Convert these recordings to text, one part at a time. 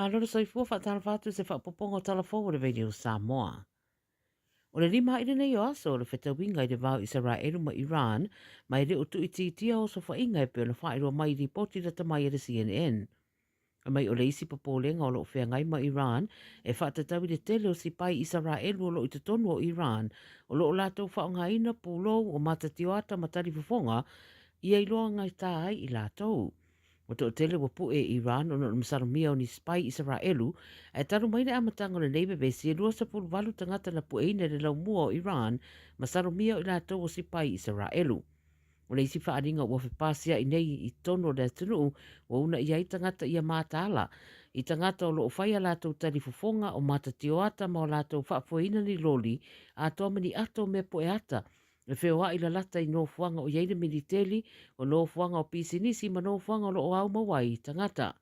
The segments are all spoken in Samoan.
Malo le soifua faatalofa atu i se faaopoopoga o Tala Fou o le Radio Samoa. O le 5 i lenei o aso o le fetauiga i le va o Isaraelu ma Iran, ma e le o tuuitiitia osofaiga e pei ona faailoa mai i lipoti lata mai a le CNN. Fai mai o le isi popolega o lo o feagai ma Iran e faatatau i le tele o sipai Isaraelu o lo o i totonu o Iran o lo o latou faaaogaina pulou o matatioata ma talifofoga ia iloa gaita ai i latou. Ua toatele ua pue i Iran ona o le masalomia o ni sipai Isaraelu, ae talu mai le amataga o lenei vevesi e 28 tagata na pueina i le laumua o Iran masalomia o i latou o sipai Isaraelu. O le isi faaaliga ua fepasia'i nei i totonu o le atunuu, ua uunaia ai tagata ia mataala i tagata o lo o fai a latou talifofoga, o matatioata ma o latou faafoeina ni loli atoa ma ni ato o mea poeata e feoa'i lalata i nofoaga o i ai le militeli, o nofoaga o pisinisi ma nofoaga o lo o au mau ai tagata.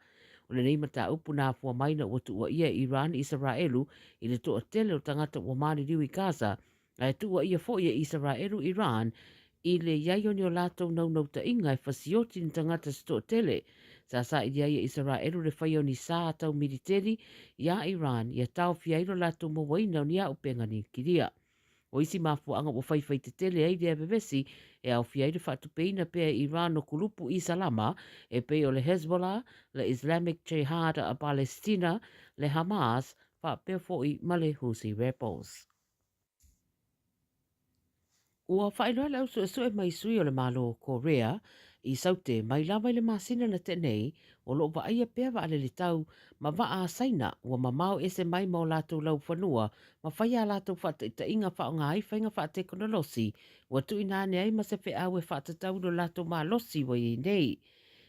O lenei mataupu na afua mai ina ua tuuaia e Iran Isaraelu i le toatele o tagata ua maliliu i Gaza Ae tuuaia foi e Isaraelu Iran i le i ai o ni o latou naunautaiga e fasioti ni tagata se toatele. Sa saili ai e Isaraelu le faia o ni sa tau militeli iā Iran ia taofia ai lo latou mauaina o ni auupega niukilia. O isi mafuaaga ua faifai tetele ai lea vevesi e aofia ai le faatupeina pea e Iran o kulupu Isalama e pei o le Hezbollah, le Islamic Jihad a Palestina, le Hamas faapea foi ma le Houthi Rebels. Ua faailoa le au suesue mai sui o le Malo o Korea i Saute mai lava i le masina na tea nei, o lo o vaaia pea vaalele tau ma vaa a Saina ua mamao ese mai ma o latou laufanua ma fai a latou faataitaiga faaaoga ai faiga faatekonolosi ua tuuina ane ai ma se feau e faatatau i lo latou malosi ua i ai nei.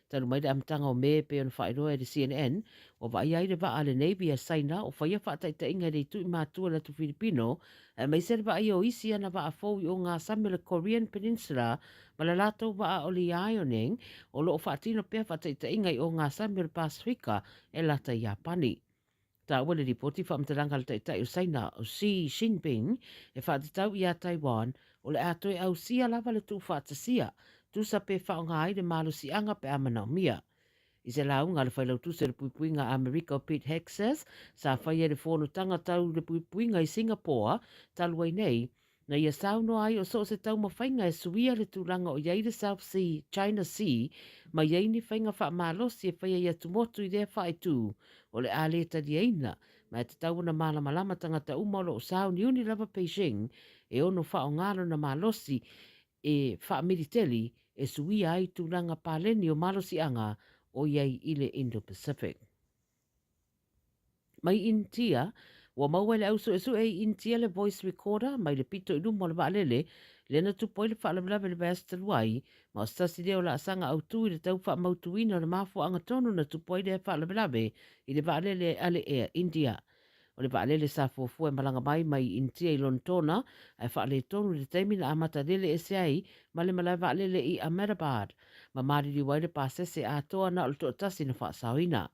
Talu mai le amataga o Me e pei ona faailoa e le CNN, ua vaaia ai le vaa a le Navy a Saina o faia faataitaiga i le itu i matua i le atu Filipino, aemaise le vaaia o isi ana vaa fou i o ngā sami o le Korean Peninsula ma le latou vaa o le Liaoning o lo o faatino pea faataitaiga i o ngā sami o le Pasefika e lata i Iapani. Taua le lipoti faamatalaga a le Taitai o Saina o Xi Jinping e faatatau iā Taiwan o le a toe ausia lava le tuufaatasia, tusa pe faaaoga ai le malosiaga pe a manaomia. I se lauga a le Failautusi o le Puipuiga a Amerika o Pete Hegseth, sa faia i le fonotaga tau le puipuiga i Singapore talu ai nei, Na ia saunoa ai o so o se taumafaiga e suia le tulaga o i ai le South Sea, China Sea, ma i ai ni faiga faamalosi e faia i atumotu i lea faaitu, o le a le taliaina, ma e tatau ona malamalama tagata uma o lo o sauniuni lava Beijing e ono faaaoga lona malosi e faamiliteli e suia ai tulaga paleni o malosiaga o i ai i le Indo-Pacific. Mai Initia, Ua maua e le au suesue i Initia le voice recorder mai le pito i luma o le vaalele lea na tupu ai le faalavelave i le vaiaso talu ai, ma o se tasi lea o laasaga autu i le tau faamautuina o le mafuaaga tonu na tupu ai lea faalavelave i le vaalele a le Air India. O le vaalele sa fuafua e malaga mai mai Initia i Lonetona ae faaletonu i le taimi na amata lele ese ai ma le malae vaalele i Ahmedabad, ma maliliu ai le pasese atoa na o le toatasi na faasaoina.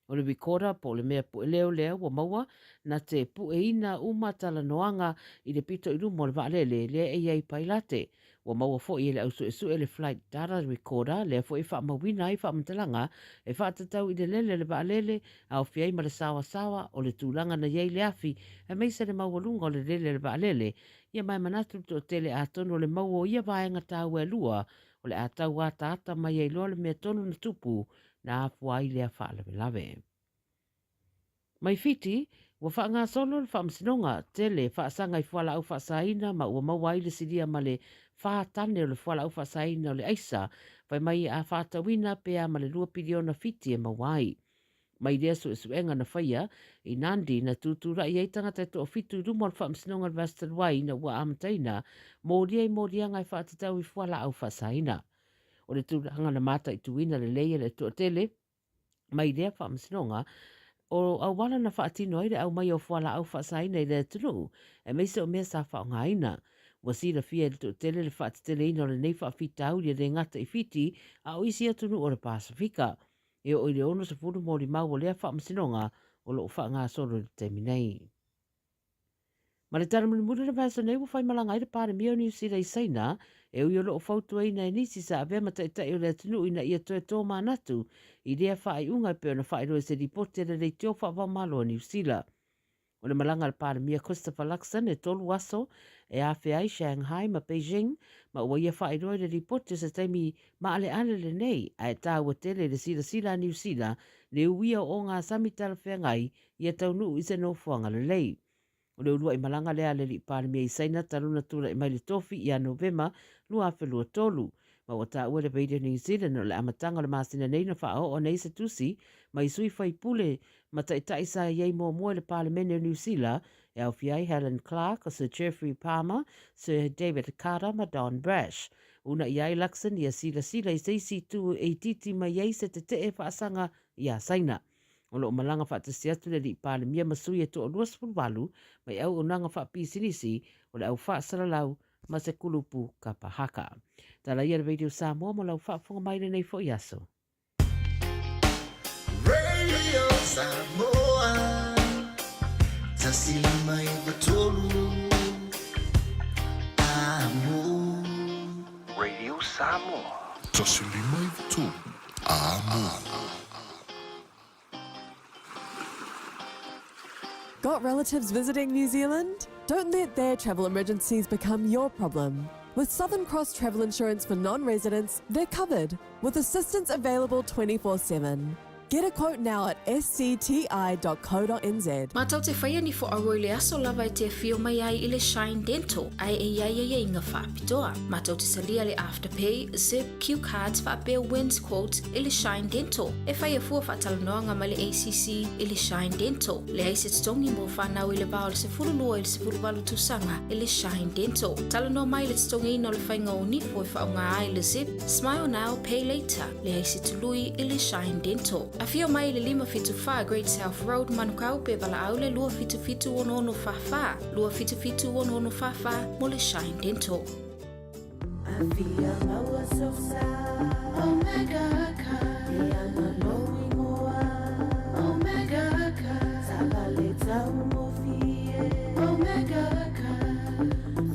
O le recorder po o le mea pueleo lea ua maua na te pueina uma talanoaga i le pito i luma o le vaalele lea e i ai pailate. Ua maua foi e le au suesue le flight data recorder lea foi e faamauina ai faamatalaga e faatatau i le lele o le vaalele, aofia ai ma le saoasaoa o le tulaga na i ai le afi aemaise le maualuga o le lele o le vaalele. Ia ma e manatu le toatele atonu o le mau o ia vaega taua e lua o le a tau ataata mai ai loa le mea tonu na tupu na afua ai lea faalavelave. Mai Fiti, ua faagasolo le faamasinoga tele faasaga i fualaau faasaina ma ua maua ai le silia ma le fa tane o le fualaau faasaina o le aisa, fai mai a faatauina pe a ma le lua piliona Fiti e maua ai. Mai lea suesuega na faia i Nandi na tūtūlaʻi ai tagata e toafitu i luma o le faamasinoga o le vaiaso talu ai ina ua amataina molia i moliaga e faatatau i fualaau faasaina. O le tulaga na mataituina lelei e le toatele mai lea faamasinoga, o auala na faatino ai le aumaia o fualaau faasaina i le atunuu, aemaise o mea sa faaaogaina. Ua silafia e le toatele le faateteleina o lenei faafitauli e le gata i Fiti, a o isi atunuu o le Pasefika. E oo i le 60 molimau o lea faamasinoga o lo o faagasolo i le taimi nei. Ma le tala mulimuli o le vaiaso nei ua faimalaga ai le Palemia o Niu Sila i Saina, e ui o lo o fautuaina e nisi sa avea ma taitai o le atunuu ina ia toe tōmanatu i lea faaiuga e pei ona faailoa i se lipoti a le Leitio Faavaomalo a Niu Sila. O le malaga a le Palemia Christopher Luxon e tolu aso e afea ai Shanghai ma Beijing ma ua ia faailoa i le lipoti o se taimi maaleale lenei ae taua tele i le silasila a Niu Sila le uia o ogasami talafeagai ia taunuu i se nofoaga lelei. O le uluai malaga lea a le Alii Palemia i Saina talu ona tulai mai le tofi ia Novema 2023. Ma ua taua e le Radio New Zealand o le amataga o le masina nei na faaoo nei se tusi mai sui faipule ma taitai sa i ai muamua i le Palemene o Niu Sila e aofia ai Helen Clark, Sir Geoffrey Palmer, Sir David Carter ma Don Brash. Unaia ai Luxon ia silasila i se isi itu e itiiti mai ai se tetee faasaga iā Saina. O lo o malaga faatasi atu le Alii Palemia ma sui e toa 28 mai auaunaga faapisinisi o le au faasalalau ma se kulupu kapa haka. Tala ia le Radio Samoa mo lau faafofoga mai lenei foi aso. Radio Samoa, 153 Amo. Radio Samoa. 153 Amo. Got relatives visiting New Zealand? Don't let their travel emergencies become your problem. With Southern Cross Travel Insurance for non residents, they're covered with assistance available 24 7. Get a quote now at scti.co.nz. Mātou te whaia ni fo aua i le aso lava e te awhio mai ai i le Shine Dental ae e iai aiaiga faapitoa. Mātou te salia le Afterpay, Zip, Cue Cards faapea Wins Quotes i le Shine Dental. E whaia fua faatalanoaga ma le ACC i le Shine Dental. Leai se totogi mo whanau i le va o le 12 i le 18 tausaga i le Shine Dental. Talanoa mai le totogiina o le faiga o nifo e faaaoga ai le Zip, Smile Now, Pay Later. Leai se tului i le Shine Dental. Afio mai i le 574 Great South Road, Manukau, pe valaau le 277 6644, 277 6644 mo le Shine Dental. Afia maua sosa Omega Car E ana lou ingoa Omega Car Taavale taugofie Omega Car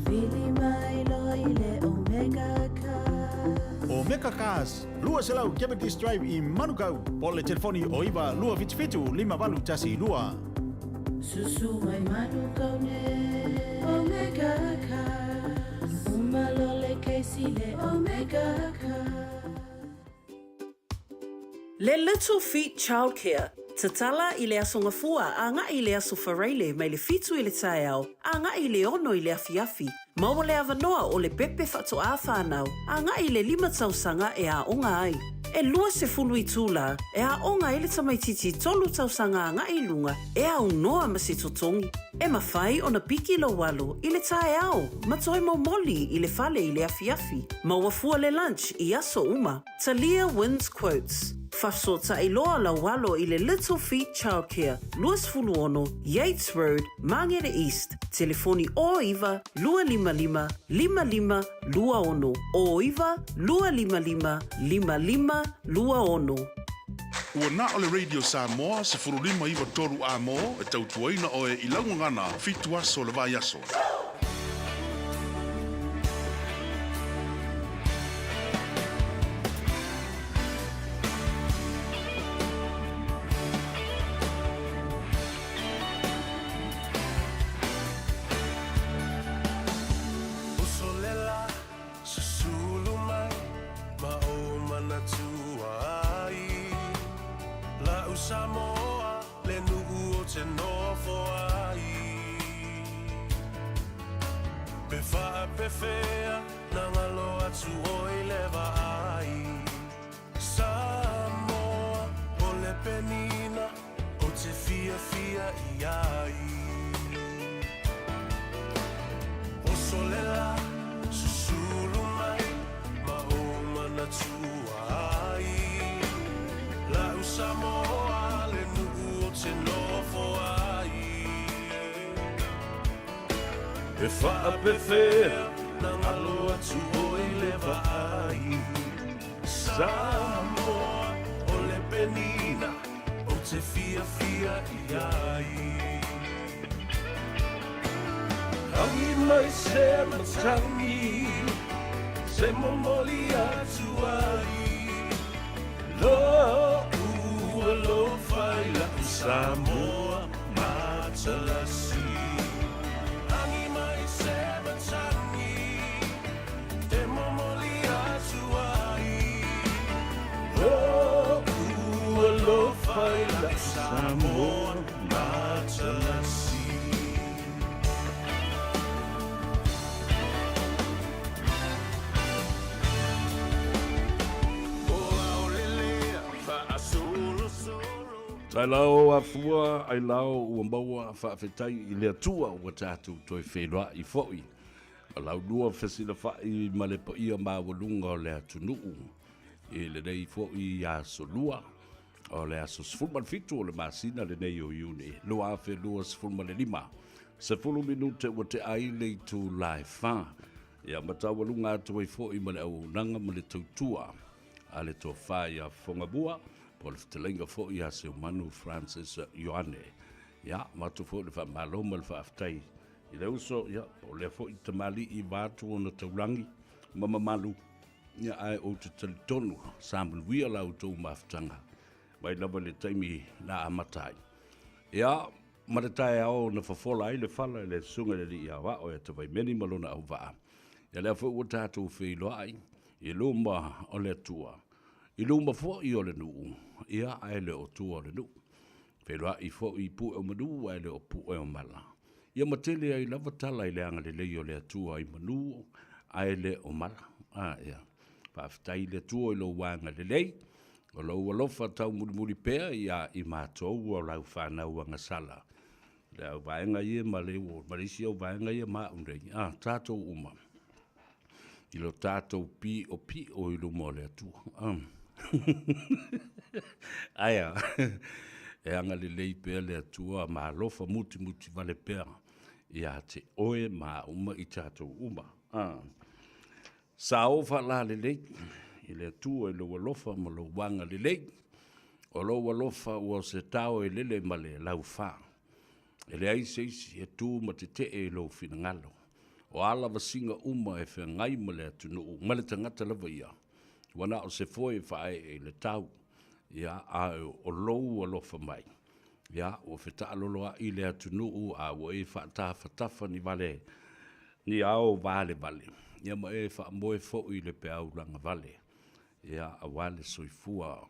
Vili mai loa i le Omega Car. Omega Cars, 200 Cavendish Drive i Manukau, po o le telefoni o 9 277 5812. Susu mai Manukau nei Omega Cars Uma loa le kesi le Omega Cars. Le Little Feet Childcare, Tatala i le Aso Gafua agai i le Aso Faraile mai le fitu i le taeao agai i le ono i le afiafi. Maua le avanoa o le pepe faatoā whānau agai i le lima tausaga e aoga ai. E 20 itulā e aoga ai le tamaitiiti tolu tausaga agai i luga e aunoa ma se totogi. E mafai ona piki lou alo i le taeao ma toe momoli i le fale i le afiafi. Maua fua le lunch i aso uma. Talia wins quotes. Fafesootai loa lau alo i le Little Feet Childcare, 26 Yates Road, Māngere East, telefoni 09 255 5526, 09 255 5526. Ua na o le Radio Samoa 15 9 3 A-mo e tautuaina oe i lau gagana fitu aso o le vaiaso. Uso le la, susulu mai ma ou manatua ai. La'u Samoa, le nu'u o te nofo ai. Pe faapefea na ngalo atu oi le vaai. Samoa, o le penina o te fiafia i ai. Oso le la, susulu mai ma ou manatua ai. La'u Samoa, le nu'u o te nofo ai. E faapefea na ngalo atu oi le vaai. Samoa, o le penina ou te fiafia i ai. Agi mai se matangi Se momoli atu ai Lo'u alofa i la'u Samoa matalasi Agi mai se matangi Te momoli atu ai Lo'u alofa i la'u Samoa matalasi. Tailao afua ailao ua maua faafetai i le Atua ua tatou toe feiloai foi ma laulua fesilafai ma le paia maualuga o le atunuu i lenei foi aso lua o le aso 17 o le masina lenei o Iuni 2025. 10 minute ua tea ai le itula e 4. Ia ma taualuga atu ai foi ma le auaunaga ma le tautua a le Tofa ia Fogamua po o le fetalaiga foi ia Seumanu Francis Ioane. Ia, avatu foi le faamalo ma le faafetai i le uso, ia, po o lea foi tamalii vaeatu ona taulagi ma mamalu, ia, ae ou te talitonu sa manuia la outou mafutaga mai lava i le taimi na amata ai. Ia, ma le taeao na fofola ai le fala i le Susuga i le Alii Aoao ia Tavaimeni ma lona auvaa, ia lea foi ua tatou feiloai i luma o le Atua, i luma foi o le nuu, ia, ae le o tua o le nuu. Feiloai foi i pue o manu ae le o pue o mala. Ia ma tele ai lava tala i le agalelei o le Atua i manu ae le o mala. A, ia. Faafetai i le Atua i lou agalelei, o lou alofa taumulimuli pea ia i matou o lau fanau agasala. Le au vaega ia ma le, ma le isi au vaega ia ma au nei, a, tatou uma i lo tatou piʻopiʻo i luma o le Atua. Ae a? E agalelei pea le Atua ma alofa mutimuti vale pea ia te oe ma au ma i tatou uma. Sa o faalalelei i le Atua i lou alofa ma lou agalelei. O lou alofa ua se tao e lele ma le laufa. E leai se isi e tu ma tetee i lou finagalo. O a lavasiga uma e feagai ma le atunuu, ma le tagata lava ia, ua na o se foe e faaee i le tau, ia, a o lou alofa mai, ia, ua fetaaloloai le atunuu a ua e faatafatafa ni vale, ni ao valevale, ia ma e faamoe foi i le peau lagavale, ia, aua le soifua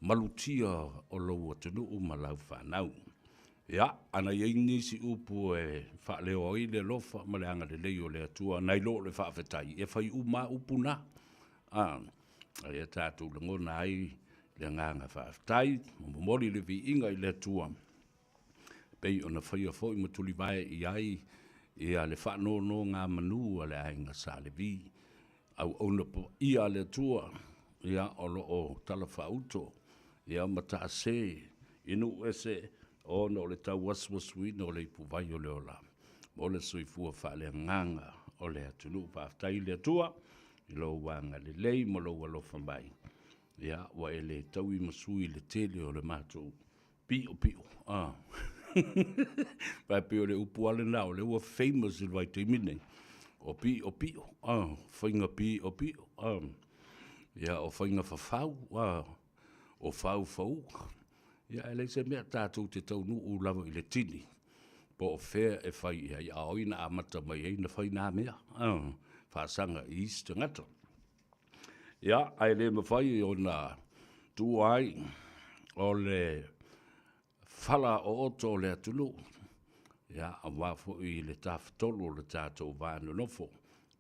malutia o lou atunuu ma lau fanau. Ia, ana i ai nisi upu e faaleo ai le alofa ma le agalelei o le Atua nai lo le faafetai, e fai uma lava upu na. A, ia tatou lagona ai le agaga faafetai ma momoli le viiga i le Atua, e pei ona faia foi ma tulivae i ai ia le faanonogamanu a le aiga Sa Levi. Auauna paia a le Atua, ia, o lo o talafaauto, ia, ma taase i nuu ese ona o le tauasuasuina o le ipuvai o le ola mo le soifua faaleagaga o le atunuu. Faafetai i le Atua i lou agalelei ma lou alofa mai, ia, ua e le taui ma sui i le tele o le matou piʻopiʻo a Aua e pei o le upu lava lena o lea ua famous i le vaitaimi lenei, o piʻopiʻo a, faiga piʻopiʻo a, ia o faiga fafau a, o faufauga. Ia ae leai se mea tatou te taunuu lava i le tini po o fea e fai i ai, a o ai na amata mai ai ona fai na mea a, faasaga i isi tagata. Ia, ae le mafai ona tuua ai o le fala ooto o le atunuu, ia, aua foi le tafatolu o le tatou va nonofo,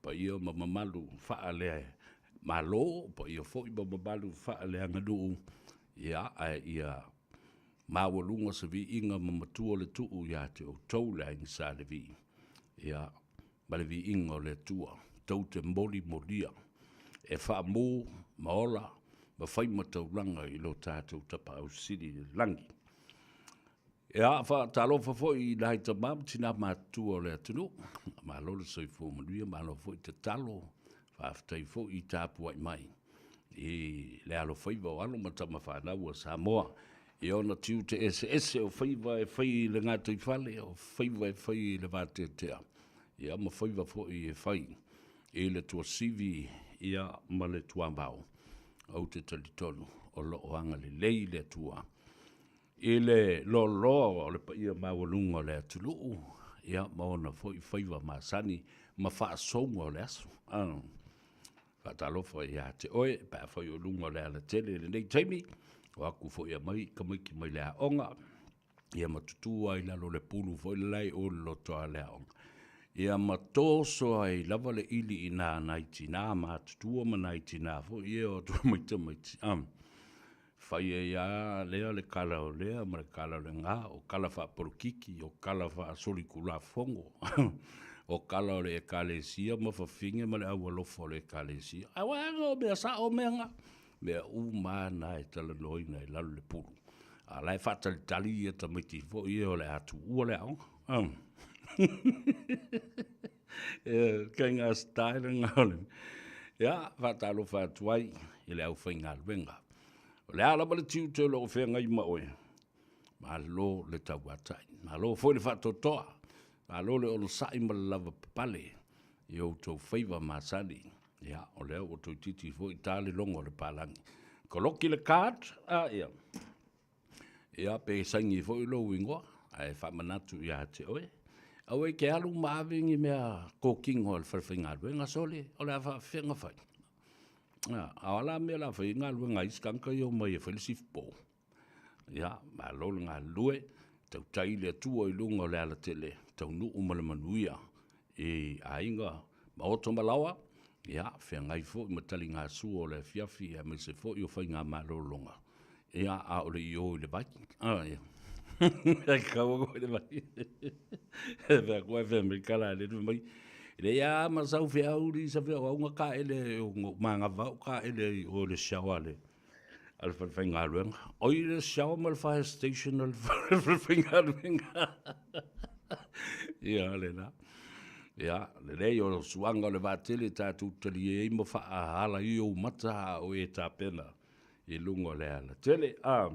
paia ma mamalu faale-Malo, paia foi ma mamalu faaleaganuu, ia, ae ia maualuga se viiga ma matua le tuu ia te outou le Aiga Sa Levi. Ia, ma le viiga o le Atua, tou te molimolia e faamu ma ola ma fai ma taulaga i lo tatou Tapaau Sili i le lagi. Ia, faatalofa foi i nai tama ma tina matutua o le atunuu, malo le soifua manuia, malo foi tatalo, faafetai foi i tapuai mai i le alofaiva o alo ma tama fanau a Samoa i ona tiute eseese o faiva e fai i le gataifale, o faiva e fai i le vateatea. ia ma faiva foi e fai i le tuasivi ia ma le tuavao. Ou te talitonu o lo o agalelei le Atua i le loaloa o le paia maualuga o le atunuu ia ma ona foi faiva masani ma faasouga o le aso. Faatalofa ia te oe pe afai o luga o le alatele i lenei taimi, o aku foi e aumai tamaiti mai le aoga, ia ma tutū ai i lalo o le pulu foi le la i o i le lotoa o le aoga. Ia ma toso ai lava le ʻili i nā nai tinā matutua ma nai tinā foi ia e o atu e aumai tamaiti. Fai ai lava lea le kala o lea ma le kala o lena, o kala faapolokiki, o kala faasolitulafono, o kala o le Ekalesia ma fafine ma le aualofa o le Ekalesia. Aua o mea sao mea na, mea uma lava na e talanoaina i lalo o le pulu. A o la e faatalitali ia tamaiti foi ia o le a tuua le aoga. E kaiga style na o le... Ia, faatalofa atu ai i le aufaigaluega. O le a lava le tiute o lo o feagai ma oe, malo le tauatai, malo foi le faatoatoa, malo le onosai ma le lavapapale i o outou faiva masani. Ia, o lea ua toeitiiti foi ta le logo o le palagi. Koloki le card, a ia. Ia, pe saini foi lou igoa, ae faamanatu ia te oe. Aua e te alu ma ave ni mea kokino a le falefaigaluega, sole, o le a faafefea ona fai? A o a la mea o le a fai ai galuega a isi tagata ia omai e fai le sifupo? Ia, malo le galulue, tautai le Atua i luga o le alatele, taunuu ma le manuia i aiga, maota ma laoa, ia, feagai foi ma taligasua o le afiafi aemaise foi o faiga malologa, ia, a o le i o i le vai. A, ia. Kau i le vai. E fai atu ai fai mai kala le mai. Le ia ma sau feau li sa feau au nga ka ele o manava o ka ele o le shower le a le falefaigaluega. O i le shower ma le fire station o le falefaigaluega. Ia, le la. Ia, lelei o le suaga o le vaatele tatou talie ai ma faaala i ou mata a o e tapena i luga o le alatele. A,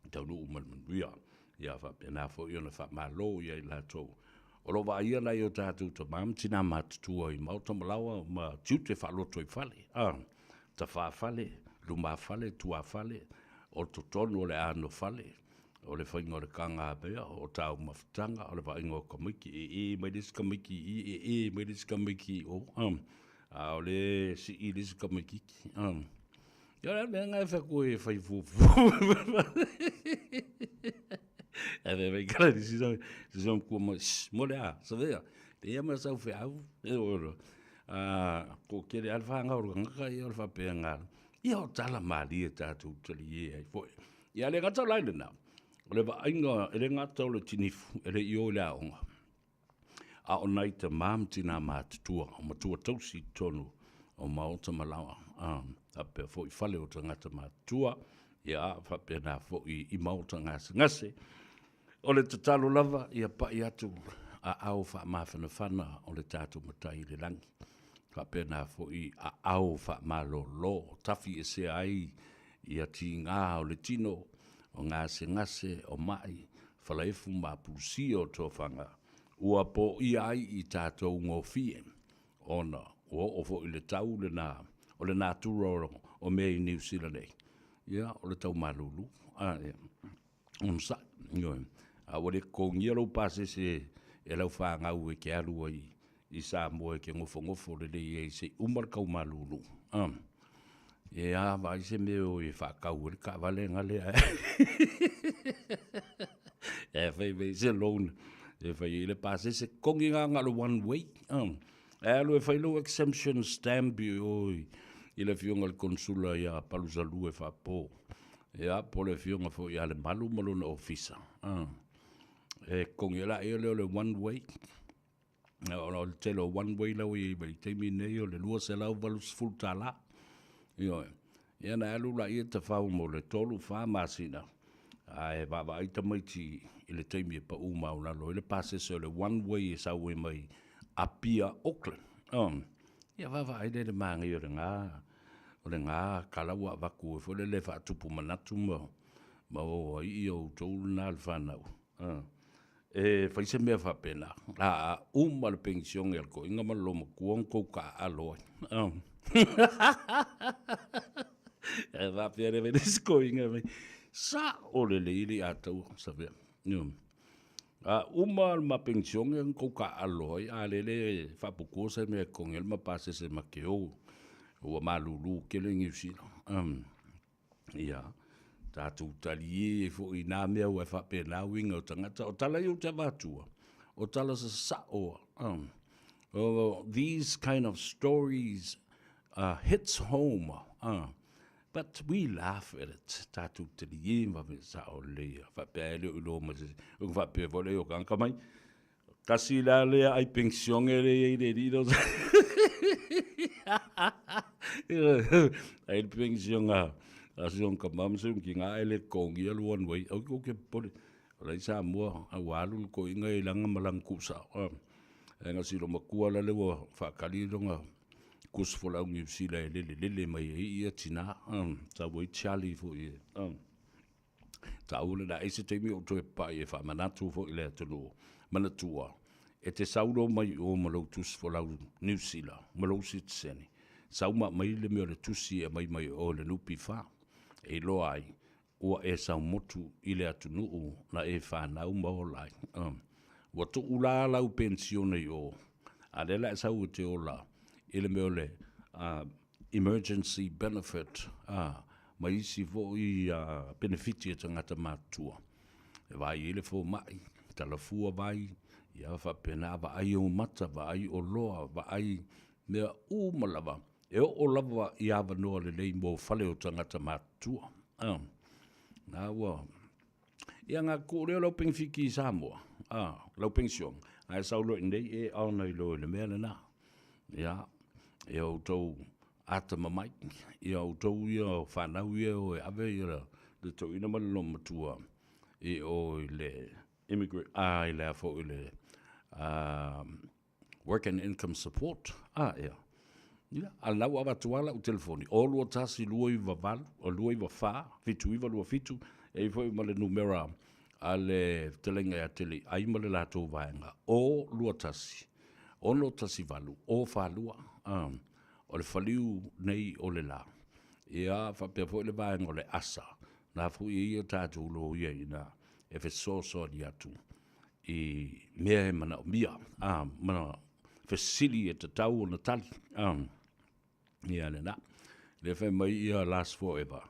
taunuu ma le manuia. Ia faapena foi ona faamalo ia i latou o lo o vaaia nai o tatou tama ma tina matutua i maota ma laoa ma tiute faalotoifale, a, tafafale, lumafale, tuafale, o totonu o le anofale, o le faiga o le tagamea, o taumafataga, o le vaaiga o tamaiti, e e mai le isi tamaiti i i, e e mai le isi tamaiti i o, a, a o le sii le isi tamaititi, a. Ia o le mea lena e fai atu e fai fuafua. Ae fai mai kala ni sisa, sisa matua mai, shh, mo le a, savea, te ia ma sau feau, e oro. A, ko kere al whanga o ngaka ia o le whapea ngā. Ia o tala malie tātou tali e ai foi. Ia le gata lai lena, o le vaaiga, e le gata o le tinifu, e le i o i le aoga. A o nai tamā ma tinā matutua, o matua tausi i totonu o maota ma laoa, a, faapea foi fale o tagata matutua, ia, faapena foi i maota gasegase. O le tatalo lava, ia pai atu aao faamafanafana o le tatou Matai i le lagi, faapena foi aao faamalolo, tafiesea ai ia tiga o le tino, o gasegase, o mai, falaefu ma apulusia o tofaga, ua poia ai i tatou gofie, ona ua oo foi i le tau lena o le natura o mea i Niu Sila nei, ia, o le tau malulu. A, ia, onosai, ioe. A ua le totogia lou pasese e lau fanau e te alu ai i Samoa e te nofonofo lelei ai se i uma le tau malulu. A, ia, vaai se mea o e faatau ai le taavale na lea. E fai mai se loan e fai ai le pasese, totogi na na o le one way. A, e alu e fai lou exemption stamp i o i le afioga i le Konsula ia Palusalua e faapo. Ia, po o le afioga foi ia Lemalu ma lona ofisa. A, e totogi ai laia lea o le one way. O le tele o one way la ua i ai mai le taimi lenei o le $280. Ioe. Ia ona alu laia tafau mo le 3, 4 masina, ae vaavaai tamaiti i le taimi e pau maualalo ai le pasese o le one way e sau ai mai Apia, Auckland. Ia vaavaai lea i le manaia o lena, o lena tala ua avatu ai foi lele e faatupu manatu ma o ai outou lena le fanau. E fai se mea faapena, a uma le penisione a le toeaina ma le loomatua ona tou taaalo ai. E faapea lea mai le isi toeaina mai, sao lelei le Ataua Savea. A uma le ma penisione ona tou taaalo ai, a lele e faaputua se mea e totogi ai le ma pasese ma te o, ua malulu tele Niu Sila. Ia, tatou talie foi i nā mea ua e faapena uiga o tagata. O tala ia ou te avatua, o tala sasao a. Oh, these kind of stories hits home. But we laugh at it. Tatou talie ma sao lelei ia. Faapea e le o iloa mai se isi. Ona faapea foi lea o tagata mai, Tasi la lea ai pensione le iai le lilo. Ai le pensione a si on ka mam se ki nga ele kongi alu one way. Au ko ke pole. O lai sa mua a ua alu le koinga i langa ma langa kusa. E nga silo makua la le ua whakali longa kus folau New Zealand e lele lele mai e ia tina. Sa ua i Charlie fo i e. Taua lena, ai se taimi o toe papai e faamanatu foi i le atunuu. Manatua, e te sau loa mai i o ma lou tusi folau Niu Sila ma lou sitiseni, sau ma aumai le mea o le tusi e aumai mai o i le NPF, e iloa ai ua e sau motu i le atunuu na e fanau ma ola ai. Ua tuu la lau penisione i o, a lea la e sau e te ola i le mea o le emergency benefit, a, ma isi foi penefiti a tagata matutua. E vaai ai le fomai, talafua vai, ia faapena vaai ou mata, vaai oloa, vaai mea uma lava, e oo lava i avanoa lelei mo fale o tagata matutua. A, na ua Ia na tuu lea o lau penefiti i Samoa, a, lau penisione, ae sau loa i inei e ona i lo i le mea lena. Ia, ia outou atamamai, ia outou ia o fanau ia e o e ave ia le toeaina ma le loomatua i o i le immigrant, a, i le a foi i le a, Work and Income Support, a ea. Ia, a la ua avatu lava lau telefoni, 0 2 1 2 9 8, 2 9 4, 7 9 2 7, e i ai foi ma le numera a le fetalaiga ia Teleiai ma le latou vaega, 0 2 1 6 1 8 0 4 2, a, o le faliu nei o le la. Ia, faapea foi le vaega o le ASA, na foi e ia tatou loia i ina e fesoasoani atu i mea e manaomia, a, ma fesili e tatau ona tali, a, ia lena. Lea fai mai ia last forever.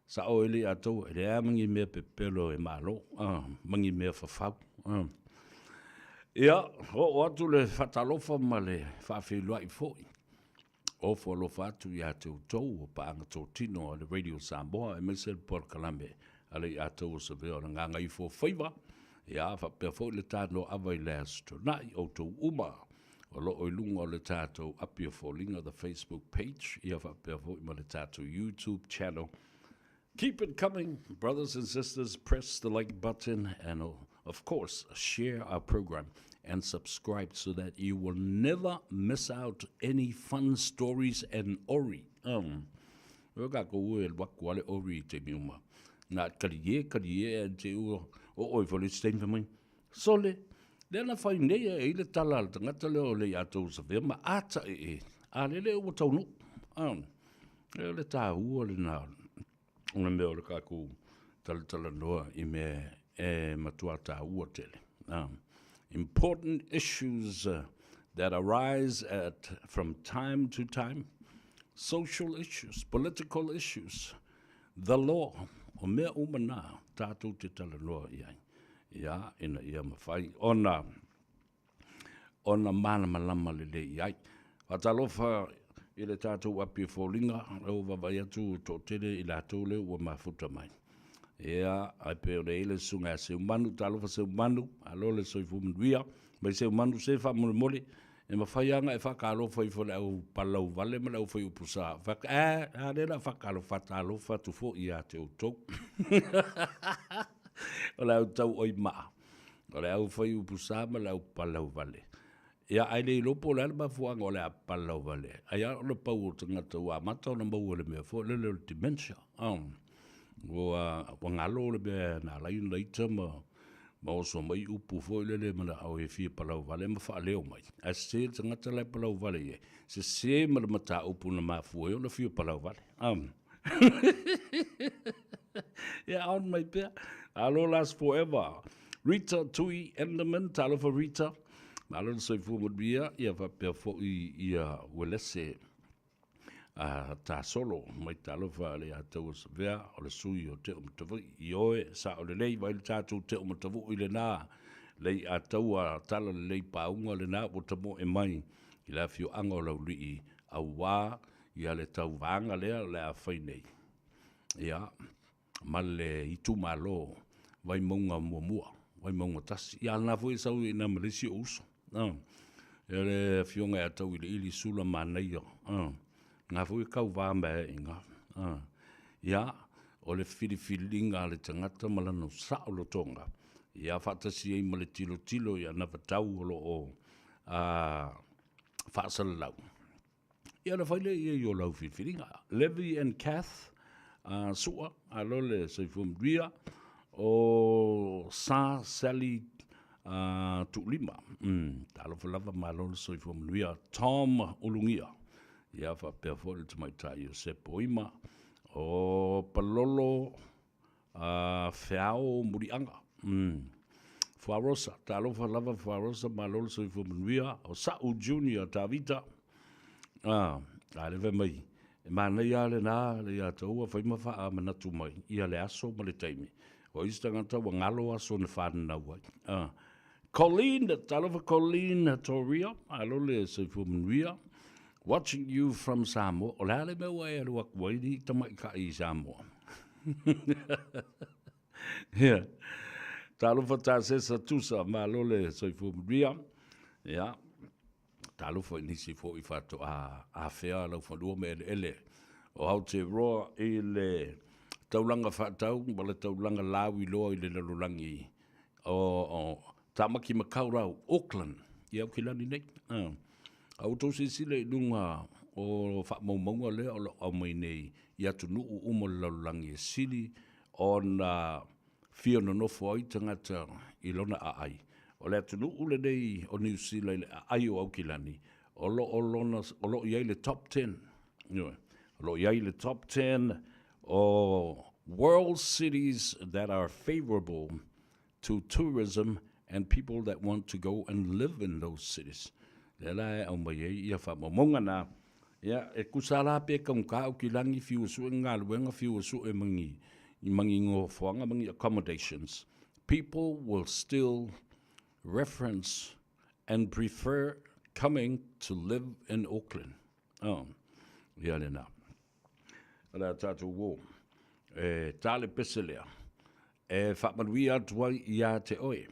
Sao e le ia outou, e leai lava ma ni mea pepelo e malo, a, ma ni mea fafau, a. Ia, oo atu le faatalofa ma le faafeiloai foi. Ofo alofa atu ia te outou o paaga totino a le Radio Samoa aemaise le polokalame a le Iatou o Savea o le Gagaifo Faiva, ia faapea foi le tanoaava i le Aso Toonai, outou uma o lo o i luga o le tatou api o foliga, the Facebook page, ia faapea foi ma le tatou YouTube channel. Keep it coming, brothers and sisters, press the like button and of course share our program and subscribe so that you will never miss out any fun stories and ori. O ka ko ue waku ale ori i te miuma. Nā kari e, kari e, te ua o oi fo le stein mai. Sole, lea na fai nei e i le tala al tangata lea o le i atou sa vea ma ata e e. A le le ua taunu. E o le tāua le nā o le mea o le kākou talatalanoa i mea e matua tāua tele. Important issues that arise at from time to time, social issues, political issues, the law, o mea uma nā tātou te talanoa i ai. Ia, ina ia mawhai ona ona mālamalama lelei i ai. Faatalofa i le tatou api o foliga, lea ua vaavaai atu ua toatele i latou lea ua mafuta mai. Ia, ae pei ona i ai le susuga ia Seumanu, talofa Seumanu, malo le soifua manuia, mai Seumanu se faamolemole, e mafai lava ona e faatalofa ifo i le au palauvale ma le au faiupu sa, fai atu, aa, a lea o le a faatalofa, faatalofa atu foi ia te outou. O le au tauoimaa. O le au fai upu sa ma le au palauvale. Ia, ae le iloa po o le a le mafuaaga o le a palauvale ai. Ai lava ona pau o le tagata ua amata ona maua i le mea foi lele o le dementia. Ua, ua galo le mea na ala ai ona ita ma, Ma oso mai upu foi lele mana'o e fia palau vale ma faaleo mai. Ae sese le tagata la e palau vale i ai, sese ma le mataupu na mafua ai ona fia palau vale. Am. Ia on mai pea. Alo last forever. Rita Tui Enderman, talofa Rita. Malo le soifua manuia, ia faapea foi ia Uelese a Tasolo mai talofa le ia taua Savea o le sui o Teo Matavui i oe sao lelei vai le tatou Teo Matavui lena lei a taua tala lelei pauga lena ua tamoe mai i le afioaga o Laulii auā ia le tauvaga lea o le a fai nei ia ma le itumalo Vaimauga muamua, Vaimauga tasi. Ia lena foi e sau i ina ma le isi ou uso. Ia le afioga ia Tauiliili Sula Manaia. Na foi e kauvā mai ai i ina. Ia, o le filifiliga a le tagata ma lana saolotoga, ia faatasi ai ma le tilotilo i anavatau o lo o faasalalau. Ia ona fai lea i ai o lau filifiliga. Levy and Kath, Sua, alo le soifua manuia, o Sa Sally Tuulima, talofa lava malo le soifua manuia, Tom Ulugia, ia faapea foi le tamaitai o Sepo Ima, o Palolo Feao Muliaga, Fuarosa, talofa lava Fuarosa, malo le soifua manuia, o Sa'u Junior Tavita, a le fai mai, e manaia lava lena le ia taua fai ma faamanatu mai ia le aso ma le taimi. O isi tagata ua galo aso na fananau ai. Colleen, talofa Colleen Toria, alo le soifua manuia. Watching you from Samoa. O le a le mea ua e alu atu ai ni tamaitai i Samoa? Ia. Talofa Tasesa Tusa, malo le soifua manuia. Ia. Talofa i nisi foi faatoa afea laufanua ma eleele o Aotearoa i le taulaga faatau ma le taulaga lauiloa i le lalolagi o Tamaki Makaurau, Auckland, i Aukilani nei. A ua outou silasila i luga o faamaumauga lea o lo o aumai nei i atunuu uma o le lalolagi e sili ona fia nonofo ai tagata i lona aai. O le atunuu lenei o Niu Sila i le aai o Aukilani, o lo o lona, o lo o i ai le top ten, ioe, o lo o i ai le top ten o world cities that are favourable to tourism and people that want to go and live in those cities. Lea la e aumai ai ia faamaumauga na, ia, e kusa la pe kaugata Aukilani fiu e sue galuega, fiu e sue magi, magi nofoaga, magi accommodations. People will still reference and prefer coming to live in Auckland. Oh, ia lena. O le a tatou uō. E tā le pese lea. E faamanuia atu ai ia te oe.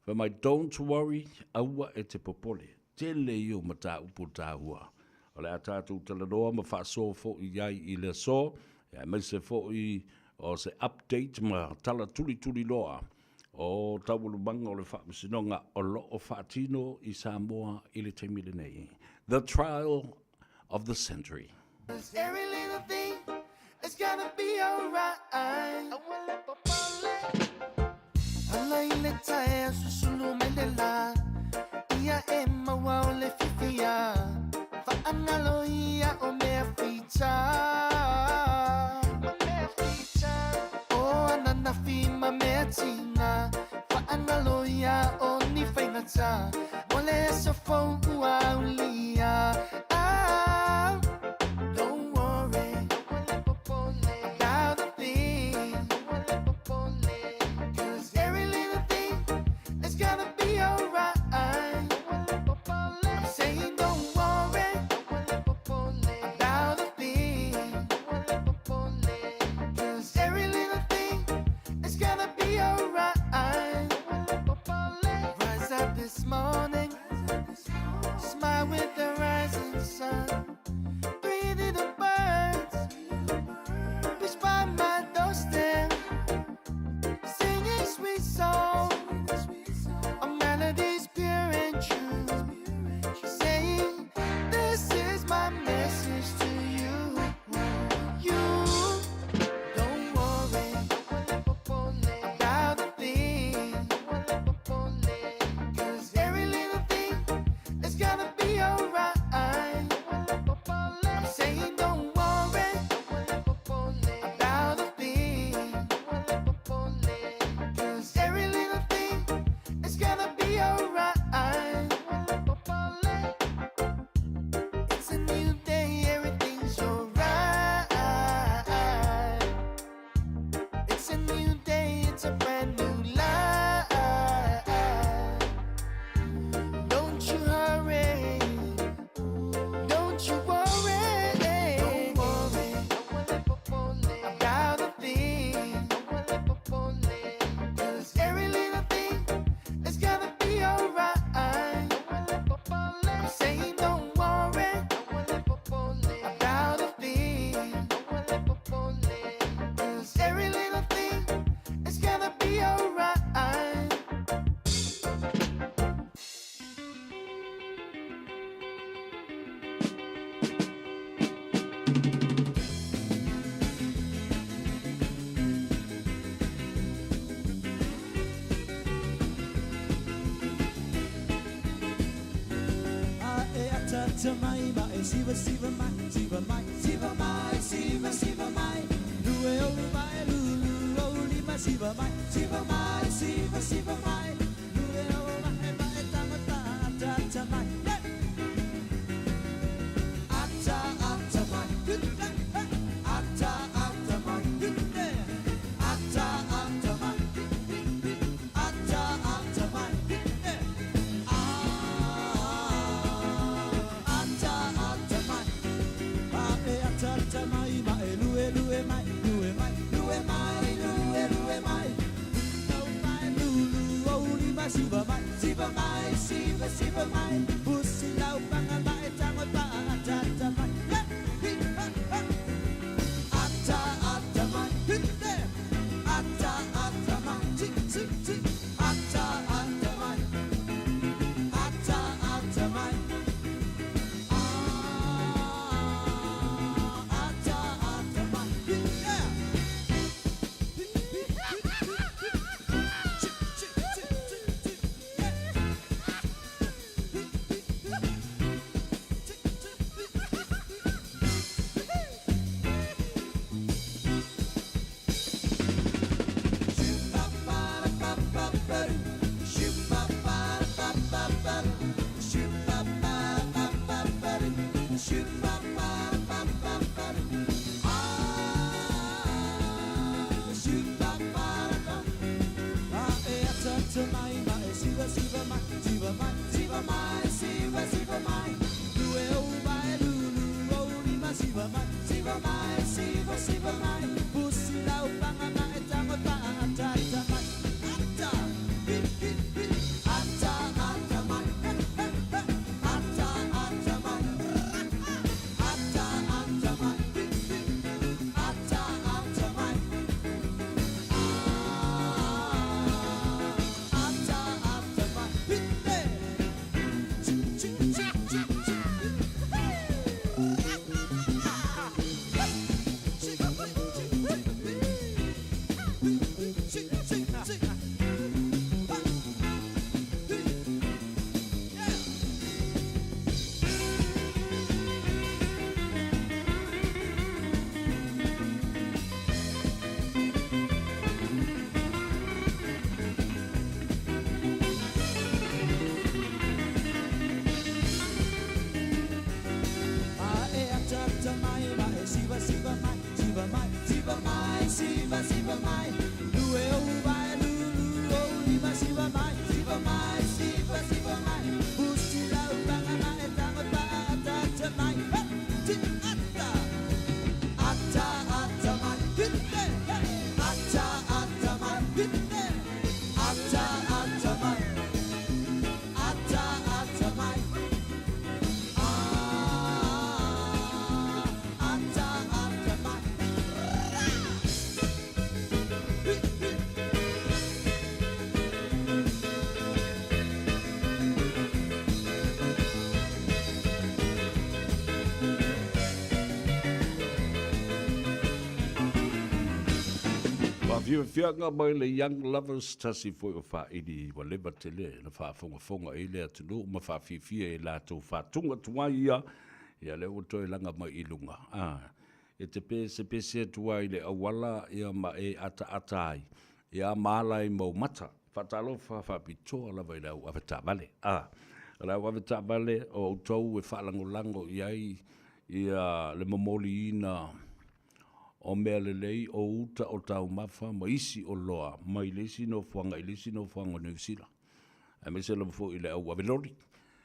Fai mai, don't worry, aua e te popole. Tele ia o mataupu tāua. O le a tatou talanoa ma faasoa foi i ai i le aso, aemaise foi o se update ma tala tulituli loa o taualumaga o le Faamasinoga o lo o faatino i Samoa i le taimi lenei. The Trial of the Century. Every little thing is gonna be alright. Ala i le taea susulu mai le la Ia e maua o le fiafia Faangalo ia o mea fita Ma mea fita O ananafi ma mea tiga Faangalo ia o ni faigata Mo le aso fou ua aulia Ah, Don't worry about a thing Cause every little thing is gonna be alright I'm saying don't worry about a thing Cause every little thing is gonna be alright Rise up this morning. Ata ata mai ma e siva siva mai siva mai siva mai siva siva mai Lue o mai lulu o lima siva mai siva mai siva siva mai Lue o mai mai tanga ta ata ata mai Ata ata mai Ata ata mai Ata ata mai Ata ata mai Ata ata mai Ma e ata ata mai ma e lue lue mai lue mai lue mai lue lue mai No mai lulu o lima siva mai siva mai siva siva mai Pusi lau panga mai tango pa ata ata mai Hi ha ha Ata ata mai Ata ata mai Ti ti ti Ata ata mai Ata ata mai Ata ata mai Yeah Siva mai, siva, siva mai, pusi lau panga mai, tango pa ata ata mai, ata, hi hi hi, ata ata mai, ata ata mai, ata ata mai, hi hi, ata ata mai, ata ata mai, hi hi, chi chi chi chi chi. Ma e ata ata mai ma e siva siva mai siva mai siva mai siva siva mai Lue o vai lulu o lima siva mai siva mai siva siva mai Pusi lau panga mai tango pa ata ata mai Ha, ti ata ata ata mai Hite ata ata mai Hite ata ata mai ata ata mai Ata ata mai Faafiafiaga mai le Young Lovers tasi foi o faaili ua leva tele na faafogafoga ai le atunuu ma faafiafia i latou faatuga tuai ia, ia lea ua toe laga mai i luga. A, e te pesepese atu ai i le auala ia ma e ataata ai, ia ma ala i mau mata. Faatalofa faapitoa lava i le au avetaavale. A, o le au avetaavale o outou e faalagolago i ai ia le momoliina o mea lelei, o uta, o taumafa ma isi oloa mai le isi nofoaga i le isi nofoaga o Niu Sila, aemaise lava foi i le au ave loli.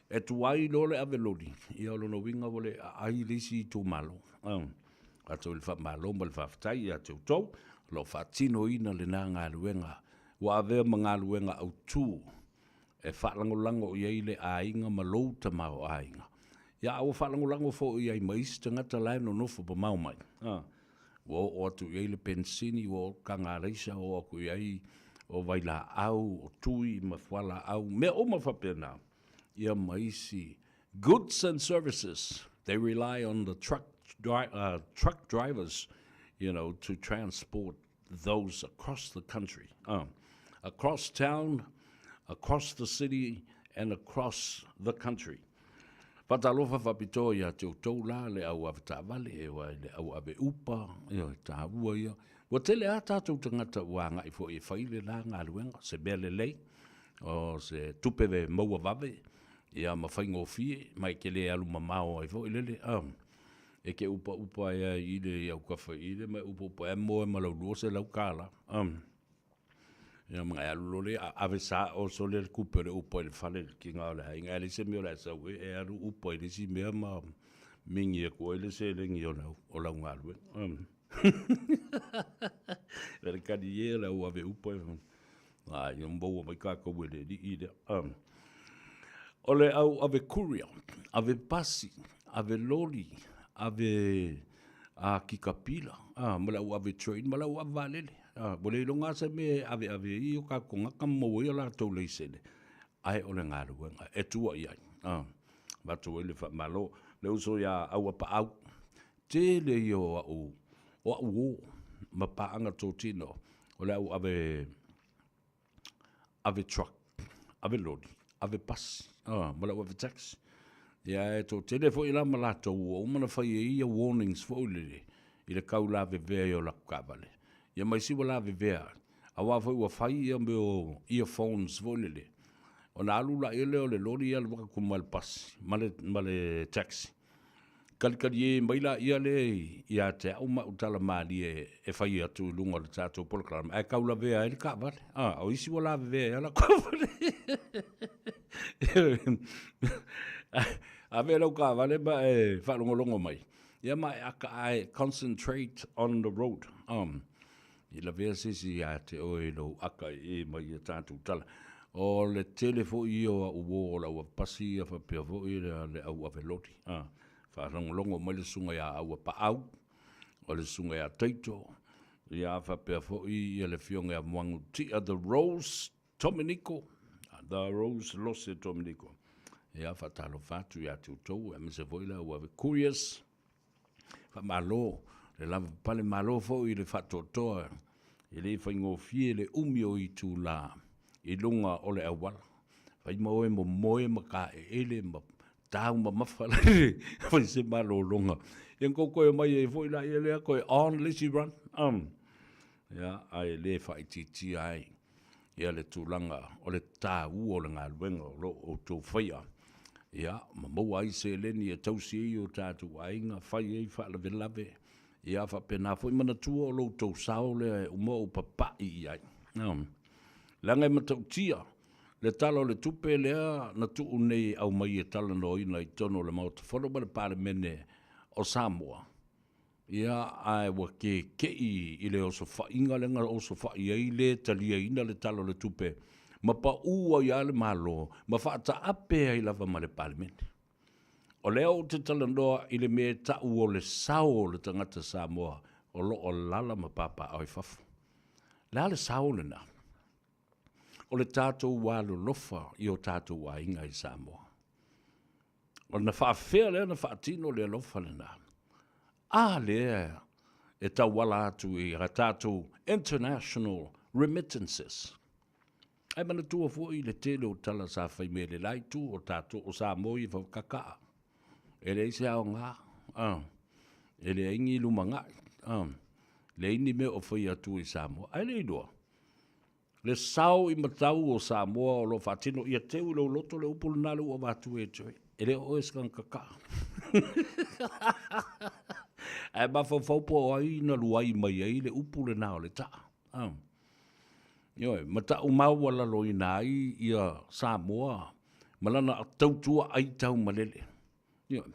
E tuai loa le ave loli, ia o lona uiga ua le aai le isi itumalo. Atonu i le faamalo ma le faafetai ia te outou o lo o faatinoina lena galuega ua avea ma galuega autu e faalagolago i ai le aiga ma lou tamaoaiga. Ia, a ua faalagolago foi i ai ma isi tagata la e nonofo mamao mai. A, ua oo atu i ai le penisini, ua oo kagalaisa, ua oo atu i ai o vailaau, o tui ma fualaau, mea uma faapena, ia ma isi goods and services. They rely on the truck, dri truck drivers, you know, to transport those across the country, across town, across the city, and across the country. Faatalofa faapitoa ia te outou la le au avetaavale, e le au ave upa, ioe, taua ia. Ua tele lava tatou tagata ua agai foi e fai le la galuega, se mea lelei, o se tupe e maua vave, ia ma faigofie, ma e te le alu mamao ai foi lele, a. E te upaupa ai lava i le i autafa i le ma e upaupa ai moe ma lau $200, a. Ia ma e alu loa lea ave sao sole le tupe o le upa i le fale i le tiga o le aiga, ae leai se mea o le a e sau ai, e alu upa i le isi mea ma migi atu ai le seleni o lau galuega. O le kali e o le au ave upa, a ia maua mai tatou e le alii lea. O le au ave courier, ave pasi, ave loli, ave a kikapila, a, ma le au ave train ma le au ave vaalele. A, ua le iloga lava se mea e aveave ai o tatou tagata ma maua ai o latou laisene, ae o le galuega e tua i ai. A, avatu ai le faamalo. Le uso ia Auapaau, tele ia o au, o au uo ma paaga totino o le au ave ave truck, ave loli, ave pasi, ma le au ave taxi. Ia e toatele foi la ma latou ua uma ona fai ai ia warnings foi lele i le tau lavevea ai o latou taavale. Ia ma isi ua lavevea aua foi ua fai ia mea o earphones foi lele, ona alu laia lea o le loli alu atu ma le pasi ma le taxi, Kalikalie mai laia lea ia te au ma au tala malie e fai atu i luga o le tatou polokalame, ae tau lavea ai le taavale. A, o isi ua lavevea ai lava taavale. Ave lau taavale ma e faalogologo mai, ia ma e aka ae concentrate on the road. Um, i lavea se isi ia te oe i lou aka i mai ia tatou tala. O le tele foi ia o au uo o le au pasi ia faapea foi le au ave loli. A, faalogologo mai le susuga ia Auapaau, o le susuga ia Taito, ia faapea foi ia le afioga ia Muagututia The Rose Tominico, The Rose Lose Tominico. Ia faatalofa atu ia te outou, aemaise foi le au ave Couriers, Faamalo le lavapapale, malo foi le faatoatoa, e le faigofie le umi o itula i luga o le auala. Fai ma oe momoe ma taeele ma taumamafa fai se malologa. Ia na tou toe omai ai foi laia lea toe on le isi run. Ia, ae le faaitiitia ai ia le tulaga o le taua o le galuega o lo o outou faia, ia, ma maua ai seleni e tausi ai o tatou aiga, fai ai faalavelave, ia faapena foi manatua o lo outou sao lea e uma ou papai i ai. Leaga e matautia le Tala o le Tupe lea na tuu nei e aumai e talanoaina i totonu o le Maota Fono ma le Palemene o Samoa, Ia, ae ua keke'i i le osofaiga lea na osofai ai le taliaina le Tala o le Tupe ma pa'u ai lava le Malo ma faataape ai lava ma le Palemene. O lea ou te talanoa i le mea e ta'u o le sao o le tagata Samoa o lo o alaala ma papaaao i fafo. O le a le sao lena? O le tatou alolofa i o tatou aiga i Samoa. Ona faafefea lea ona faatino le alofa lena? A lea e tauala atu i a tatou international remittances. Ae manatua foi le tele o tala sa fai mai e le la itu o tatou o Samoa ia kaka'a. E leai se aoga, a, e leai ni lumanai, a, leai ni mea o faia atu i Samoa. Ae le iloa, Le sao i matau o Samoa o lo o faatino ia teu i lou loto le upu lena lea ua avatu e te oe. E le o oe se tagata kaka'a. Ae mafaufau po o ai na luai mai ai le upu lena o le ta'a. Ah. Ioe, ma ta'u maualaloina ai ia Samoa ma lana tautua aitaumalele. Ioe.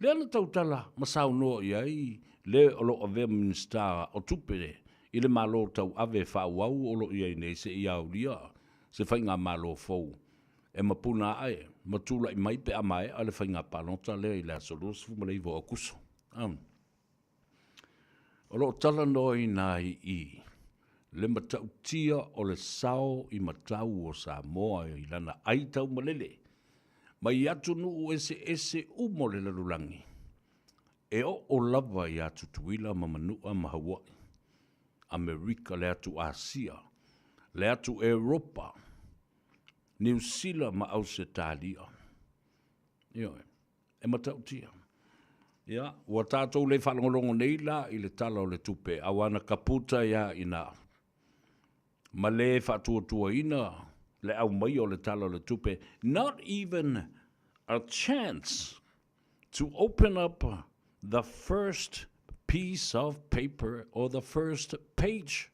Lea na tautala ma saunoa i ai le o lo o avea ma Minisita o Tupe i le Malo tauave faaauau o lo o i ai nei seia aulia se faigamalo fou e mapuna ae ma tulai mai pe a maea le faiga palota lea i le aso 29 o Aokuso. O lo o talanoaina ai i i le matautia o le sao i matau o Samoa i lana aitaumalele mai atunuu eseese uma o le lalolagi, e oo lava ia Tutuila ma Manua ma Hawaii, Amerika, le atu Asia, le atu Eropa, Niu Sila ma Ausetalia. Ioe. E matautia. Ia, ua tatou le faalogologo nei la i le Tala o le Tupe, aua na kaputa ia ina ma le faatuatuaina le aumaia o le Tala o le Tupe, not even a chance to open up the first piece of paper or the first page.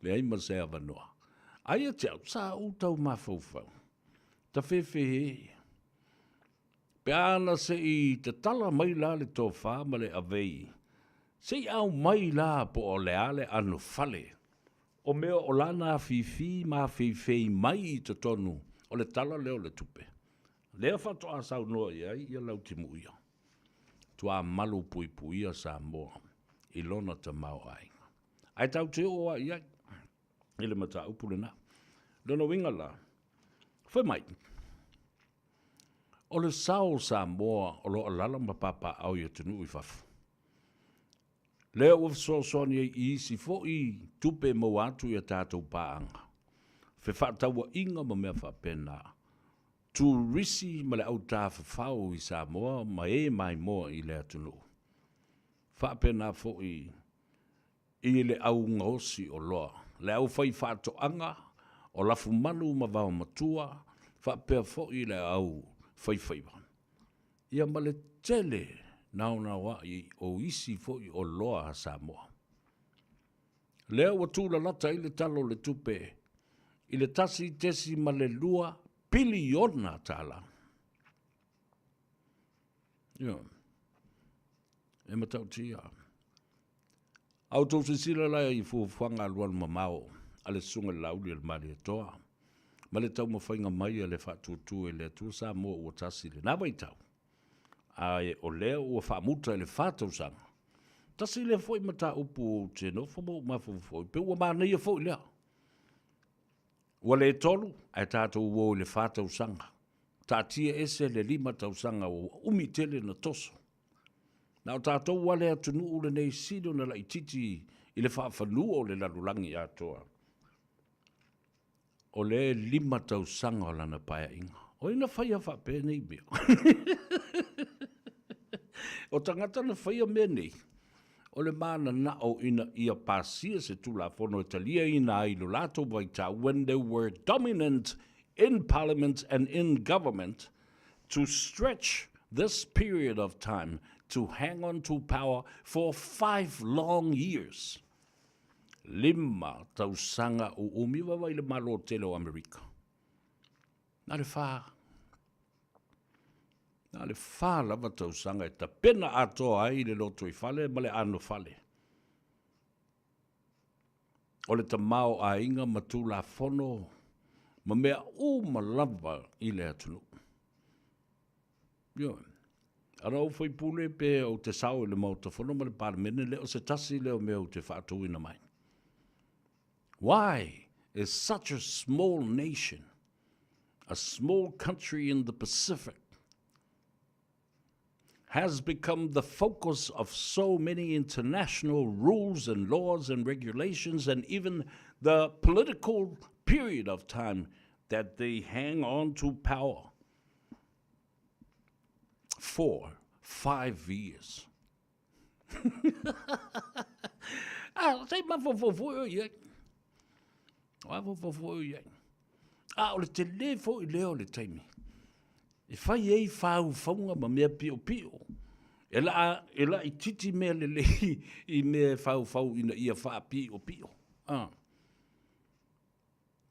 Leai ma se avanoa. Aia te au, sa ou tau mafaufau. Tafefe Pe a ana se i tatala mai la le tofa ma le avei, se i aumai la po o le a le ano fale o mea o lana afifi ma afeifei mai i totonu o le tala lea o le tupe. Lea faatoa saunoa i ai ia Lautimuia, Tuamalu puipuia Samoa i lona tamaoaiga. Ae tatou te oo lava i ai i le mataupu lena. Lona uiga la, fai mai, o le sao o Samoa o lo o alaala ma papaaao i atunuu i fafo, lea ua fesoasoani ai i isi foi tupe e maua atu i a tatou paaga, fefaatauaiga ma mea faapena, turisi ma le au tafafao i Samoa ma e maimoa i le atunuu. Faapena foi i le au gaosi oloa, le au faifaatoaga o lafumanu ma vaomatua, faapea foi le au faifaiva. Ia ma le tele naonaoaʻi o isi foi oloa a Samoa. Lea ua tuulalata ai le Tala o le Tupe i le $1.2 piliona tala. Ioe. E matautia. A outou silasila la i fuafuaga alualumamao a le Susuga i le Laauli a le Malietoa ma le taumafaiga mai a le Faatuatua i le Atua Samoa ua tasi i lena vaitau, ae o lea ua faamuta i le fa tausaga, tasi lea foi mataupu ou te nofo ma ou mafaufau ai, pei ua manaia foi lea. Ua le tolu, ae tatou o i le fa tausaga. Taatia ese le lima tausaga ua umi tele na toso. Na o tatou lava le atunuu lenei sili ona laitiiti i le faafanua o le lalolagi atoa. O lea e lima tausaga o lana paeaiga. O ai na faia faapea nei mea? O tagata na faia mea nei, o le mananao ina ia pasia se Tulafono e taliaina ai lo latou vaitau when they were dominant in Parliament and in government to stretch this period of time to hang on to power for five long years. Lima tausaga uumi vaivai le Malo tele o Amerika. Na le fa. Na le fa lava tausaga e tapena atoa ai le lotoifale ma le anofale. O le tamaoaiga ma Tulafono ma mea uma lava i le atunuu. Ioe. Ana ou faipule pe ou te sao i le Maota Fono ma le Palemene, le o se tasi lea o mea ou te faatauina mai. Why is such a small nation, a small country in the Pacific, has become the focus of so many international rules and laws and regulations and even the political period of time that they hang on to power for five years. A, se i mafaufau foi o i ai. Mafaufau foi o i ai. A o le tele foi lea o le taimi e fai ai faufauga ma mea piopio. E la, e laitiiti mea lelei i mea e faufau ina ia faapiopio. Ah.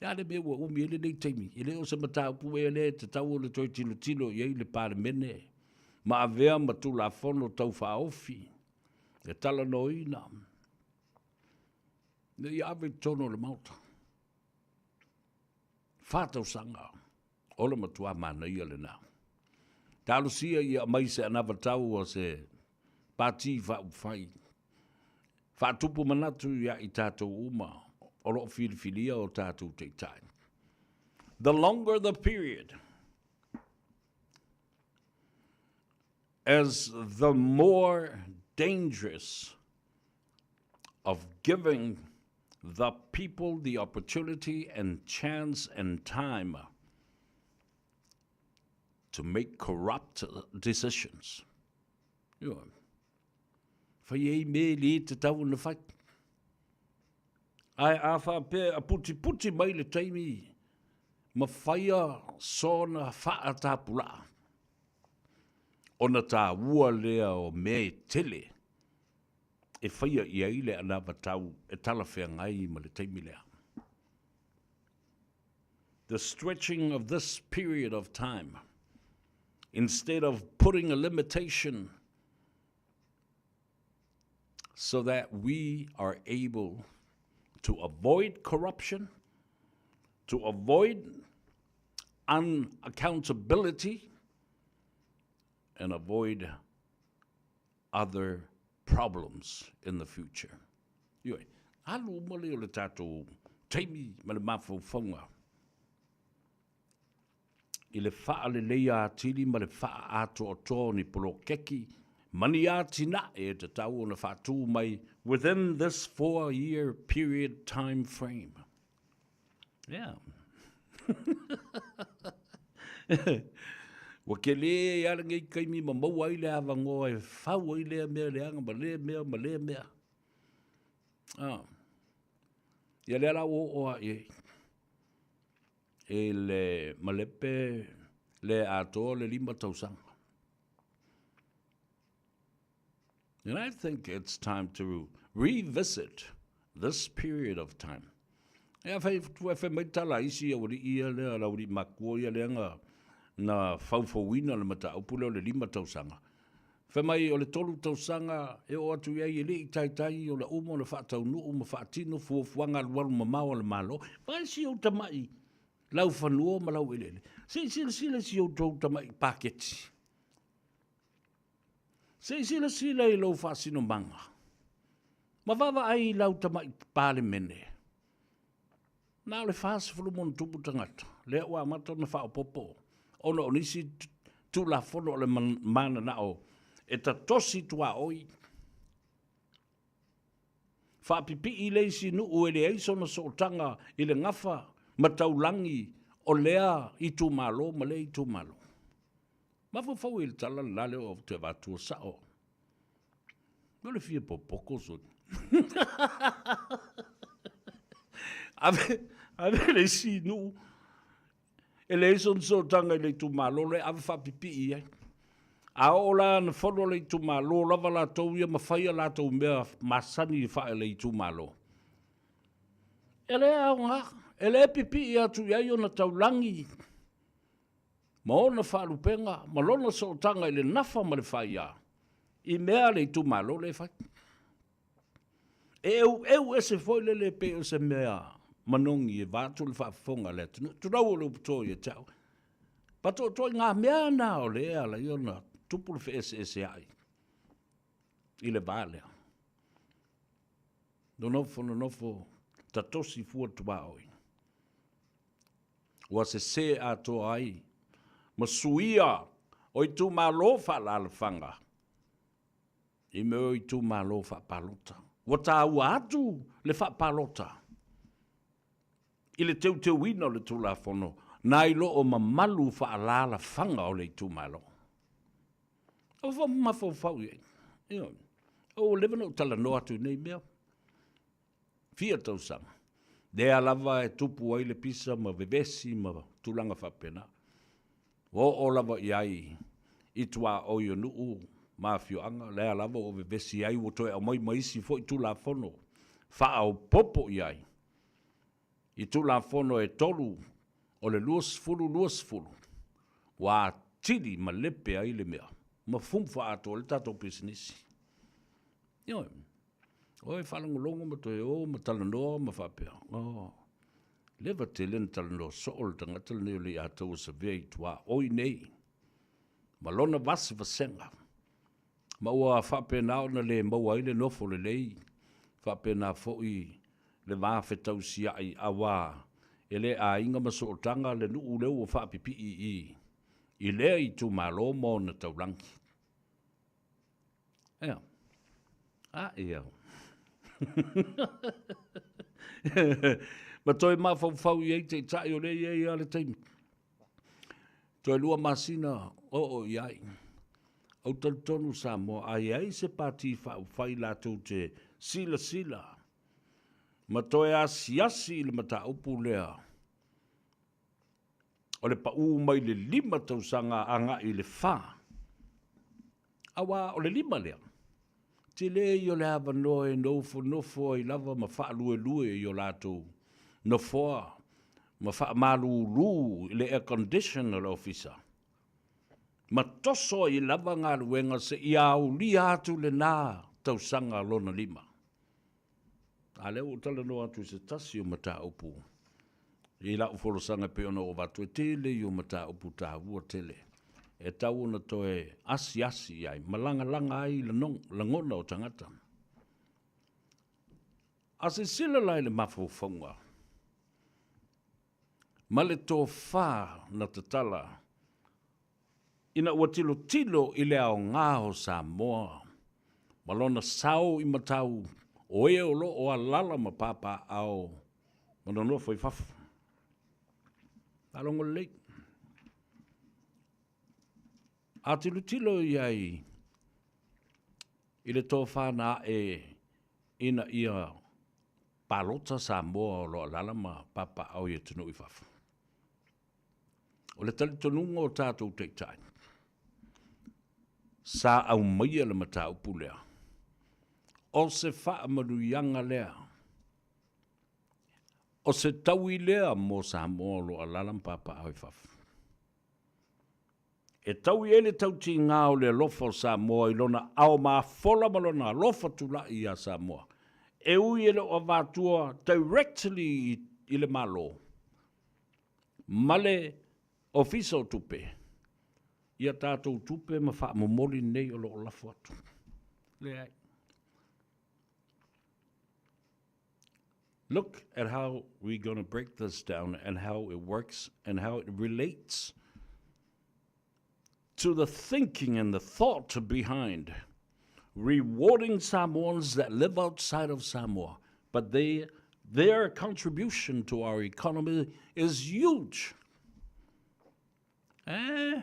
Le a le mea ua umi ai lenei taimi? E le o se mataupu ea lea e tatau ona toe tilotilo i ai le Palemene ma avea ma Tulafono Tau Faaofi e talanoaina ina ia ave i totonu o le Maota. Fa tausaga, o le matua manaia lena. Talosia ia aumai se anavatau a se Pati Faaupufai Faatupu manatu ia i tatou uma o lo o filifilia o tatou taitai. The longer the period, as the more dangerous of giving the people the opportunity and chance and time. to make corrupt decisions. Ioe. Fai ai mea e le tatau ona fai. Ae a faapea a putiputi mai le taimi ma faia sona faatapulaa, ona taua lea o mea e tele e faia i ai le anavatau e talafeagai ma le taimi lea. The stretching of this period of time, instead of putting a limitation so that we are able to avoid corruption, to avoid unaccountability, and avoid other problems in the future. Ioe, alu uma lea o le tatou taimi ma le mafaufauga i le faaleleia atili ma le faaatoatoa o ni polokeki ma ni atinae e tatau ona faatu mai within this 4-year period time frame. Yeah. Ua kele ai lava lenei taimi ma maua ai le avanoa e fau ai lea mea leaga ma lea mea ma lea mea. Ah. Ia lea la ua oo lava i ai. I le malepe le atoa le 5 tausaga. And I think it's time to revisit this period of time. Ia fai tua fai mai tala isi au alii ia lea lau alii makua ia lea na na faufauina le mataupu lea o le 5 tausaga. Fai mai o le 3 tausaga e oo atu i ai e le i taitai ona uma ona faataunuu ma faatino fuafuaga alualu mamao a le Malo. Vaai si ou tamai laufanua ma laueleele. Se i silasila i si outou tamai paketi. Se i silasila i lou faasinomaga ma vaavaai i lau tamai Palemene. Na o le 40 ma ona tupu tagata, lea ua amata ona faaopoopo ona o nisi Tulafono o le mananao e tatosi tuaoi. Faapipii le isi nuu e leai sona sootaga i le gafa ma taulagi o lea itumalo ma lea itumalo. Mafaufau i le tala le la lea ou te avatua sao. O le fia popoto soni. Ave, ave le isi nuu e leai sona sootaga i le itumalo lea, ave faapipii i ai. A oo la na fono le itumalo lava latou ia ma fai a latou mea masani faale itumalo. E le aoga, e le pipii atu i ai ona taulagi ma ona faalupega ma lona sootaga i le nafa ma le faia i mea a le itumalo lea e fai. E eueu ese foi lele pei o se mea manogi e vaeatu le faafofoga a le atunuu. Tulou o le upu to ia te au. Patoatoa i ngā mea na o le e ala ai ona tupu le feeseeseai i le va lea. Nonofo, nonofo, tatosi fua tuaoi. Ua sesē atoa ai ma suia o itumalo faaalaalafaga i mea o itumalo faapalota. Ua taua atu le faapalota i le teuteuina o le Tulafono nai lo o mamalu faaalaalafaga o le itumalo. Ua mafaufau i ai. Ioe. Ua leva ona ou talanoa atu i nei mea. Fia tausaga. Lea lava e tupu ai le pisa ma vevesi ma tulaga faapena. Ua oo lava i ai i tuaoi o nuu ma afioaga, lea lava ua vevesi ai, ua toe aumai ma isi foi Tulafono faaopoopo i ai i Tulafono e 3 o le 2020, ua atili malepe ai le mea ma fumu faaatoa ai le tatou pisinisi. Ioe. O e faalogologo ma toe o ma talanoa ma faapea, oh, leva tele na talanoa soo le tagata lenei o Leiataua Savea i tuaoi nei ma lona vasevasega, ma ua faapena ona le maua ai le nofo lelei, faapena foi le va fetausiai auā e le aiga ma sootaga le nuu lea ua faapipii i i lea itumalo ma ona taulagi. Ea. A ia. Ma toe mafaufau i ai taitai o lea e i ai lava le taimi. Toe 2 masina oo i ai. Ou talitonu Samoa, a i ai se Pati Faaupufai latou te silasila ma toe asiasi i le mataupu lea o le pau mai le 5 tausaga agai i le 4, aua o le 5 lea, tele ia o le avanoa e nofonofo ai lava ma faaluelue i o latou nofoa ma faamalulu i le air condition o le ofisa, ma toso ai lava galuega seia aulia atu lena tausaga lona 5. A lea ua ou talanoa atu i se tasi o mataupu i lau folasaga e pei ona ou avatu, e tele ia o mataupu taua tele e tau ona toe asiasi i ai ma lagalaga ai lagona o tagata. A silasila la i le mafaufauga ma le tofa na tatala ina ua tilotilo i le aoga o Samoa ma lona sao i matau o e o lo o alaala ma papaaao ma nonofo i fafo. Faalogo lelei. A tilotilo i ai i le tofa na ae ina ia palota Samoa o lo o alaala ma papaaao i atunuu i fafo, O le talitonuga o tatou taitai, sa aumaia le mataupu lea, o se faamanuiaga lea, o se taui lea mo Samoa o lo o alaala ma papaaao i fafo. E taui ai le tautiga o le alofa o Samoa i lona ao mafola ma lona alofa tulai iā Samoa, e ui e le o avatua directly i le Malo ma le Ofisa o Tupe ia tatou tupe ma faamomoli nei o lo o lafo atu. Leai. Look at how we're going to break this down and how it works and how it relates to the thinking and the thought behind rewarding Samoans that live outside of Samoa, but they, their contribution to our economy is huge. Eh?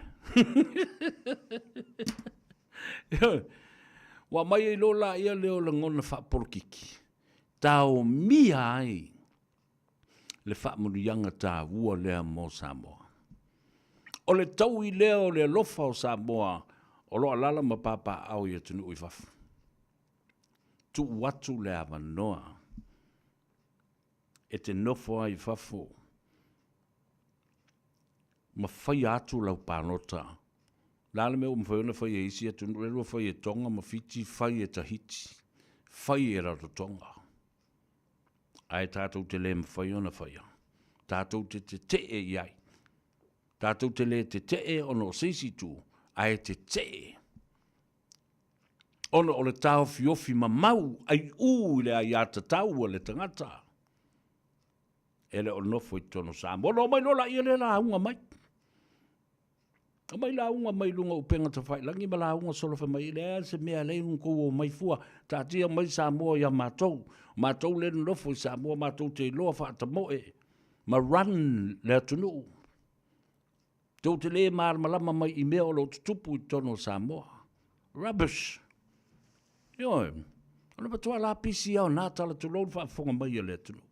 Ua mai ai loa la ia lea o lagona faapolokiki, taomia ai le faamanuiaga taua lea mo Samoa. O le taui lea o le alofa o Samoa o lo o alaala ma papaaao i atunuu i fafo. Tuu atu le avanoa e te nofo ai i fafo ma faia atu lau palota. O le a le mea ua mafai ona fai e isi atunuu, lea ua fai e Tonga ma Fiti, fai e Tahiti, fai e Rarotonga. Ae tatou te le mafai ona faia. Tatou te tetee i ai. Tatou te le tetee ona o se isi itu, ae tetee ona o le taofiofi mamau aiu i le aiatatau a le tagata e le o nofo i totonu o Samoa. Ona omai loa laia lea lauga mai. Omai lauga mai luga o upega tafailagi ma lauga solo fai mai, e leai se mea e alai ona outou omai fua, taatia mai Samoa ia matou. O matou lea e nonofo i Samoa matou te iloa faatamoe ma run le atunuu. Tou te le malamalama mai i mea o lo o tutupu i totonu o Samoa. Rubbish! Ioe, o le matua lapisi lava o na tala tulou le faafofoga mai a le atunuu.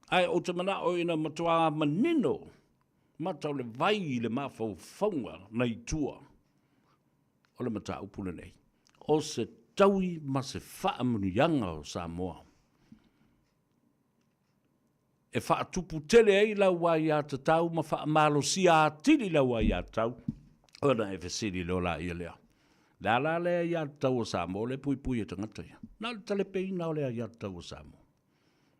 Ae ou te manao ina matua manino mata o le vai i le mafaufauga nai tua o le mataupu lenei. O se taui ma se faamanuiaga o Samoa e faatupu tele ai lau aiatatau ma faamalosia atili lau aiatatau, ona e fesili loa laia lea, Le a la le aiatatau a Samoa lea e puipui e tagata ia? Na o le talepeina o le aiatatau a Samoa.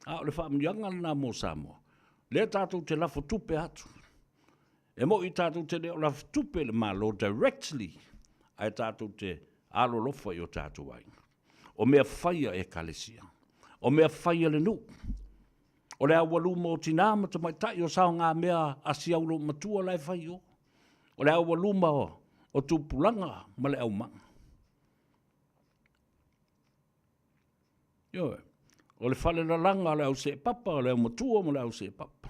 A o le faamanuiaga lena mo Samoa, lea tatou te lafo tupe atu. E moni tatou te le o lafo tupe i le Malo directly, ae tatou te alolofa i o tatou aiga. O mea fai a Ekalesia, o mea fai a le nuu, o le aualuma o tinā ma tamaitai o saogamea a si au loomatua la e fai i o, o le aualuma o tupulaga ma le aumaga. Ioe, o le falelalaga o le au seepapa, o le aumatua ma le au seepapa.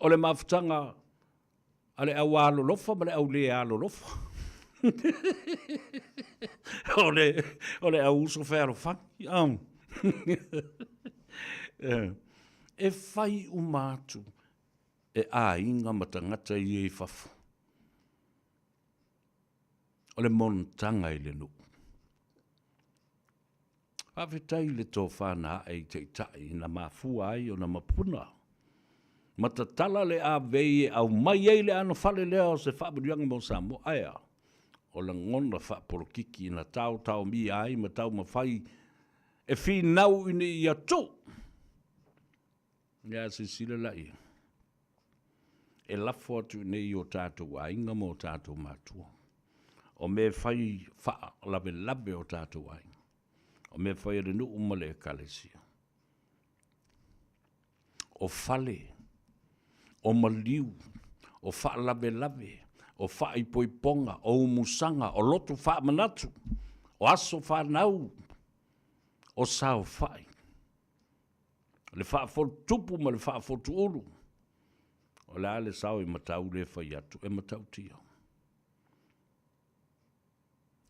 O le mafutaga a le au alolofa ma le au lē alolofa. O le, o le au uso fealofani. Um. E fai uma atu e aiga ma tagata ia i fafo. O le monotaga i le nuu. Faafetai i le tofa na ae i Taitai na mafua ai ona mapuna ma tatala le avei e aumai ai le anofale lea o se faamanuiaga mo Samoa. Ae a? O lagona faapolokiki na taotaomia ai ma taumafai e finau ina ia tuu. Ia silasila la i ai. E lafo atu i inei i o tatou aiga ma o tatou matua. O mea e fai faalavelave o tatou aiga. O mea e fai a le nuu ma le ekalesia. O fale, o maliu, o faalavelave, o faaipoipoga, o umusaga, o loto faamanatu, o aso fanau, o saofai. le faafotutupu ma le faafotuulu, o le a le sao i Matau lea e fai atu, e matautia.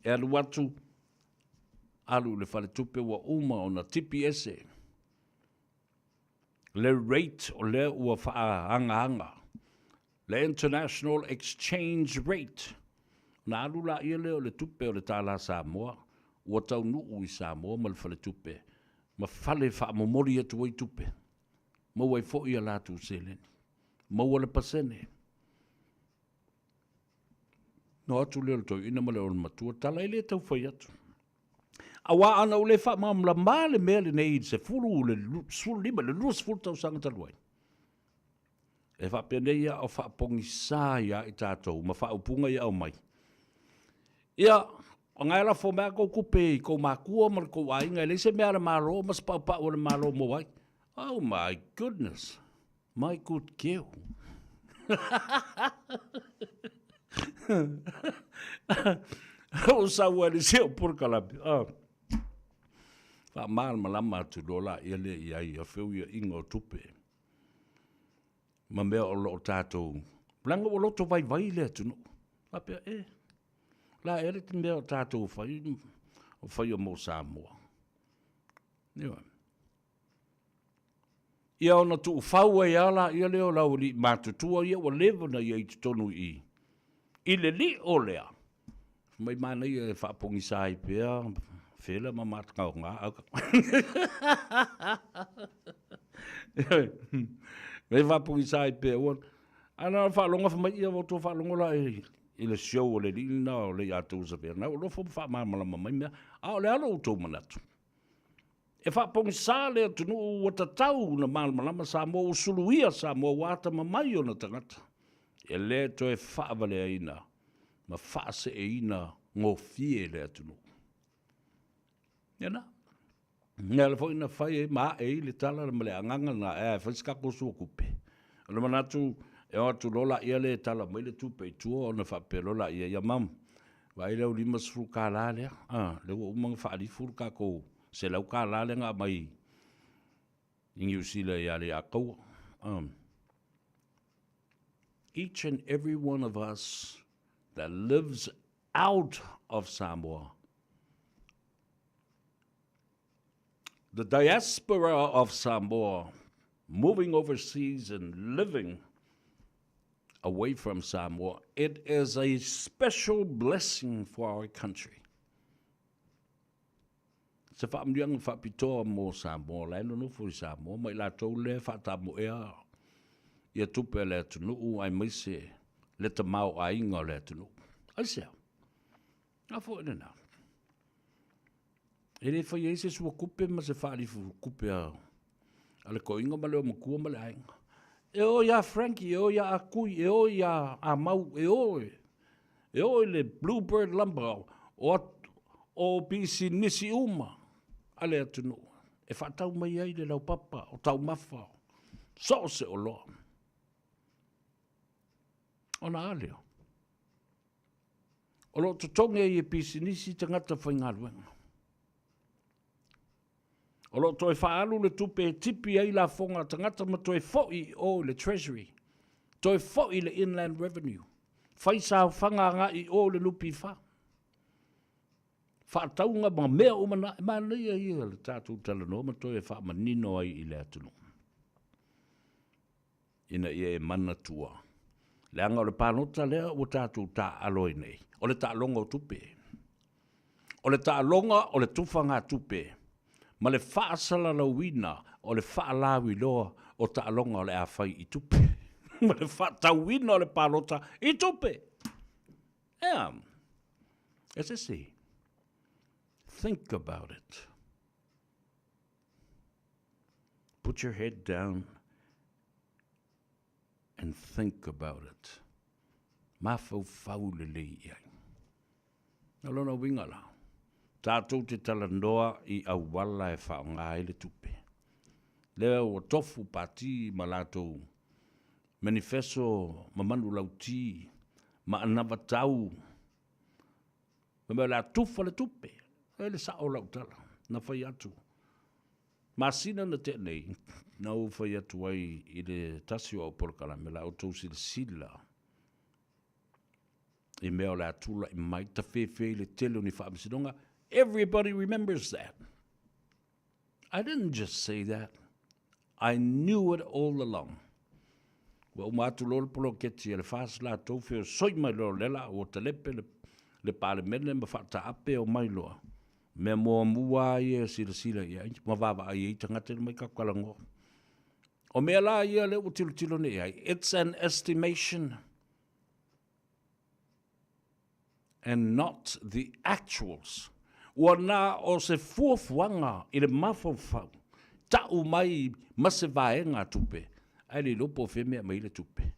E alu atu, alu i le faletupe ua uma ona tipi ese le rate o lea ua faaagaaga, le international exchange rate, ona alu laia lea o le tupe o le tālā Samoa ua taunuu i Samoa ma le faletupe ma fale faamomoli atu ai tupe, maua ai foi a latou seleni, maua le pasene. No atu lea o le toeaina ma le olomatua, tala e le tau fai atu. Aua ana ou le faamalamalama le mea lenei i le 10, le 15, le 20 tausaga talu ai, E faapenei a o faapogisā ia i tatou ma faaupuga ia aumai. Ia, o na e lafo mai a kou tupe i kou makua ma le kou aiga, e leai se mea a le Malo ma se paupau a le Malo mo ai. Oh my goodness, my good keu. Ua sau ai le isi au polokalame. Oh. Faamalamalama atu loa laia lea i ai a feuiaiga o tupe. ma mea o lo o tatou, leaga ua loto vaivai le atunuu. Faapea, e, la ea le mea o tatou fai, o faia mo Samoa. Ioe. Ia ona tuufau ai lava laia lea o le aualii matutua ia ua leva ona i ai i totonu i i, i le lio lea, fai mai manaia e faapogisa ai pea Fela ma Matagaoga. E faapogisa ai pea ua ana faalogo fai mai ia ua outou faalogo la i le show a le alii lena o Leiataua Savea na ua nofo ma faamalamalama mai mea a o le a lo outou manatu E faapogisa le atunuu ua tatau ona malamalama Samoa ua suluia Samoa ua atamamai ona tagata e le toe faavaleaina ma faaseeina gofie le atunuu. Ia na. E ala foi na fai ai ma ae ai le tala ma le agaga na e fai se tatou suatupe. O le manatu e o atu loa laia lea e tala mai le tupe i tua ona faapea loa laia, ia mum, vaai le au $50 lea, a, lea ua uma ona faalifu le tatou $100 lea na aumai i Niu Sila ia Leiataua. Each and every one of us that lives out of Samoa, the diaspora of Samoa, moving overseas and living away from Samoa, it is a special blessing for our country. Se faamanuiaga faapitoa mo Samoa, la e nonofo i Samoa ma i latou lea e faatamoea ia tupe a le atunuu aemaise le tamaoaiga o le atunuu. Aisea? A foi lena. E le fai ai se suakupe ma se faalifu kupe a, a le toeaina ma le ōmatua ma le aiga. E o iā Frankie, e o iā Akui, e o iā Amau, e o e o i le Bluebird Lumber, o, o pisinisi uma a le atunuu e faatau mai ai le laupapa, o taumafa, so o se oloa. Ona a lea? O lo o totogi ai e pisinisi tagata faigaluega. O lo o toe faaalu le tupe e tipi ai lafoga a tagata ma toe foi i o i le Treasury. Toe foi le Inland Revenue. Fai saofaga agai i o le NPF. Faatauga ma mea uma na, e manaia ia le tatou talanoa ma toe faamanino ai i le atunuu. Ina ia e manatua, leaga o le palota lea ua tatou taaalo ai nei, o le taaloga o tupe. O le taaloga o le tufagatupe ma le faasalalauina o le faalauiloa o taaloga o le a fai i tupe ma le faatauina o le palota i tupe. Ea, e se isi, think about it. Put your head down and think about it. Mafaufau lelei i ai. O lona uiga la, tatou te talanoa i auala e faaaoga ai le tupe. Lea ua tofu pati ma latou manifeso ma manulauti ma anavatau, fai mai o le a tufa le tupe. E le sao lau tala, na fai atu. Masina na tea nei, na ou fai atu ai i le tasi o au polokalame, la outou silasila i mea o le a tulai mai, tafefe i le tele o ni faamasinoga. Everybody remembers that. I didn't just say that. I knew it all along. Ua uma atu loa le poloketi a le FAST latou feosoi mai loa le la ua talepe le, le Palemene ma faataape o mai loa. Mea muamua ia e silasila i ai ma vaavaai ai tagata mai tatou O mea la ia lea ua tilotilo nei ai, it's an estimation and not the actuals. Ua na o se fuafuaga i le mafaufau, ta'u mai ma se vaega tupe, ae le iloa po o fea mea aumai le tupe.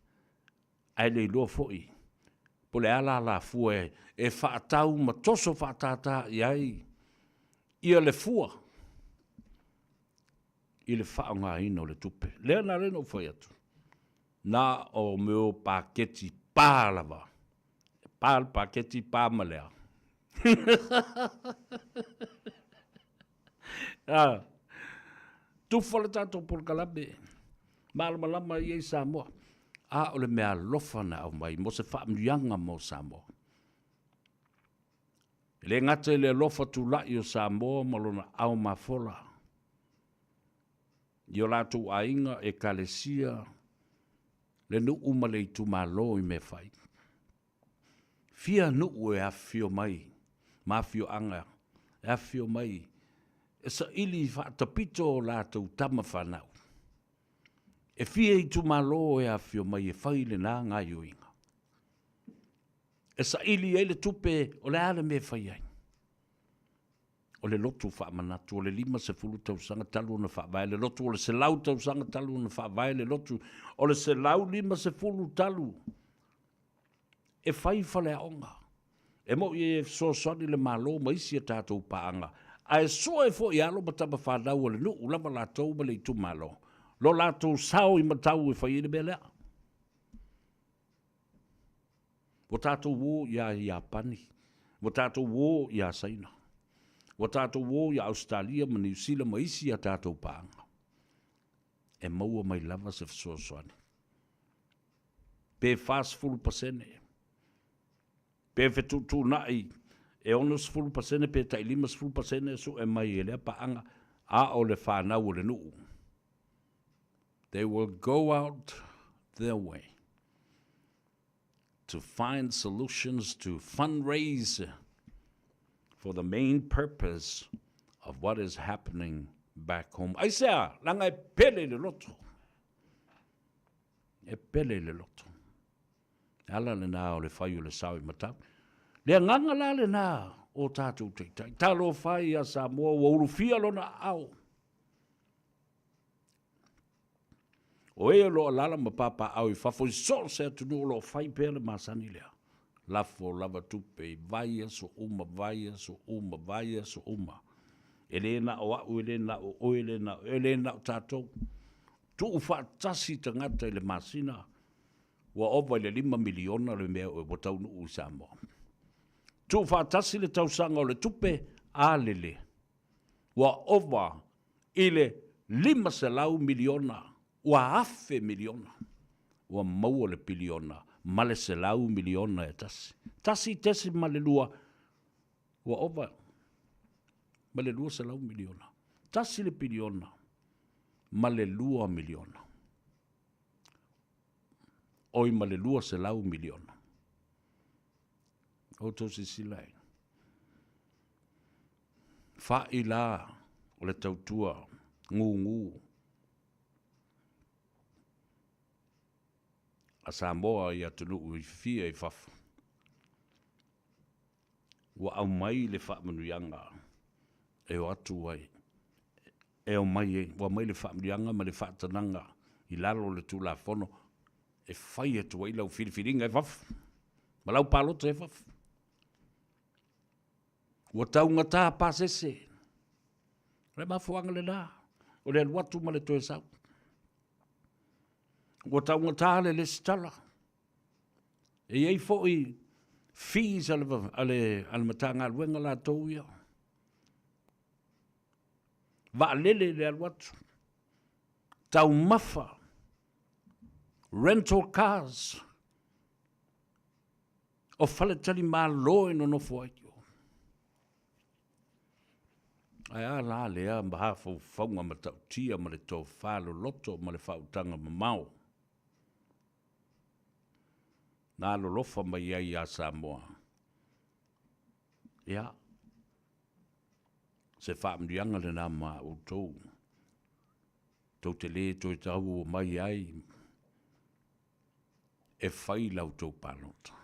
Ae le iloa foi po o le a la alafua e fa'atau ma toso fa'atātā i ai ia le fua i le fa'aaogaina o le tupe. Lea na ala ai ona ou fai atu, na o mea o paketi pa lava. E pa le paketi, pa ma le a. Ah, tufa le tatou polokalame, malamalama ia i Samoa. A o le mea alofa na aumai mo se faamanuiaga mo Samoa. E le gata i le alofa tulai o Samoa ma lona ao mafola i o latou aiga, ekalesia, le nuu ma le itumalo i mea fai. Fia nuu e afifio mai ma afioaga e afifio mai e saili faatapito o latou tama fanau. E fia itumalo e afifio mai e fai lena gaioiga. E saili ai le tupe o le a le mea e fai ai. O le lotu faamanatu o le 50 tausaga talu ona faavae le lotu, o le 100 tausaga talu ona faavae le lotu, o le 150 talu e fai faleaoga. E mo'i e fesoasoani le Malo ma isi a tatou paaga, ae sue foi alo ma tama fanau a le nuu lava latou ma le itumalo, lo latou sao i matau e fai ai le mea lea. Ua tatou o iā Iapani, ua tatou o iā Saina, ua tatou o iā Ausetalia ma Niu Sila ma isi a tatou paaga. E maua mai lava se fesoasoani. Pe 40%, pe fetuutuunai e 60% pe tai 50% e sue mai e lea paaga, a o le fanau o le nuu. They will go out their way to find solutions to fundraise for the main purpose of what is happening back home. Aisea, leaga e pele i le loto. E pele i le loto. E ala lena o le fai o le sao i matau. Le agaga la lena o tatou taitai. Talofa e ia Samoa ua ulufia lona aao. O e o lo o alaala ma papaaao i fafo i so o se atunuu o lo o fai pea le masani lea. Lafo lava tupe i vaiaso uma, vaiaso uma, vaiaso uma. E le na o au, e le na o oe, e le na o, e le na o tatou. Tuu faatasi tagata i le masina, ua ova i le $5 miliona le mea ua taunuu i Samoa. Tuu faatasi le tausaga o le tupe, a lele, ua ova i le 500 miliona, ua afe miliona. Ua maua le piliona ma le 100 miliona e tasi. 1.2 ua ova ma le 200 miliona. Tasi le piliona ma le 2 miliona. Oi ma le 200 miliona. Outou silasila e. Fa'i la o le tautua gugu a Samoa i atunuu i fia i fafo. Ua aumai le faamanuiaga e o atu ai, e omai ai, ua aumai le faamanuiaga ma le faatanaga i lalo o le Tulafono e fai atu ai lau filifiliga i fafo ma lau palota i fafo. Ua taugata pasese. O le mafuaaga lena o le alu atu ma le toe sau. Ua taugata le lesitala. E i ai foi fees a le, a le, a le Matagaluega latou ia. Vaalele le alu atu. Taumafa. Rental cars. O faletalimalo e nonofo ai. Ae a la lea mafaufauga matautia ma le tofa loloto ma le faautaga mamao na alolofa mai ai ia Samoa. Ia, se faamanuiaga lena ma outou, tou te le toe tau mai ai e fai la outou palota.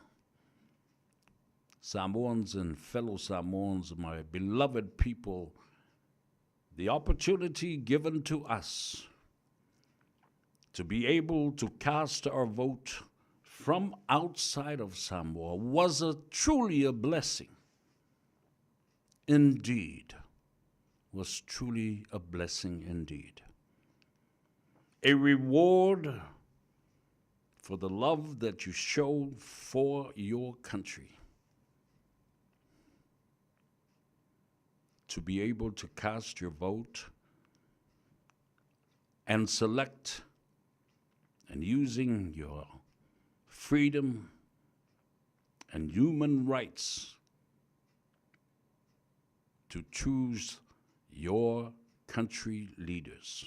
Samoans and fellow Samoans, my beloved people, the opportunity given to us to be able to cast our vote from outside of Samoa was a truly a blessing. Indeed, was truly a blessing indeed. A reward for the love that you show for your country. To be able to cast your vote and select and using your freedom and human rights to choose your country leaders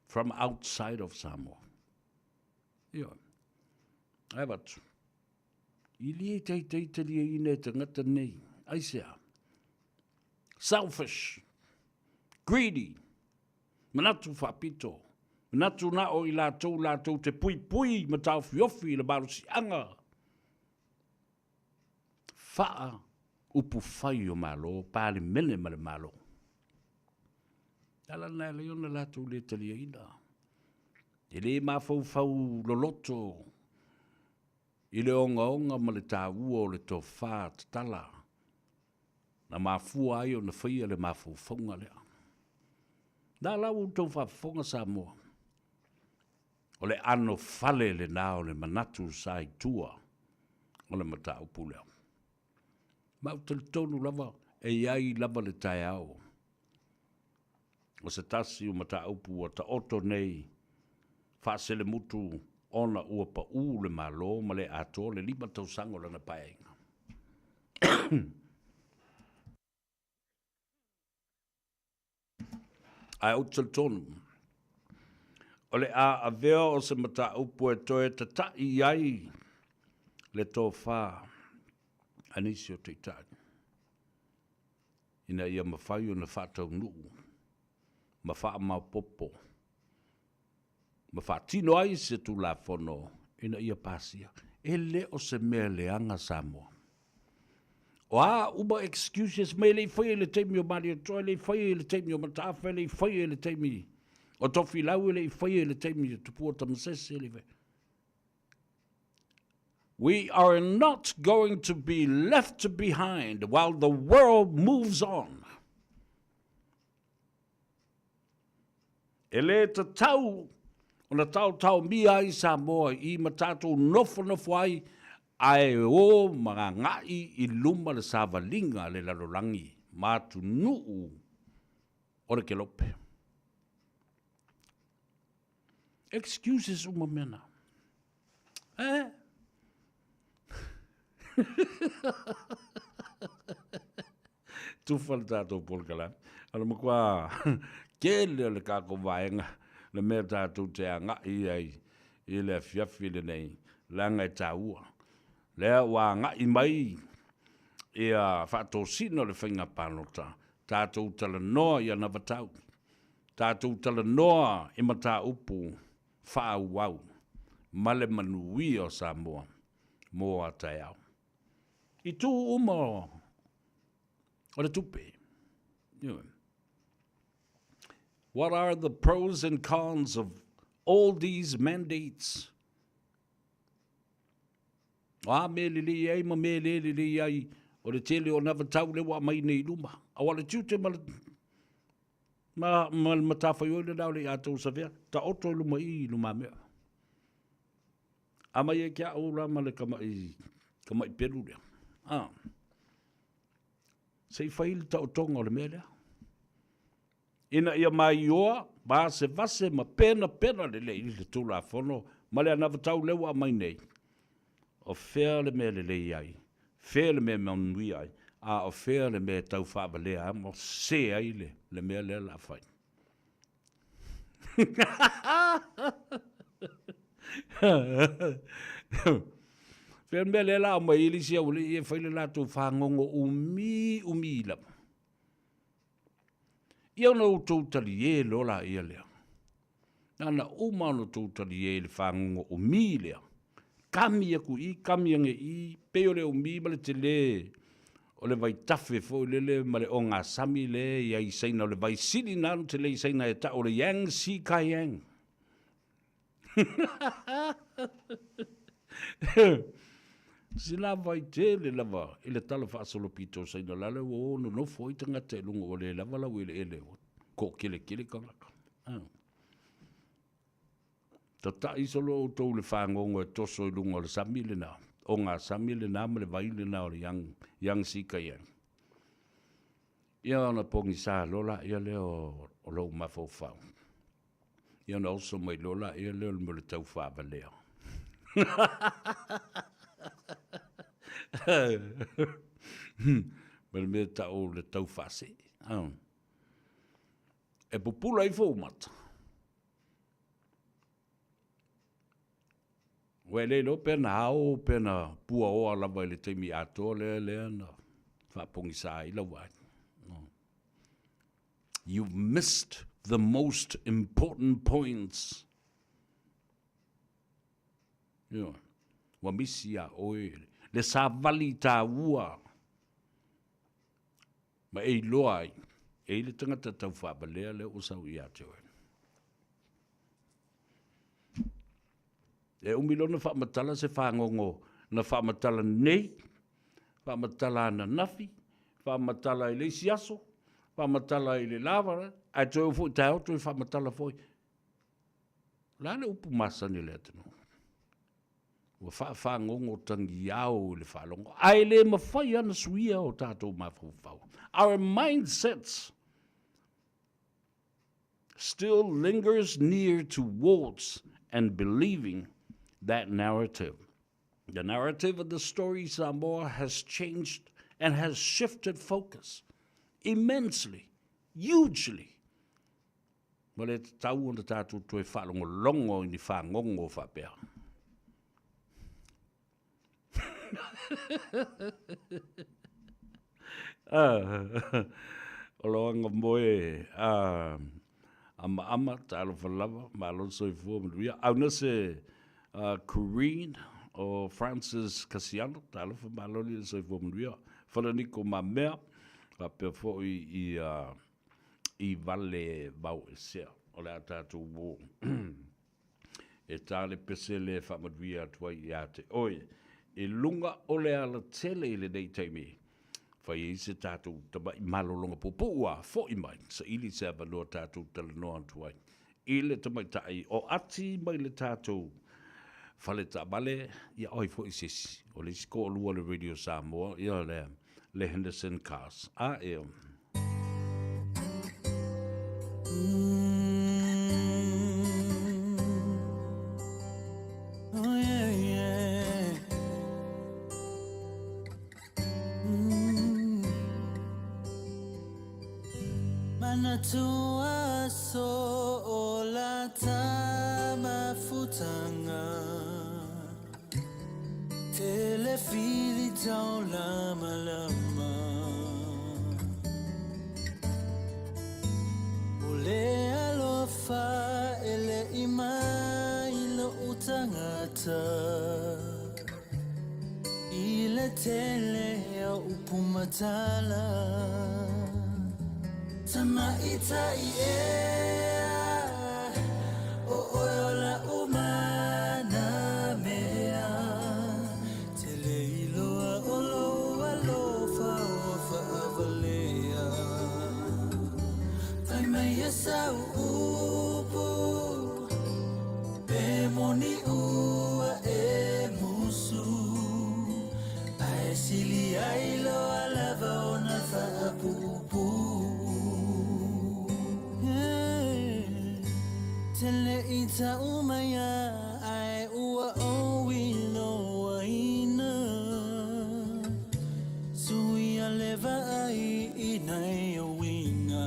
from outside of Samoa. Ioe. Ae avatu. I le taitaitaliaina e tagata nei. Aisea? Selfish. Greedy. Manatu faapito. Manatu na o i latou latou te puipui ma taofiofi i le malosiaga faa upu fai o Malo, Palemene ma le Malo. Ala na e ona latou le taliaina. E le mafaufau loloto i le ogaoga ma le taua o le tofa tatala na mafua ai ona faia le mafaufauga lea. Na la ua outou faafofoga Samoa, o le ano fale lena o le manatu sa i tua o le mataupu lea. Ma ou te talitonu lava e i ai lava le taeao o se tasi o mataupu ua taoto nei faaselemutu ona ua pau le Malo ma le atoa le 5 tausaga o lana paeaiga. Ae ou te talitonu, o le a avea o se mataupu e toe tata'i ai le tofa a nisi o Taitai, ina ia mafai ona faataunuu ma faamaopoopo ma faatino ai se Tulafono ina ia pasia. E le o se mea leaga Samoa. O a uma excuses mai e le i faia i le taimi o Malietoa, e le i faia i le taimi o Mataafa, e le i faia i le taimi o Tofilau, e le i faia i le taimi o Tupua Tamasese, e le i faia. We are not going to be left behind while the world moves on. E lē tatau ona taotaomia ai Samoa i ma tatou nofonofo ai ae o ma gaga'i i luma le savaliga a le lalolagi ma atunuu o le kelope. Excuses uma mea na. Eh? Tufa le tātou polokalame. O le matua tele o le kākou vaega, le mea tātou te agai ai i le afiafi lenei, leaga e tāua. Lea ua agai mai ia faatosina o le faiga palota, tātou talanoa i anavatau, tātou talanoa i mataupu faaauau ma le manuia o Samoa mō a taeao. I tū uma o le tupe. What are the pros and cons of all these mandates? O a mea lelei ai ma mea le lelei ai o le tele o anavatau lea ua aumai nei i luma. Aua o le tiute ma le ma, ma le matafaioi lena o le ia tou savea, taoto i luma i i lumamea. A mai ai ke au la ma le kamaʻi, kamaʻi pelu lea. A. Se i fai le taotoga o le mea lea. Ina ia maioa, vasevase ma penapena lelei i le Tulafono ma le anavatau lea ua aumai nei, o fea le mea lelei ai, fea le mea manuia ai, a o fea le mea e tau faavalea ai ma sese ai le, le mea lea o le a fai. Fea le mea lea o le a aumai ai le isi aualii e fai le latou fagogo umi umi lava. Ia ona outou talie loa laia lea. Na ona uma ona outou talie i le fagogo umi lea. Kami aku i i, kami ane i i, pei o le umi ma le tele o le vaitafe foi lele ma le ogasami lea e i ai i Saina, o le vai sili na ona tele i Saina e tau o le Yangtze Kiang. Sina vai tele lava i le tala faasolopito o Saina, la le ua o nonofo ai tagata i luga ua le lava lau eleele ua toakeletele tagata. Tataʻi solo outou i le fagogo e toso i luga o le sami lena, ogasami lena ma le vai lena o le Yang, Yangtze Kiang. Ia ona pogisa loa laia lea o, o lou mafaufau. Ia ona oso mai loa laia lea o le mea o le taufaavalea. Ma le mea tau o le taufaasee. E pupula ifo ou mata. Ua e le iloa pe na ao pe na puaoa lava i le taimi atoa lea lea na faapogisa ai lau vaai. No. You've missed the most important points. Ioe. Ua misi iā oe le savali taua ma e iloa ai, e i le tagata taufaavalea lea ua sau ia te oe. E umi lona faamatala se fagogo na faamatala nei, faamatala ananafi, faamatala i le isi aso, faamatala i le lava, ae toe oo foi i taeao toe faamatala foi. O le a le upu masani a le atunuu? Ua faafagogo tagiao i le faalogo, ae le mafai lava ona suia o tatou mafaufau. Our mindsets still lingers near towards and believing that narrative. The narrative of the story Samoa has changed and has shifted focus immensely, hugely. Ua le tatau ona tatou toe faalogologo i ni fagogo faapea. O lou agamoe amaama, talofa lava, malo le soifua manuia. Aunese Corrine o Francis Kasiano, talofa malo le soifua manuia. Falaniko Mamea, faapea foi i i Vale Vauesea. O le a tatou o e tā le pese lea e faamanuia atu ai ia te oe i luga o le alatele i lenei taimi. Fai ai se tatou tamaʻi malologa puupuu a foʻi mai, saili se avanoa tatou talanoa atu ai i le tamaitai o ati mai le tatou fale taavale, ia o ai foi se isi, o le isi toalua o le Radio Samoa, ia le, le Henderson Cars. A e. Oh, yeah, yeah. Manatua aso o la mafutanga Tele fili tau lama lama O le alofa e le i mai lo utangata I le tele o upu matala Tamaitai ea O oe o la umana mea Te le iloa o lou alofa ua faavalea Fai mai e sau upu Pe moni ua e musu Ae sili ai loa lava ona faapuupuu Te le i tau mai ae ua ou iloaina Suia le vaai i nai uiga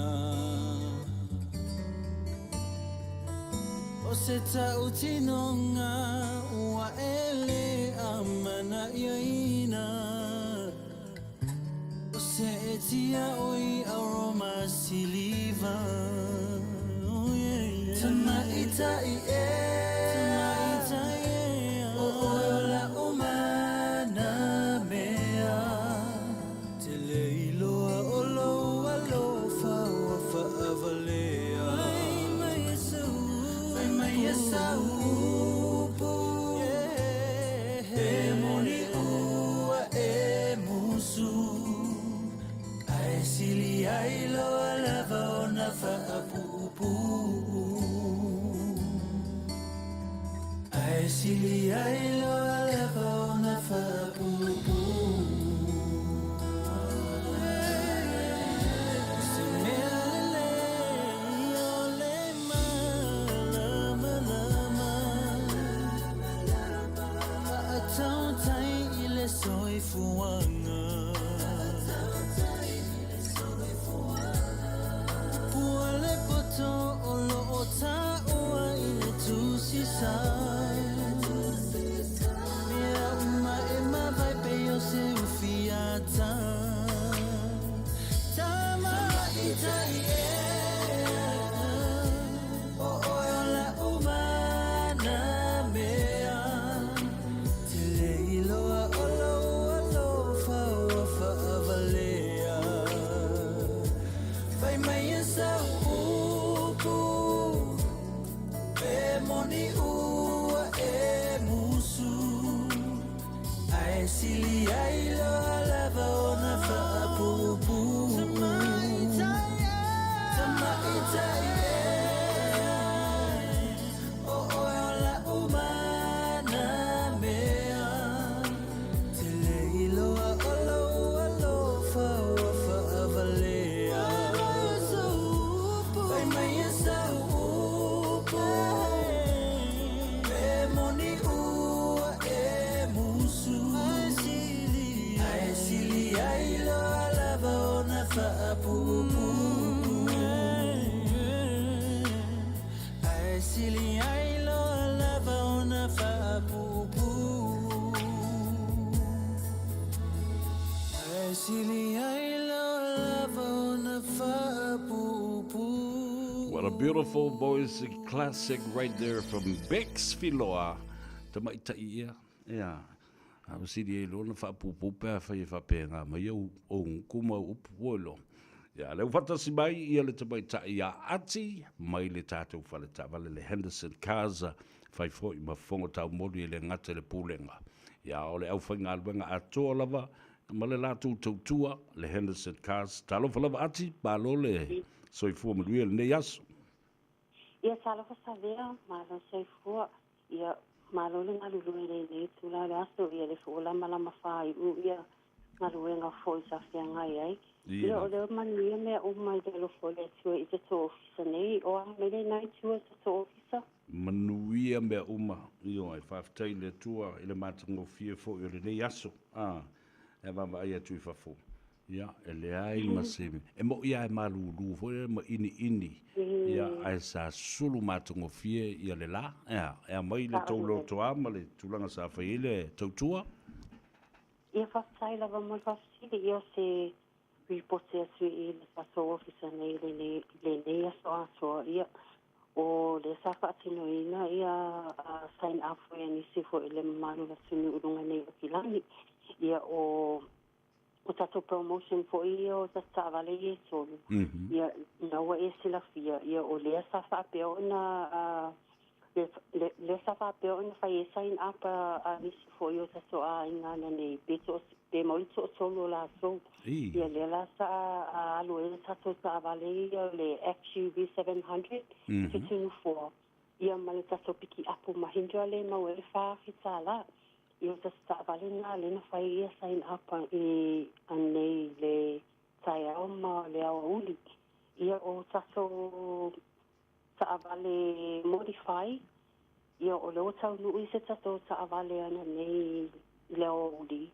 O se tautinoga ua e le amanaiaina O se etia oi aroma siliva Oh yeah, yeah. Tamaitai ea Tamaitai ea O oe o la umana mea Te le iloa o lou alofa ua faavalea Fai mai e sau Fai mai e sau upu Pe moni ua e musu Ae sili ai loa lava ona faapuupuu Ae sili ai loa lava ona faapuupuu Se mea lelei o le malamalama Faatautai i le soifuaga Pua le poto o loo taua i le tusi sa Mea uma e mavae pei o se ufiata Tamaitai ea O oe o la umana mea Te le iloa o lou alofa ua faavalea Fai mai e sau upu Pe moni ua e musu Ae sili ai loa lava ona faapuupuu Tamaitai ea O oe o la umana mea Te le iloa o lou alofa ua faavalea Fai mai e sau upu Pe moni ua e musu Ae sili ai loa lava ona faapuupuu Ae sili ai loa lava ona faapuupuu Ae sili ai loa lava ona faapuupuu What a beautiful voice, classic right there from Bex Filoa. Tamaitai ia. Ia. A o sili ai loa na faapuupuu pe afai e faapena mai au ou gutu ma au upu oi loa. Ia, le ua faatasi mai ia le tamaitai ia Ati mai le tatou fale taavale le Henderson Cars, fai foi ma fofoga taumoli e le gata i le Pulega. Ia, o le aufaigaluega atoa lava ma le latou tautua, le Henderson Cars. Talofa lava Ati, malo le soifua manuia i lenei aso. Ia, talofa Savea, malo soifua. Ia, malo le galulue i lenei itula o le aso, ia le foi ua lamalama faaiu ia galuega foi sa feagai ai. Ia, o lea ua manuia mea uma i le alofa o le Atua i tatou ofisa nei. O a mai lena itu o tatou ofisa? Manuia mea uma, ioe, faafetai i le Atua i le matagofie foi o lenei aso, a, e vaavaai atu i fafo. Ia, e leai ma se e moʻi lava e malūlū foi lea ma ʻiniʻini, ia, ae sa sulu matagofie ia le lā. E a? E aumai le tou lotoa ma le tulaga sa fai ai le tautua? Ia, faafetai lava mo le faafesili. Ia, o se ripoti atu i le tatou ofisa nei i lenei aso atoa. Ia, o lea sa faatinoina ia sign up foi a nisi foi o le mamalu o le atunuu i luga nei o Aukilani. Ia, o o tatou promotion foi ia o tatou taavale ia e tolu, ia, ina ua e silafia, ia, o lea sa faapea ona lea sa faapea ona fai ai sign up a nisi foi o tatou aiga ananei, pe pe maua le toatolu o latou. Ia, lea la sa alu ai le tatou taavale ia o le XUV 700, 7 nofoa, ia ma le tatou pikiapu Mahindra lea e maua ai le $4,000. Ia, o tatou taavale na lea na fai ia sign up i anei le taeao ma le aoauli. Ia, o tatou taavale modify, ia, o lea ua taunuu i se tatou taavale ananei i le aoauli,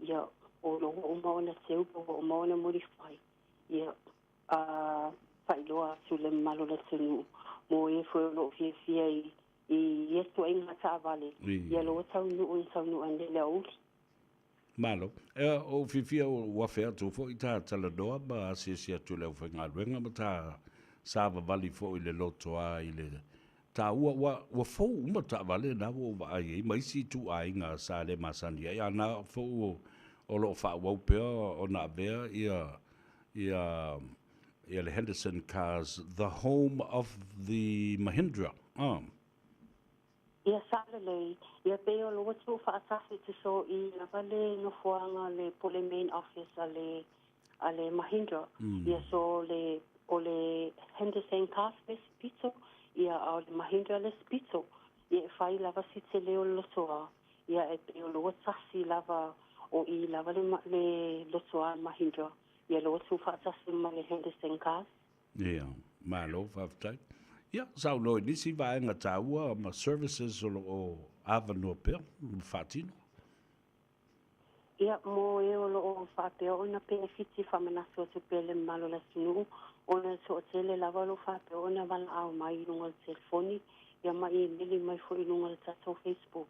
ia, o lo ua uma ona teu po ua uma ona modify. Ia, a faailoa atu le mamalu o le atunuu mo e foi o lo o fiafia i ia ituaiga taavale, ia, o lo ua taunuu na taunuu ananei i le aoauli. Malo. E, o fiafia ua afe atu foi ta talanoa ma asiasi atu i le aufaigaluega ma ta savavali foi i le lotoa i le taua ua fou uma taavale na ua ou vaai ai ma isi ituaiga sa le masani ai, a na foi o lo o faaauau pea ona avea ia ia ia le Henderson Cars, the home of the Mahindra. Ah. Ia sao lelei, ia pei o lo ua tuufaatasi tusa o i lava le nofoaga le po le main office a le a le Mahindra. Ia so le o le Henderson Cars le isi pito, ia a o le Mahindra le isi pito. Ia e fai lava si tele o le lotoa, ia e pei o lo ua tasi lava o i lava le le lotoa Mahindra. Ia lo ua tuufaatasi ma le Henderson Cars. Ia, malo faafetai. Ia, saunoa i nisi vaega taua ma services o lo o avanoa pea ma faatino. Ia, mo e o lo o faapea ona penefiti faamanatu atu pea le mamalu o le atunuu, ona e toatele lava o lo o faapea ona valaau mai i luga o le telefoni, ia ma imeli mai foi i luga o le tatou Facebook.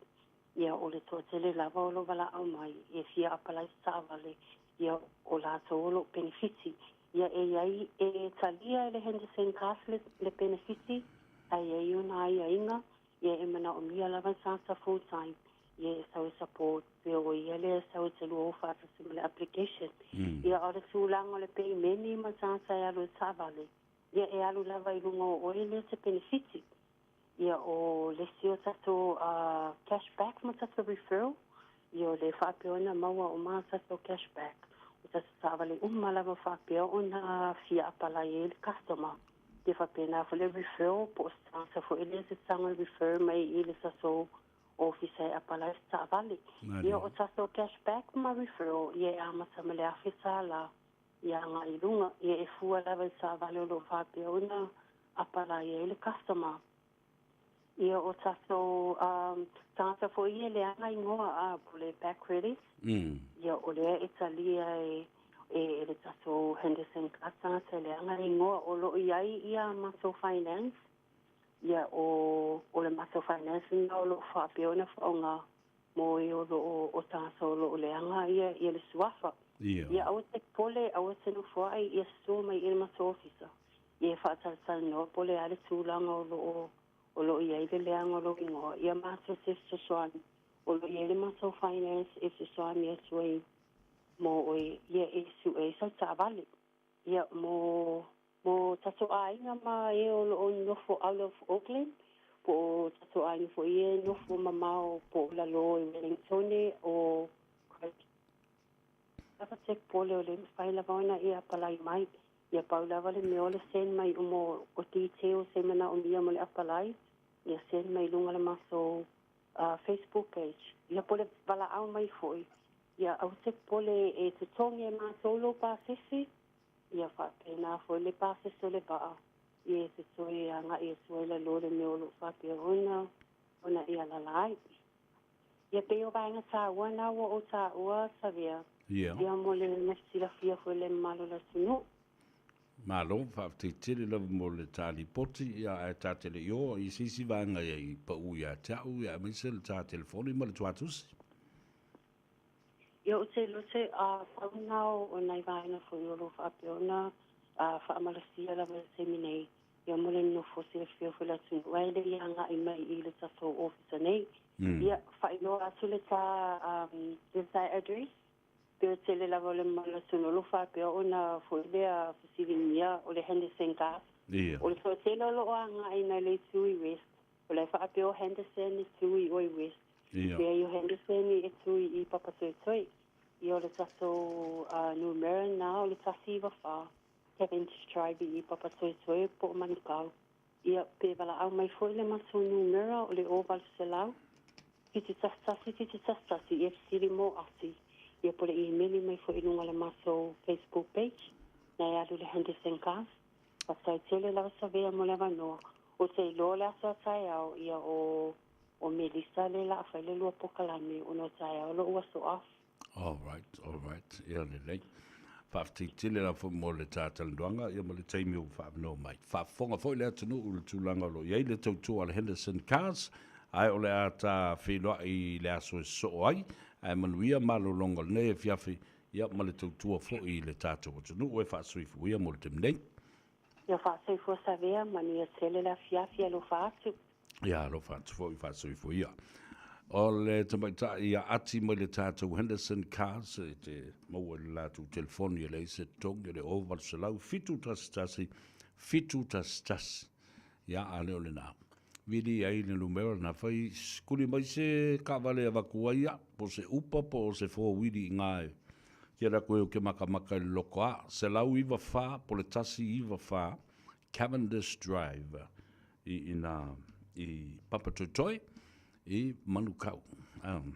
Ia, o le toatele lava o lo o valaau mai e fia apalai se taavale, ia, o latou o lo o penefiti. Ia, e i ai, e talia e le Henderson Cars le, le penefiti, ae i ai ona aiaiga, ia, e manaomia lava le full time, ia, e sau e support, pe o ia lea e sau e te lua o faatasi ma le application. Ia, o le tulaga o le peimeni ma tagata e alu e taavale, ia, e alu lava i luga o oe lea e te penefiti. Ia, o le isi o tatou cash back ma tatou referral, ia, o le faapea ona maua uma tatou cash back. O tatou taavale uma lava faapea ona fia apalai ai le customer. Ia faapena foi le referral po o se tagata foi lea se taga refer mai i le tatou ofisa e apalai se taavale. Ia, o tatou cash back ma referral, ia e amata ma le $1,000 ia agai i luga. Ia e fua lava i taavale o lo o faapea ona apalai ai le customer. Ia o tatou tagata foi ia e leaga igoa a po le back credit. Ia o lea e talia e e le tatou Henderson Cars tagata e leaga igoa o lo o i ai ia matou finance. Ia o o le matou finance lena o lo o faapea ona faaaoga mo e o lo o o tagata o lo o leaga ia ia le suafa. Ia aua te popole, aua te nofoai, ia sua mai i le matou ofisa. Ia e faatalatalanoa po o le a le tulaga o lo o o lo o i ai le leaga o lou igoa. Ia matou te fesoasoani, o lo o i ai le matou finance e fesoasoani atu ai mo oe, ia e sue ai sau taavale. Ia mo mo tatou aiga ma e o lo o nofo out of Auckland, po o tatou aiga foi ia e nofo mamao po o lalo i Wellingtone o Christchurch, lava te popole o le mafai lava ona e apalai mai. Ia pau lava le mea o le send mai uma o details e manaomia mo le apalai, ia send mai i luga o le matou Facebook page. Ia po o le valaau mai foi, ia aua te popole e totogi e matou lou pasese, ia faapena foi le pasese o le vaa, ia e te toe agai atu ai lalo le mea o lo o faapea ona ona e alaala ai. Ia pei o vaega taua na ua ou taua, Savea. Ia. Ia mo le mea silafia foi le mamalu o le atunuu. Malo, faafetai tele lava mo le ta lipoti, ia ae ta te le i oo i se isi vaega i pau ia te au, ia aemaise le ta telefoni ma le tuatusi. Ia ou te iloa se a pau na o nai vaega foi o lo o faapea ona faamalosia lava i le taimi nei, ia mo le nofo silafia foi o le atunuu ae le i agai mai i le tatou ofisa nei. Ia, faailoa atu le ta, le ta address, pei o tele lava o le mamalu o le atunuu o lo o faapea ona foi lea fesiligia o le Henderson Gardens. Ia. O le toatele o lo o agai mai le itu i West, o la e faapea o Henderson e tu i o i West. Ia. Leai o Henderson e tu i Papatoetoe. Ia o le tatou numera na o le 194 Cavendish Drive i Papatoetoe po o Manukau. Ia, pe valaau mai foi le matou numera o le 0800 711 711 ia fesili mo Ati. Ia po o le imeli mai foi i luga o le matou Facebook page na e alu i le Henderson Cars. Faafetai tele lava Savea mo le avanoa. Ou te iloa o le aso a taeao ia o o Melissa le la a fai le lua pokalame ona o taeao lou aso off. All right, all right. Ia lelei. Faafetai tele lava foi mo le ta talanoaga ia ma le taimi ua faavanoa mai. Faafofoga foi le atunuu i le tulaga o lo o i ai le tautua a le Henderson Cars, ae o le a ta feiloai i le aso e sosoo ai, ae manuia malologa o lenei afiafi ia ma le tautua foi i le tatou atunuu e faasoifuia mo le taimi nei. Ia faasoifua Savea, manuia tele le afiafi, alofa atu. Ia alofa atu foi faasoifuia. O le tamaitai ia ati mai le tatou Henderson Cars e te maua i le latou telefoni e leai se totogi o le 0800 711 711. Ia a le o lena. Vili ai le numera na fai kuli mai se kaavale e avatu ai ia, po o se upa po o se fowili i ina e te alu atu ai ou te makamaka i le loko a 194 po o le 194 Cavendish Drive i ina i Papatoetoe i Manukau. Um,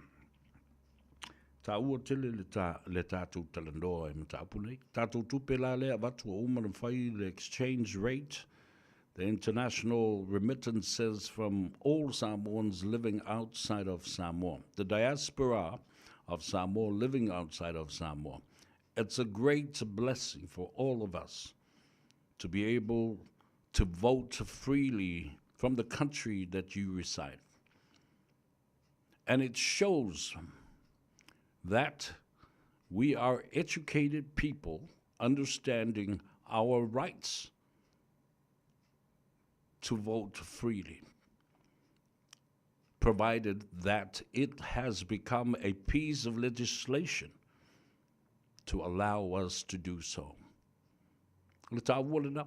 taua tele le, ta, le tatou talanoa i mataupu nei. Tatou tupe la lea avatu ua uma ona fai le exchange rate, the international remittances from all Samoans living outside of Samoa, the diaspora of Samoa living outside of Samoa. It's a great blessing for all of us to be able to vote freely from the country that you reside. And it shows that we are educated people understanding our rights to vote freely, provided that it has become a piece of legislation to allow us to do so. O le taua lena,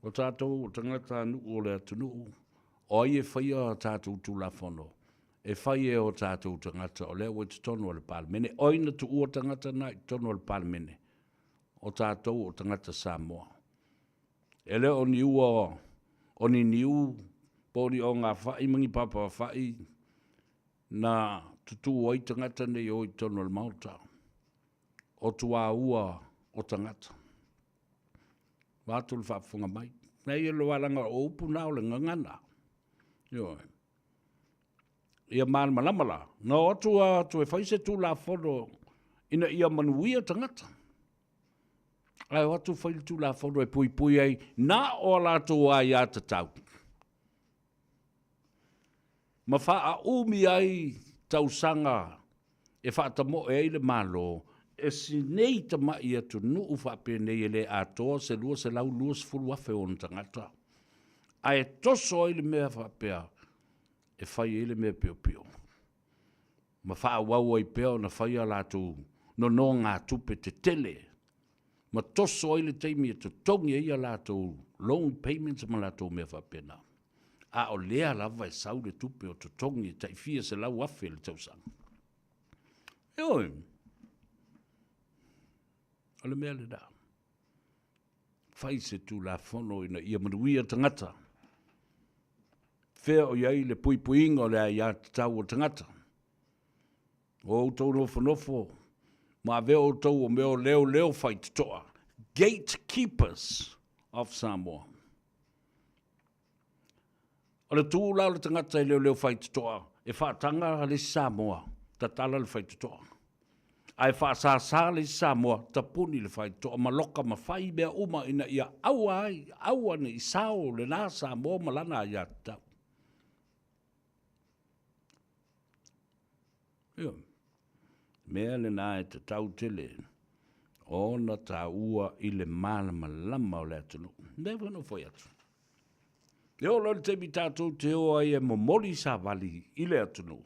o tatou o tagata nuu o le atunuu, o ai e faia a tatou Tulafono, e fai e o tatou tagata o lea ua i totonu o le Palemene. O ai na tuua tagata na i totonu o le Palemene? O tatou o tagata Samoa. E le o ni ua o ni niu po o ni ogafai ma ni papafai na tutū ai tagata nei o i totonu o le Maota. O tuaua o tagata. Vaeatu le faafofoga mai. Nei e loa leaga o upu na o le gagana. Ioe. Ia malamalama la, na o atu atu e fai se Tulafono ina ia manuia tagata. Ae o atu fai le Tulafono e puipui ai na o a latou aiatatau. Ma faaaumi ai tausaga e faatamoe ai le Malo e si nei tamai atunuu faapenei e le atoa se 220,000 ona tagata, ae toso ai le mea faapea e fai ai le mea piopio ma faaauau ai pea ona fai a latou nonogatupe tetele ma toso ai le taimi e totogi ai a latou loan payments ma latou mea faapena. A o lea lava e sau le tupe o totogi e tai fia 100,000 i le tausaga. Ioe, o le mea lena. Fai se Tulafono ina ia manuia tagata. Fea o i ai le puipuiga o le aiatatau o tagata. O outou nofonofo ma avea outou o mea o leoleo faitotoa, gatekeepers of Samoa. O le tu la o le tagata i leoleo faitotoa e faataga le isi Samoa, tatala le faitotoa. Ae faasasa le isi Samoa, tapuni le faitotoa ma loka ma fai mea uma ina ia aua ai, aua ne i sao lena Samoa ma lana aiatatau. Ioe. Mea lena e tatau tele ona taua i le malamalama o le atunuu. Mea foi na ou fai atu. E oo loa i le taimi tatou te o ai e momoli savali i le atunuu,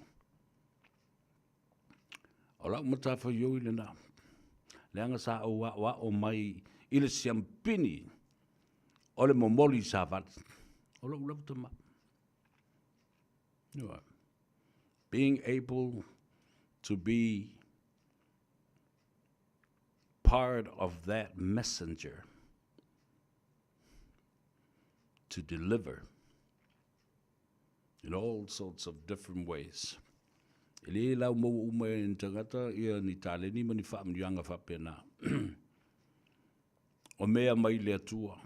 o lau matafaioi lena, leaga sa ou aoao mai i le siampini o le momoli savali. O lou lava tama. Ioe. Being able to be part of that messenger to deliver in all sorts of different ways. E le lau maua uma e ni tagata ia ni taleni ma ni faamanuiaga faapena. O mea mai le Atua.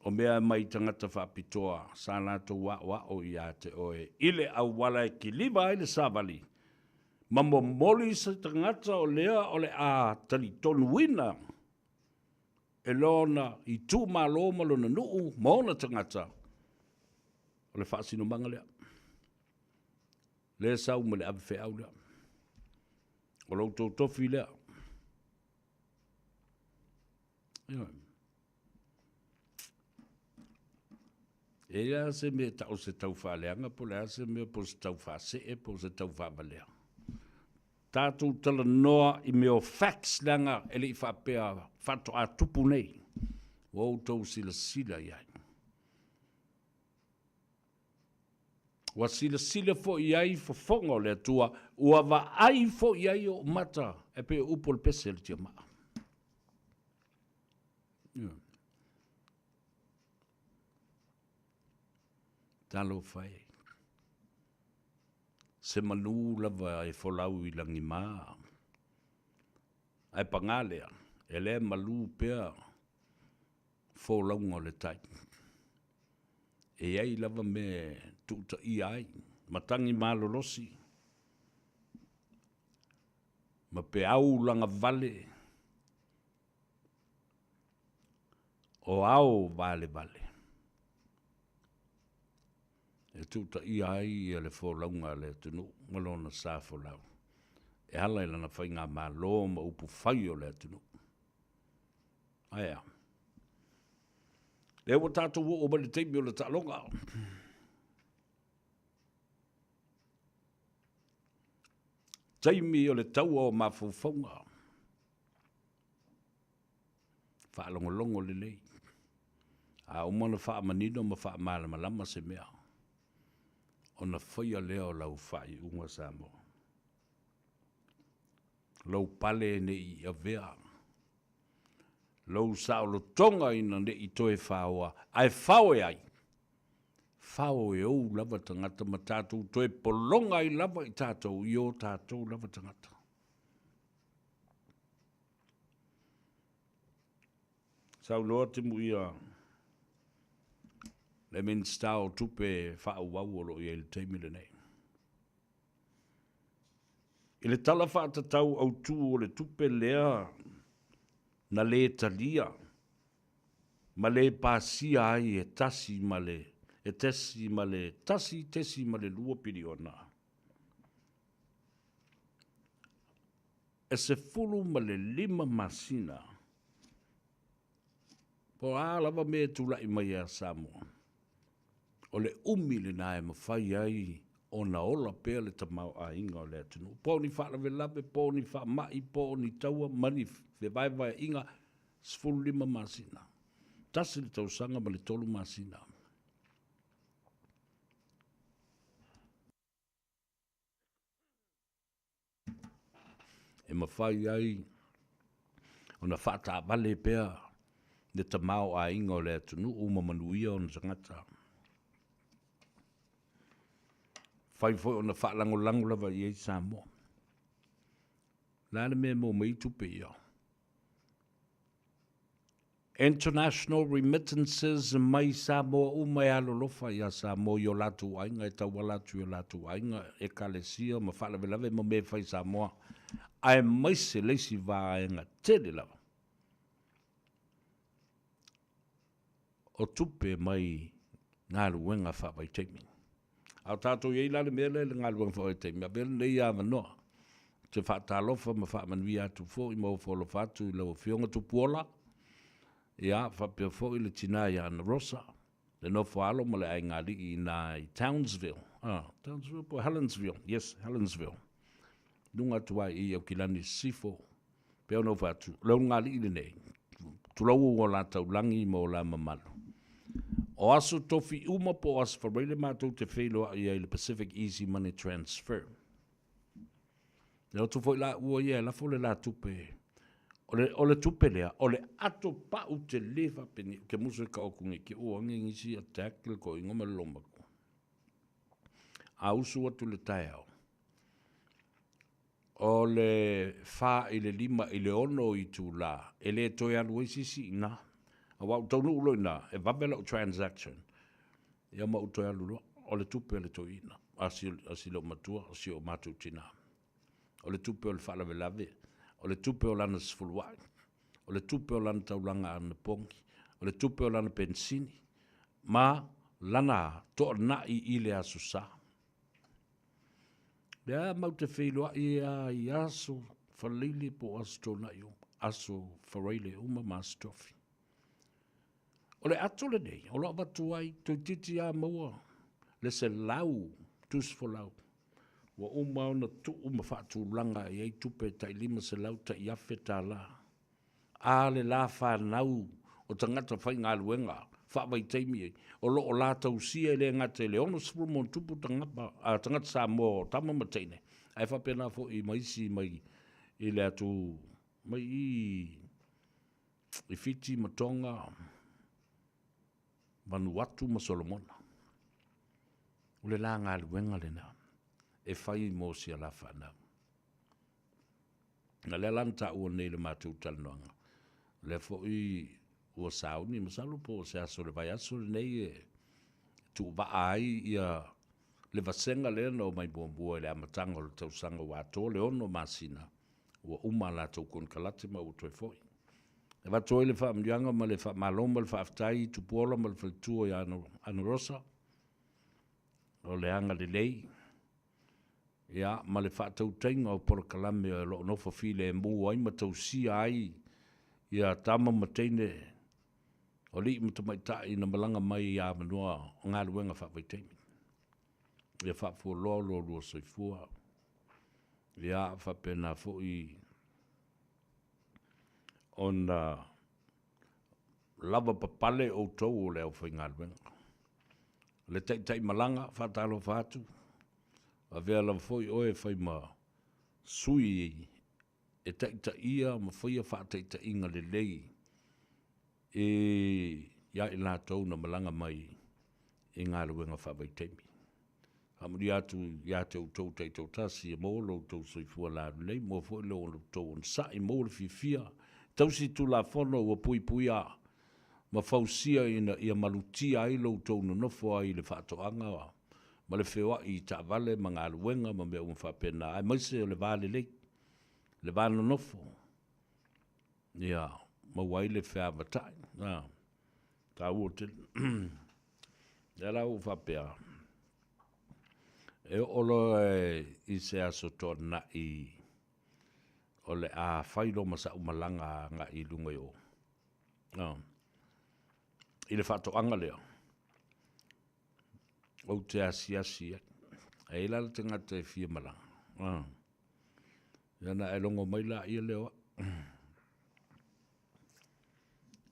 O mea mai tagata faapitoa sa latou aoao ia te oe i le auala e kiliva ai le savali ma momoli se tagata o lea o le a talitonuina e lona itumalo ma lona nuu ma ona tagata, o le faasinomaga lea. Lea e sau ma le ave feau lea. O lo outou tofi lea. Ioe. E i ai se mea tau se tau faaleaga po o le a se mea po o se tau faasee po o se tau faavalea. Tatou talanoa i mea o facts leaga e le i faapea faatoa tupu nei. Ua outou silasila i ai. Ua silasila foi i ai fofoga o le Atua, ua vaai foi i ai ou mata, e pei o upu o le pese a le tiamaa. Yeah. Talofa e. Se manu lava e folau i lagimā. Ae pagā lea, e le malū pea folauga o le tai. E i ai lava mea e tuutaia ai, matagi malolosi, ma peau lagavale o ao valevale e tuutaia ai le folauga a le atunuu ma lona sa folau e ala i lana faigamalo ma upufai o le atunuu. Ae a? Lea ua tatou oo mai le taimi o le taaloga. Taimi o le taua o mafaufauga. Faalogologo lelei. A uma ona faamanino ma faamalamalama se mea, ona faia lea o lau faaiuga Samoa. Lou pale ne i avea lou saolotoga ina ne i toe faoa, ae fao e ai? Fao e ou lava tagata ma tatou toe pologa ai lava i tatou i o tatou lava tagata. Saunoa Timuia le Minisita o Tupe faaauau o lo o i ai i le taimi lenei. I le Tala Faatatau Autu o le Tupe lea na lē talia ma lē pasia ai e tasi ma le e tesi ma le 1.2 piliona, e 15 masina, po o a lava mea e tulai mai ia Samoa, o le umi lena e mafai ai ona ola pea le tamaoaiga o le atunuu, po o ni faalavelave, po o ni faamai, po o ni taua ma ni fevaevaeaiga, 15 masina, tasi le tausaga ma le tolu masina. E mafai ai ona faataavale pea le tamaoaiga o le atunuu ma manuia ona tagata. Fai foi ona faalagolago lava i ai Samoa. O le a le mea e maua mai ai tupe ia? International remittances mai Samoa uma e alolofa ia Samoa i o latou aiga e tauala atu i o latou aiga, Ekalesia ma faalavelave ma mea e fai i Samoa. Aemaise le isi vaega tele lava o tupe mai galuega faavaitaimi. A o tatou i ai la le mea lea i le galuega faavaitaimi, avea lenei avanoa ou te faatalofa ma faamanuia atu foi ma ofo alofa atu i lau Afioga Tupuola, ia, faapea foi le tina ia Ana Rosa, le nofo a alo ma le aigaalii i ina i Townsville, ah, Townsville po o Helensville, yes, Helensville, luga atu ai i Aukilani Sisifo. Pei ona ou fai atu, o le ulugalii lenei, tulou o la taulagi ma o la mamalu. O aso tofi uma po o aso Faraile matou te feiloai ai i le Pacific Easy Money Transfer. E o atu foi la ua ia e lafo le la tupe. O le, o le tupe lea, o le ato pau tele faapenei, ke musu e ka oku nge ke ua nge ngisi attack le koingo ma le lomaku. A usu atu le taeao, O le fa i le lima i le ono itula, e le toe alu ai se isi i ina. Aua ua taunuu loa i ina, e vave lau transaction, ia ma ou toe alu loa. O le tupe a le toeaina, a si, a si loomatua, o si o matou tina. O le tupe o le faalavelave, o le tupe o lana sefuluai, o le tupe o lana taulaga anapogi, o le tupe o lana penisini, ma lana toanai i le Aso Sa. Lea matou te feiloai lava i aso Faraile po o aso Toonai uma, aso Faraile uma ma aso Tofi. O le ato lenei, o lo o avatu ai, toeitiiti lava maua le 100 tusi folau, ua uma ona tuu ma faatulaga i ai tupe tai 500 tai $1000. A le la fanau o tagata faigaluega faavaitaimi o lo o la tausia e le gata i le 60+ tagata, tagata Samoa o tama ma teine, ae faapena foi ma isi mai i le atu mai i Fiti ma Tonga, Vanuatu ma Solomona. O le la galuega lena e fai mo si a la fanau. Na lea la na taua nei i le matou talanoaga, o lea foi ua sauni, masalo po o se aso o le vaiaso lenei e tuuvaa ai ia le vasega lea na omai muamua i le amataga o le tausaga ua atoa le 6 masina ua uma a latou konekarate ma ua toe foi. E avatu ai le faamanuiaga ma le faamalo ma le faafetai i Tupuola ma le faletua ia Ana Rosa, o le agalelei ia, ma le faatautaiga o polokalame o lo o nofo filemu ai ma tausia ai ia tama ma teine, o alii ma tamaitai na malaga mai i avanoa o galuega faavaitaimi. Ia faafualoa lo lua soifua. Ia faapena foi ona lava papale outou o le aufaigaluega. Le taitai malaga, faatalofa atu, avea lava foi oe e fai ma sui e taitaia ma faia faataitaiga lelei e ia i latou na malaga mai i galuega faavaitaimi. Faamanuia atu ia te outou taitoatasi e maua lo outou soifua laulelei, maua foi lo outou onosai, maua le fiafia tausi Tulafono ua puipuia ma fausia ina ia malutia ai lo outou nonofo ai i le faatoaga ma le feoai i taavale ma galuega ma mea uma faapena, aemaise o le va lelei, le va nonofo, ia maua ai le feavatai. A taua tele lea la ua faapea e oo loa i se aso Toonai o le a fai loa ma sa'u malaga agai i luga i o i le faatoaga lea ou te asiasi ai. E i ai la le tagata e fia malaga, ia ona e logo mai laia lea o au.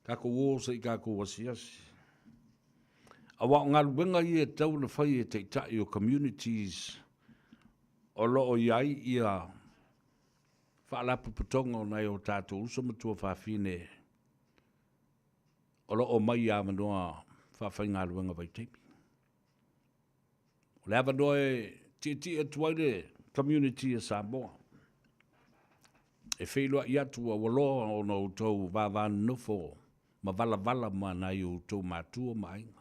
Tatou o se i tatou asiasi. Aua o galuega ia e tatau ona fai e taitai o communities o lo o i ai ia faalapotopotoga o nai o tatou uso ma tuafafine o lo o omai i avanoa faafaigaluega vaitaimi. O le avanoa e tietie atu ai le community a Samoa e feiloai atu ua loa ona outou vava nonofo ma valavala ma nai outou matua ma aiga.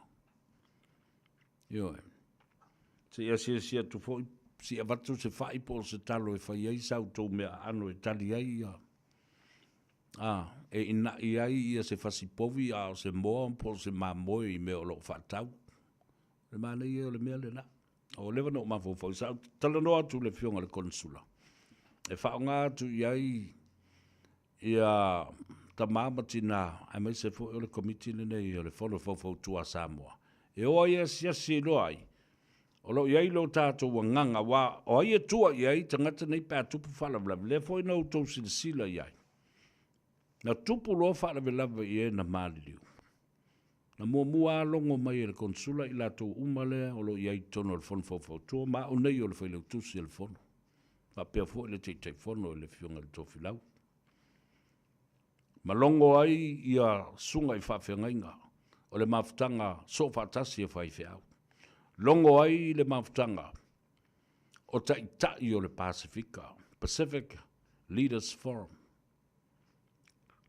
Ioe. Se i asiasi atu foi. Se i avatu se fa'i po o se talo e fai ai sa outou meaaano e tali ai ia, a, e ina'i ai ia se fasi povi a o se moa po o se mamoe i mea o lo o faatau. O le manaia ia o le mea lena. Ua leva ona ou mafaufau, sa ou talanoa atu i le Afioga i le Konesula e faaaoga atu i ai ia tama ma tina aemaise foi o le Komiti lenei o le Fono Faufautua a Samoa e o ai e asiasi e iloa ai o lo o i ai lo tatou agaga, aua o ai e tua i ai tagata nei pe a tupu faalavelave. Lea foi na outou silasila i ai, na tupu loa faalavelave i e na maliliu. Na muamua lava logo mai e le Konesula i latou uma lea o lo o i ai i totonu o le Fono Faufautua ma au nei o le Failautusi o le Fono, faapea foi le Taitaifono i le Afioga i le Tofilau. Ma logo ai ia susuga i faafeagaiga o le mafutaga soofaatasi a faifeau. Logo ai le mafutaga o Taitai o le Pasefika, Pacific Leaders Forum.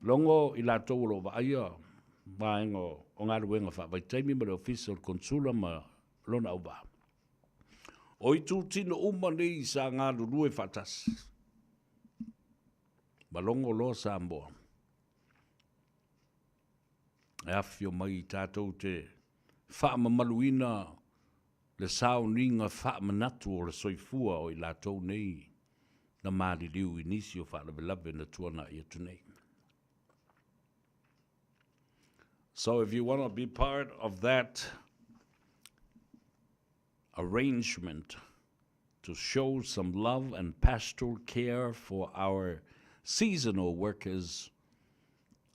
Logo i latou o lo o vaaia vaega o galuega faavaitaimi ma le Ofisa o le Konesula ma lona auvaa. O itutino uma nei sa galulue faatasi ma logo loa Samoa e afifio mai tatou te faamamaluina le sauniga faamanatu o le soifua o i latou nei na maliliu i nisi o faalavelave na tuanai atu nei. So if you want to be part of that arrangement to show some love and pastoral care for our seasonal workers,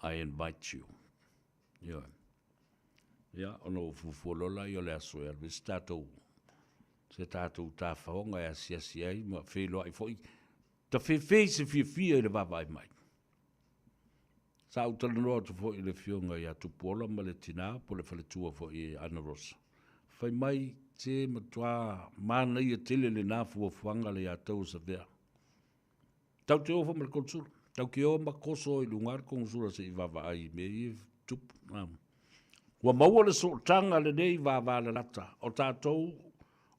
I invite you. Ioe. Ia, ona ua fuafua loa lea o le aso e alu ai se tatou, se tatou tafaoga e asiasi ai ma feiloai foi, tafefe i se fiafia i le vaavaai mai. Sa ou talanoa atu foi i le afioga ia Tupuola ma le tina po o le faletua foi i Ana Rosa. Fai mai, se matua manaia tele lena fuafuaga le ia tou Savea. Tau te o foi ma le konesula. Tau ke o ma koso i luga le konesula se i vaavaai i mea ia e tupu. Ua maua le sootaga lenei vavalalata o tatou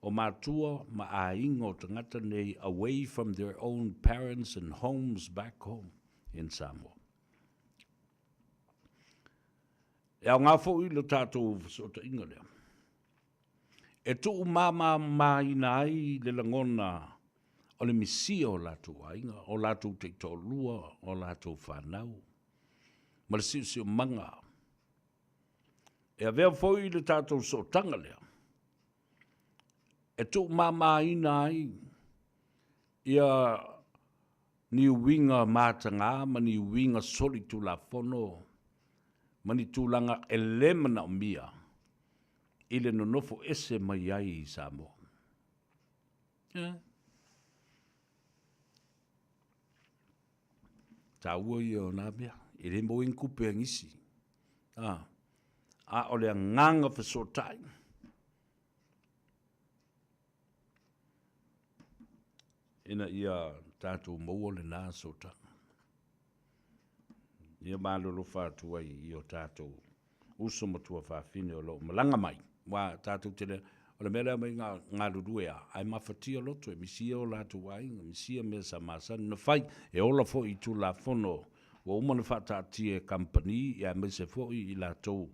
o matua ma aiga o tagata nei away from their own parents and homes back home in Samoa. E aoga foi lo tatou fesootaiga lea e tuumamamaina ai le lagona o le misia o latou aiga, o latou taitoalua, o latou fanau, ma le siosiomaga. E avea foi le tatou sootaga lea e tuumamaina ai ia ni uiga mataga ma ni uiga solitulafono ma ni tulaga e le manaomia i le nonofo ese mai ai i Samoa. Eh. Taua ia o nā mea, e le maua ai ni tupe a nisi. A, a o le agaga fesootai. Ina ia tatou maua lena sootaga. Ia malolofa atu ai i o tatou uso ma tuafafine o lo o malaga mai, aua tatou te le, o le mea lea mai ga, galulue a, ae mafatia loto e misia o latou aiga, misia mea sa masani ona fai, e ola foi i Tulafono ua uma ona faataatia e kamupani, ia aemaise foi i latou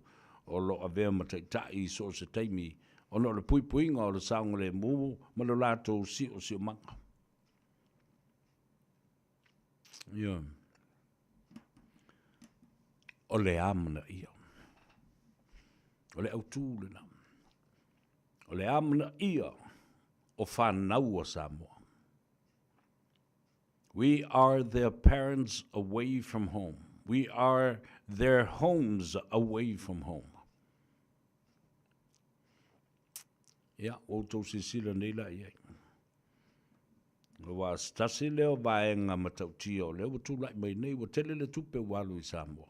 o lo o avea ma taitai i so o se taimi ona o le puipuiga o le saogalemu ma lo latou siosiomaga. Ioe. O le amanaia. O le autū lena. O le amanaia o fanau a Samoa. We are their parents away from home. We are their homes away from home. Ia, ua outou silasila nei la i ai. Aua o se tasi lea o vaega matautia o lea ua tulai mai nei, ua tele le tupe ua alu i Samoa.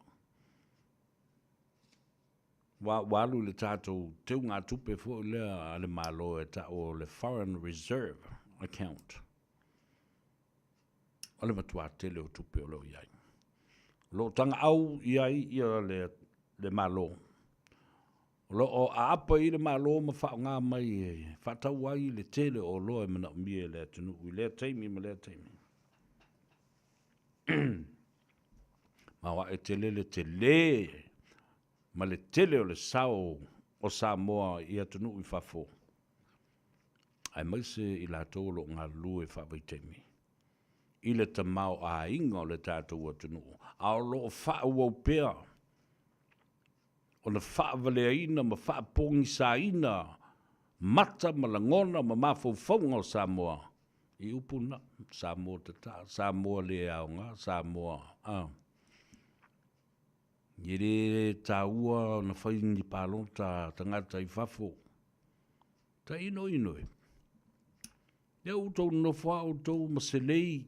Ua, ua alu i le tatou teugatupe foi lea a le Malo e tau o le Foreign Reserve Account. O le matua tele o tupe o lo o i ai. O lo o tagaau i ai ia le, le Malo. O lo o aapa i le Malo ma faaaoga mai e faatau ai le tele o oloa e manaomia e le atunuu i lea taimi ma lea taimi. Maoae tele le tele ma le tele o le sao o Samoa i atunuu i fafo, aemaise i latou o lo o galulue faavaitaimi i le tamaoaiga o le tatou atunuu, a o lo o faaauau pea ona faavaleaina ma faapogisaina mata ma lagona ma mafaufauga o Samoa i upu na, Samoa tataa, Samoa le aoga, Samoa a. E le taua ona fai ni palota a tagata i fafo. Ta inoino e. Lea ua outou nonofo a outou ma selei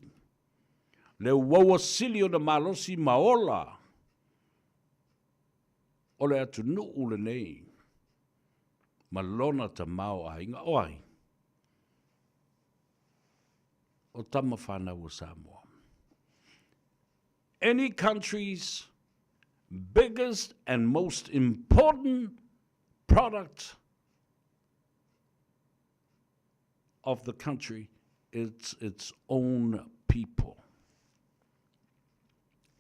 le uaua sili ona malosi ma ola o le atunuu lenei ma lona tamaoaiga. O ai? O tama fanau a Samoa. Any country's biggest and most important product of the country it's its own people.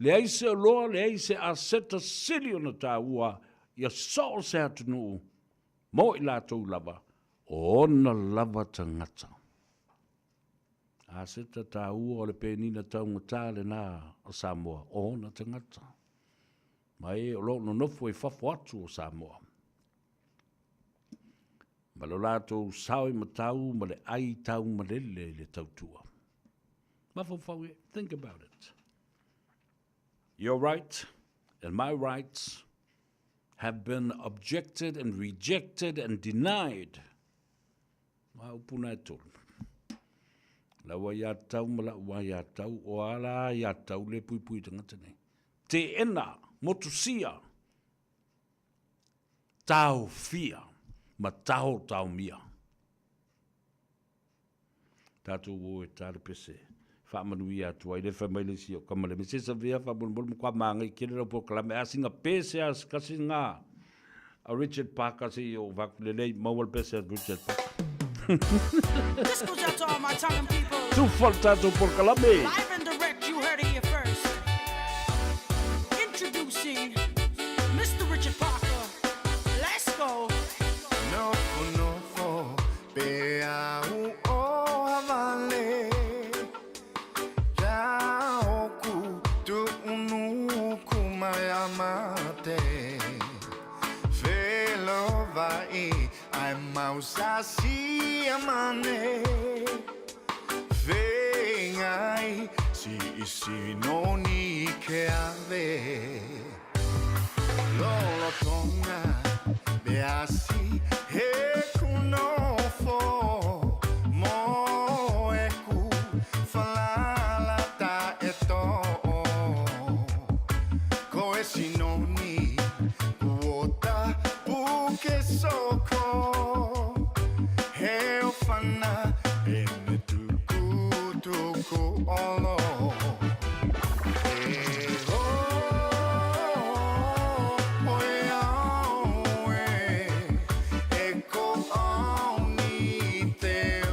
Leai se oloa, leai se aseta sili ona tāua ia so o se atunuu mo i latou lava, o ona lava tagata. Aseta tāua o le penina taugata lena o Samoa, o ona tagata. Ma e o lo o nonofo i fafo atu o Samoa. Ma lo latou sao i matau ma le ai taumalele i le tautua. Mafaufau e, think about it. Your right and my rights have been objected and rejected and denied. Ma upu na e tolu. Lau aiatatau ma la'u aiatatau, o a la aiatatau le puipui tagata nei? Teena, motusia, taofia ma taotaomia. Tatou o e ta le pese. Faamanuia atu ai le fai mai le isi o kama le mese sa vea faamolemole matua magai tele lau polokalame a singa pese a se kasi nga a Richard Parker se i o vaku lelei maua le pese a Richard Parker. This goes out to all my Tongan people. Tufa le tatou polokalame. Live and direct, you heard it here first. Introducing Mr. Richard Parker. Let's go. Nofonofo pe au o Havale Kia oku tuunuku mai a mate Felovai ai mausasi a mane Feingai si isi no ni ke ave Lolotonga be asi he kunofo mo e ku falalata e to'o Ko e sinoni kuota puke soko He ofana e me tuku tuku olo E o o e au e E ko au ni teu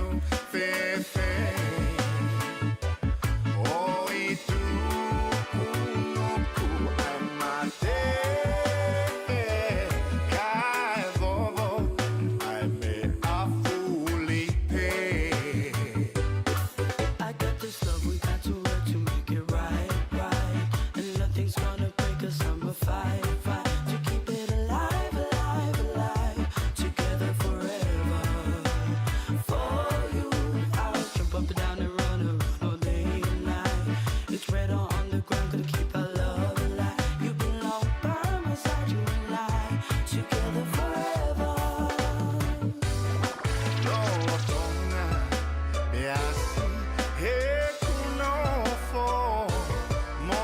fefe O i tuku nuku ai mate Ka e vovo ai me a fulipe. I got this love, we got to work to make it right, right. And nothing's gonna break us, I'ma fight, fight to keep it alive, alive, alive. Together forever. For you, I'll jump up and down and run around all day and night. It's red on the ground, gonna keep our love alive. You belong by my side, you and I, together forever. Lolotonga be asi he kunofo mo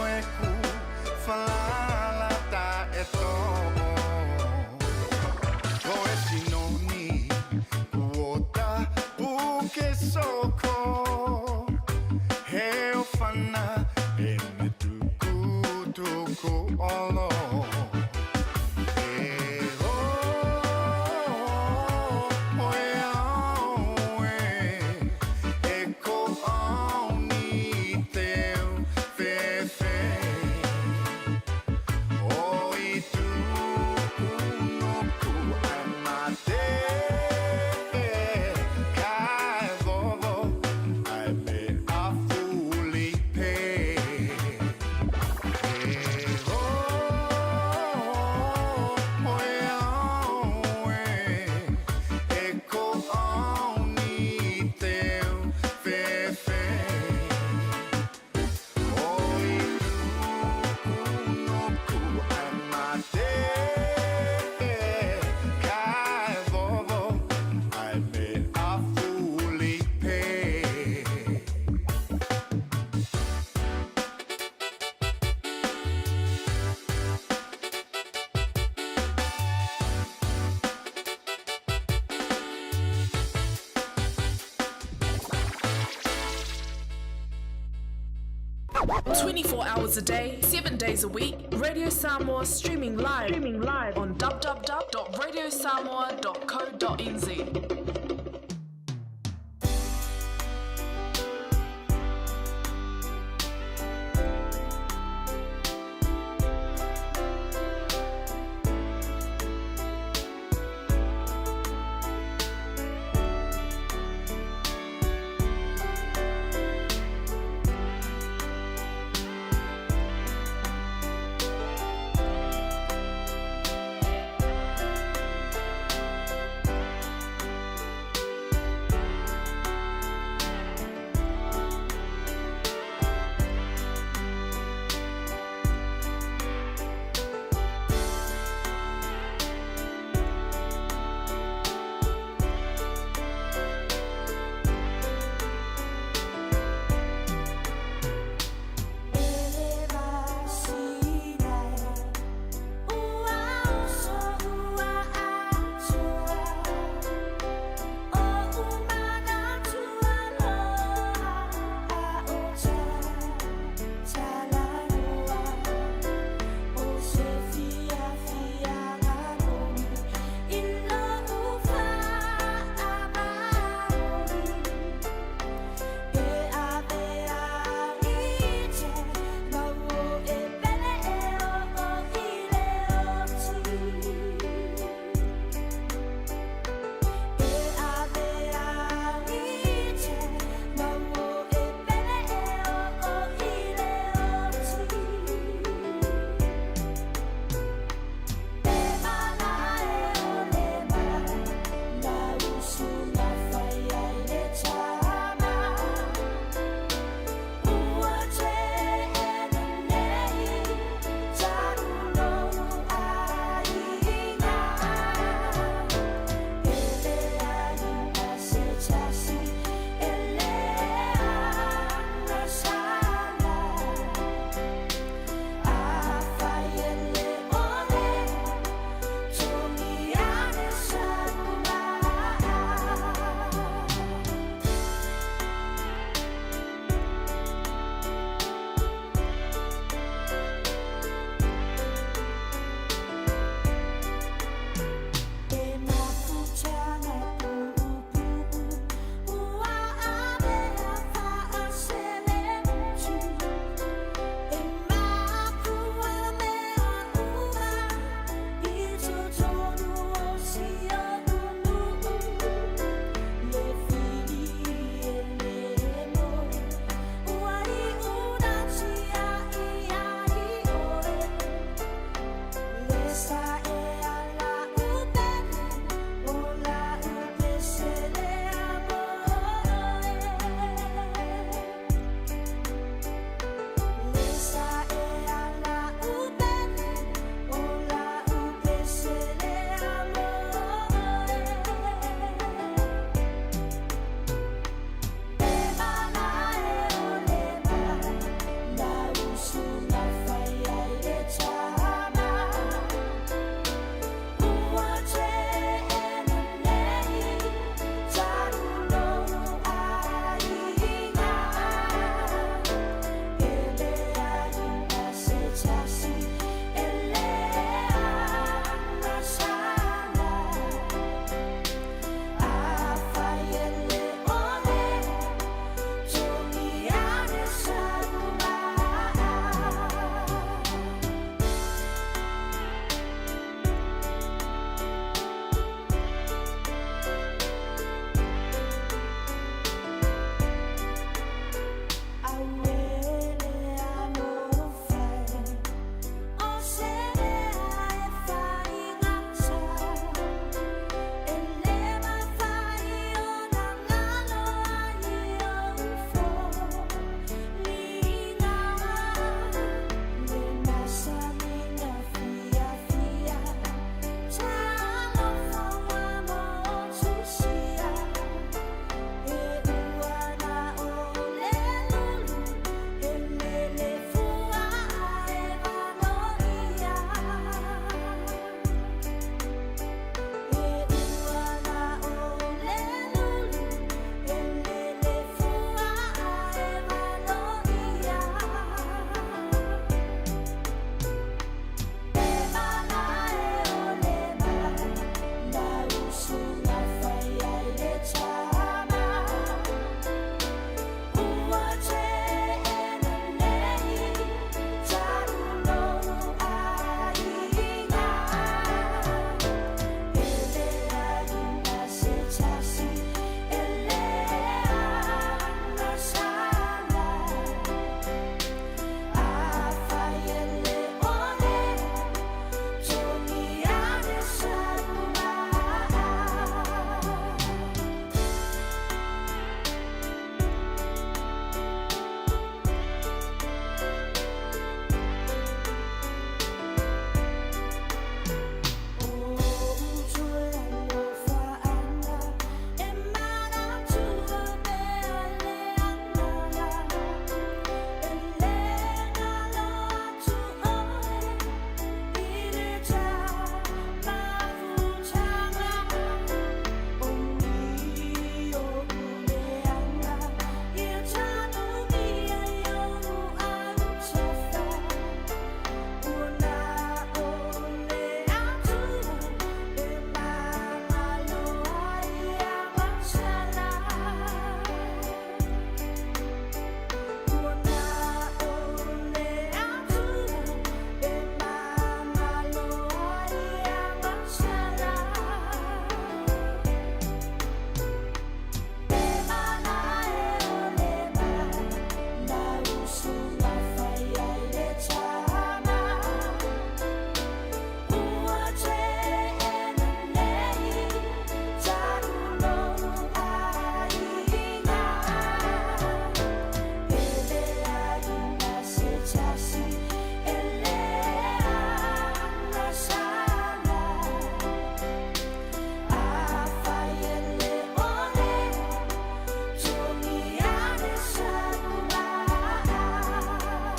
e ku falalata e to'o Ko e sinoni kuota puke soko He ofana e me tuku tuku olo E 24 hours a day, 7 days a week, Radio Samoa streaming live, streaming live on www.radiosamoa.co.nz.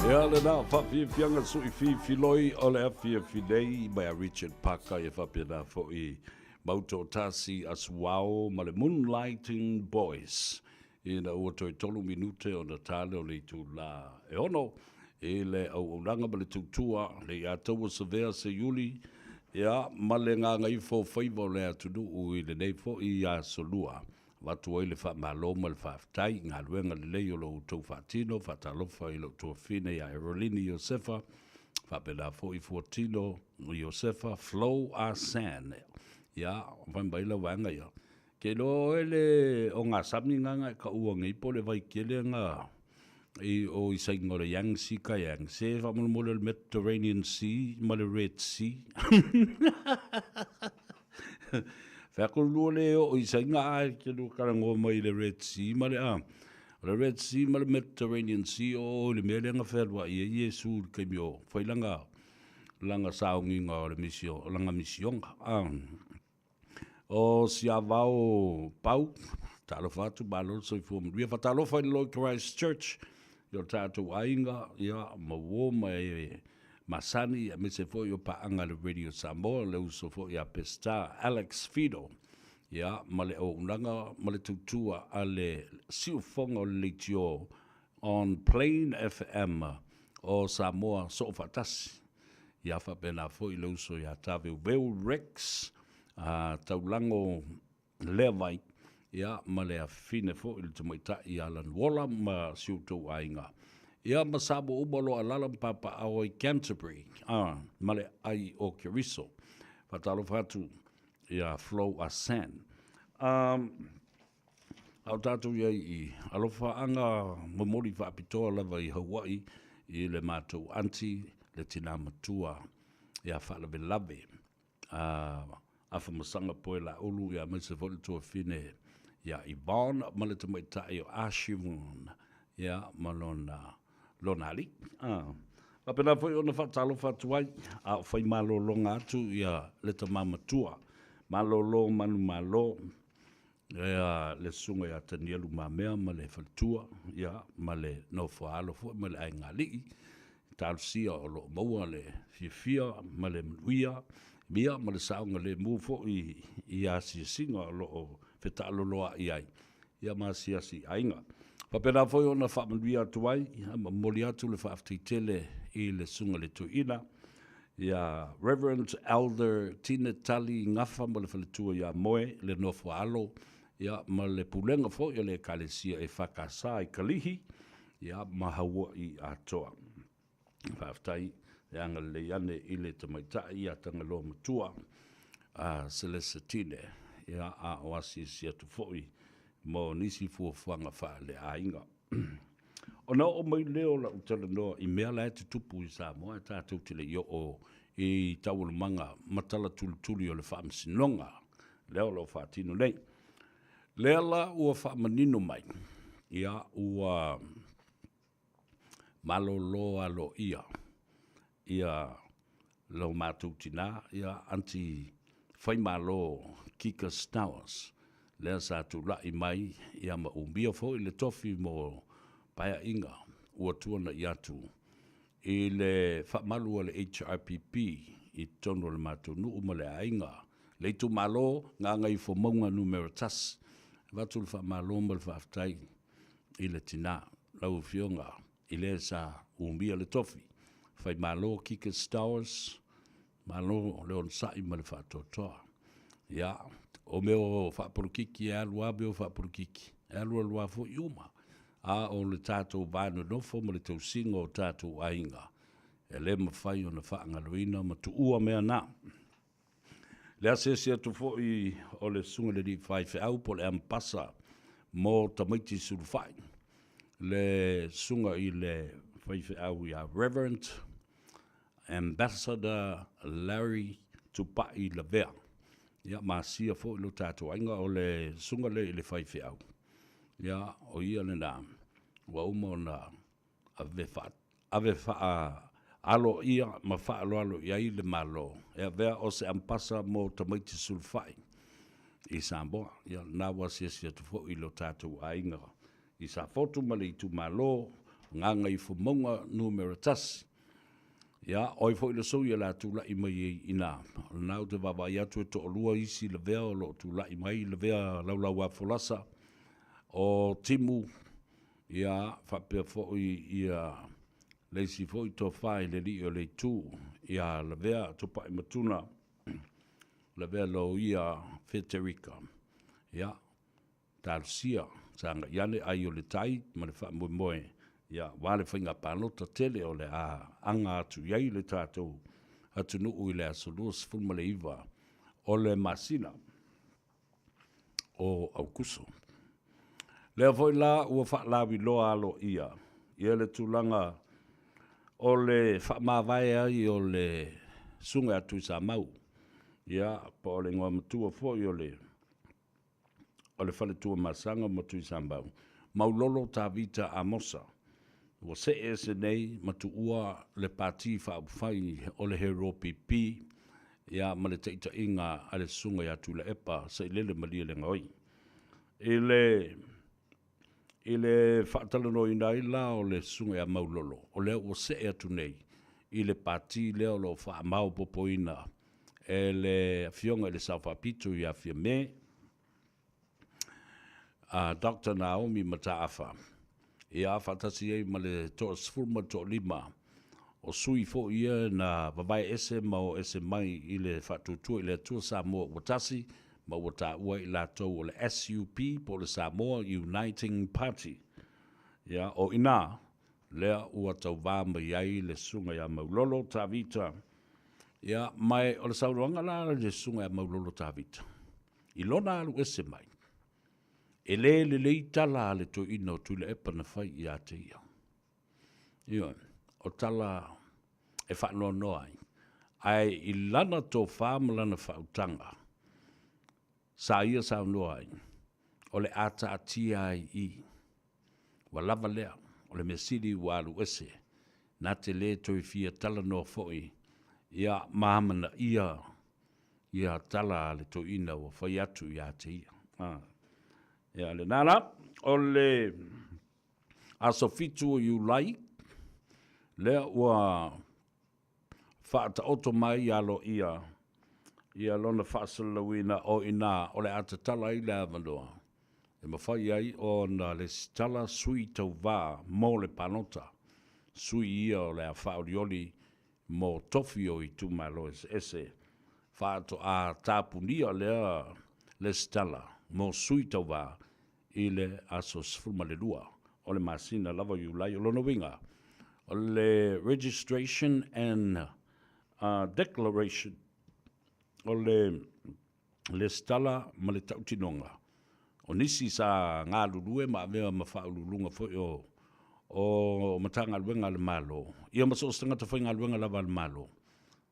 Ia lena faafiafiaga sui fifiloi o le afiafi nei mai a Richard Parker ia faapena foi Mautoatasi Asuao ma le Moonlighting Boys ina ua toe tolu minute ona ta lea o le itulā e ono i le auaunaga ma le tautua le ia taua Savea Seiuli ia ma le gagaifo faiva o le atunuu i lenei foi aso lua. Avatu ai le faamalo ma le faafetai i galuega lelei o lo outou faatino. Faatalofa i lou tuafafine ia Erolini Iosefa, faapena foi Fuatino Iosefa, Flo Asan. Ia, fai mai la vaega ia, ke iloa oe le ogasami nga nga e kaua nei po o le vai tele nga i o i saina o le Yangtze ka Yangtze faamolemole o le Mediterranean Sea ma le Red Sea. Fai atu lua le oo i Saina ae ke lua talanoa mai i le Red Sea ma le a. O le Red Sea ma le Mediterranean Sea o o i le mea lea na fealuai ai Iesu i le taimi o fai lana lana saoniga o le misio, lana misioga. A. O Siavao Pau, talofa atu, malo le soifua manuia. Faatalofa i le Lord Christ Church, i o tatou aiga, ia, ma uo ma e masani, aemaise foi o paaga a le Radio Samoa, le uso foi ia Peseta Alex Fido, ia, ma le auaunaga ma le tautua a le siufofoga o le leitio on Plain FM o Samoa Soofaatasi. Ia faapena foi le uso ia Taveuveu Rex, a Taulago lea vai, ia, ma le afafine foi le tamaitai ia Lanuola ma si outou aiga, ia, ma Samoa uma o lo o alaala ma papaaao ai Canterbury, a, ma le ai o Keriso. Faatalofa atu ia Flo Asan. A, a o tatou i ai i alofaaga momoli faapitoa lava i Hawaii i le matou aunty, le tina matua ia Faalavelave. a Afamasaga Poelaulu, ia aemaise foi le tuafafine ia Yvonne ma le tamaitai o Ashivon, ia ma lona lona alii. A faapena foi ona faatalofa atu ai a o fai malologa atu ia le tama matua, malolo manumalo, ia le susuga ia Tanielu Mamea ma le faletua, ia, ma le nofoaalo foi ma le aigaalii, talosia o lo o maua le fiafia ma le manuia, ia ma le saogalemu foi i asiasiga o lo o fetaaloloai ai, ia ma asiasi i aiga. Faapena foi ona faamanuia atu ai, ia, ma momoli atu le faafetai tele i le Susuga i le Toeaina, ia Reverend Elder Tine Tali Gafa ma le faletua ia Moe le Nofoaalo, ia, ma le pulega foi a le Ekalesia EFKS i Kalihi, ia, ma Haua'i atoa. Faafetai e agalelei ane i le tamaitai ia Tagaloa Matua a Selesetine, ia, a o asiasi atu foi mo nisi fuafuaga faaleaiga. Ona oo mai lea o lau talanoa i mea la e tutupu i Samoa ae tatou te le i oo i taualumaga ma tala tulituli o le Faamasinoga lea o lo o faatino nei. Lea la ua faamanino mai, ia ua malolo aloaia ia lo matou tina, ia Aunty Faimalo Kika Stowers, lea sa tulai mai ia ma umia foi le tofi mo paeaiga ua tuanai atu i le faamalu a le HRPP i totonu o le matou nuu ma le aiga, le itumalo Gagaifomauga Numera 1. Avatu le faamalo ma le faafetai i le tina, lau Afioga i le sa umia le tofi. Faimalo Kika Stowers, malo le onosai ma le faatoatoa. Ia, o mea o faapolokiki e alu lava mea o faapolokiki, e alu alu lava foi uma. A o le tatou va nonofo ma le tausiga o tatou aiga, e le mafai ona faagaloina ma tuua mea na. Le asiasi atu foi o le Susuga i le Alii Faifeau po o le Ambasa mo tamaiti sulufai, le Susuga i le Faifeau ia Reverend Ambassador Larry Tupai Lavea. Ia, ma asia foi lo tatou aiga, o le susuga lea i le faifeau, ia, o ia lena ua uma ona ave faa, ave faaaloaia ma faaaloalo i ai le Malo e avea o se ampasa mo tamaiti sulufai i Samoa. Ia, lena ua asiasi atu foi lo tatou aiga i Safotu ma le itumalo Gagaifomauga 1. Ia, o ai foi le sui o le a tulai mai ai i ina? O lena ou te vaavaai atu e toalua isi lavea o lo o tulai mai, lavea laulauafolasa o Timu, ia, faapea foi ia le isi foi tofa i le alii o le itu, ia Lavea Tupaimatuna, Lavea Loia Feterika. Ia, Talosia, sagai ane ai o le tai ma le faamoemoe, ia, aua le faiga palota tele o le a aga atu i ai le tatou atunuu i le aso 29 o le masina o Aukuso. Lea foi la ua faalauiloa aloaia ia le tulaga o le faamavae ai o le Susuga ia Tuisamau, ia, po o le igoamatua foi o le o le faletua Masaga ma Tuisamau, Maulolo Tavita Amosa, ua see ese nei ma tuua le Pati Faaupufai o le HRPP ia ma le taitaiga a le Susuga ia Tuilaepa Sailele Malielegaoi. I le I le faatalanoaina ai la o le Susuga ia Maulolo, o lea ua see atu nei i le Pati lea o lo o faamaopoopoina e le Afioga i le Sao Faapito ia Fiame, a Doctor Naomi Mataafa, ia faatasi ai ma le 15 o sui foi ia na vavae ese ma o ese mai i le Faatuatua i le Atua Samoa Ua Tasi, ma ua taua ai i latou o le SUP po o le Samoa Uniting Party. Ia, o i ina lea ua tauva mai ai le Susuga ia Maulolo Tavita. Ia, ma o le saunoaga la a le Susuga ia Maulolo Tavita, i lona alu ese mai, e le lelei tala a le toeaina o Tuilaepa na fai ia te ia. Ioe, o tala e faanoanoa ai, ae i lana tofa ma lana faautaga, sa ia saunoa ai, o le a taatia ai i i. Ua lava lea, o le mea sili ua alu ese, na te le toe fia talanoa foi, ia, ma amanaia ia tala a le toeaina ua fai atu ia te ia. A, ia, lena la, o le aso 7 o Iulai, lea ua faataoto mai aloaia ia lona faasalalauina o i ina o le a tatala ai le avanoa e mafai ai ona lesitala sui tauva mo le palota, sui ia o le a faaolioli mo tofi o itumalo eseese. Faatoa tapunia lea lesitala mo sui tauva i le aso 12 o le masina lava o Iulai. O lona uiga, o le registration and declaration o le lesitala ma le tautinoga o nisi sa galulue ma avea ma faauluuluga foi o o Matagaluega a le Malo, ia ma so o se tagata faigaluega lava a le Malo.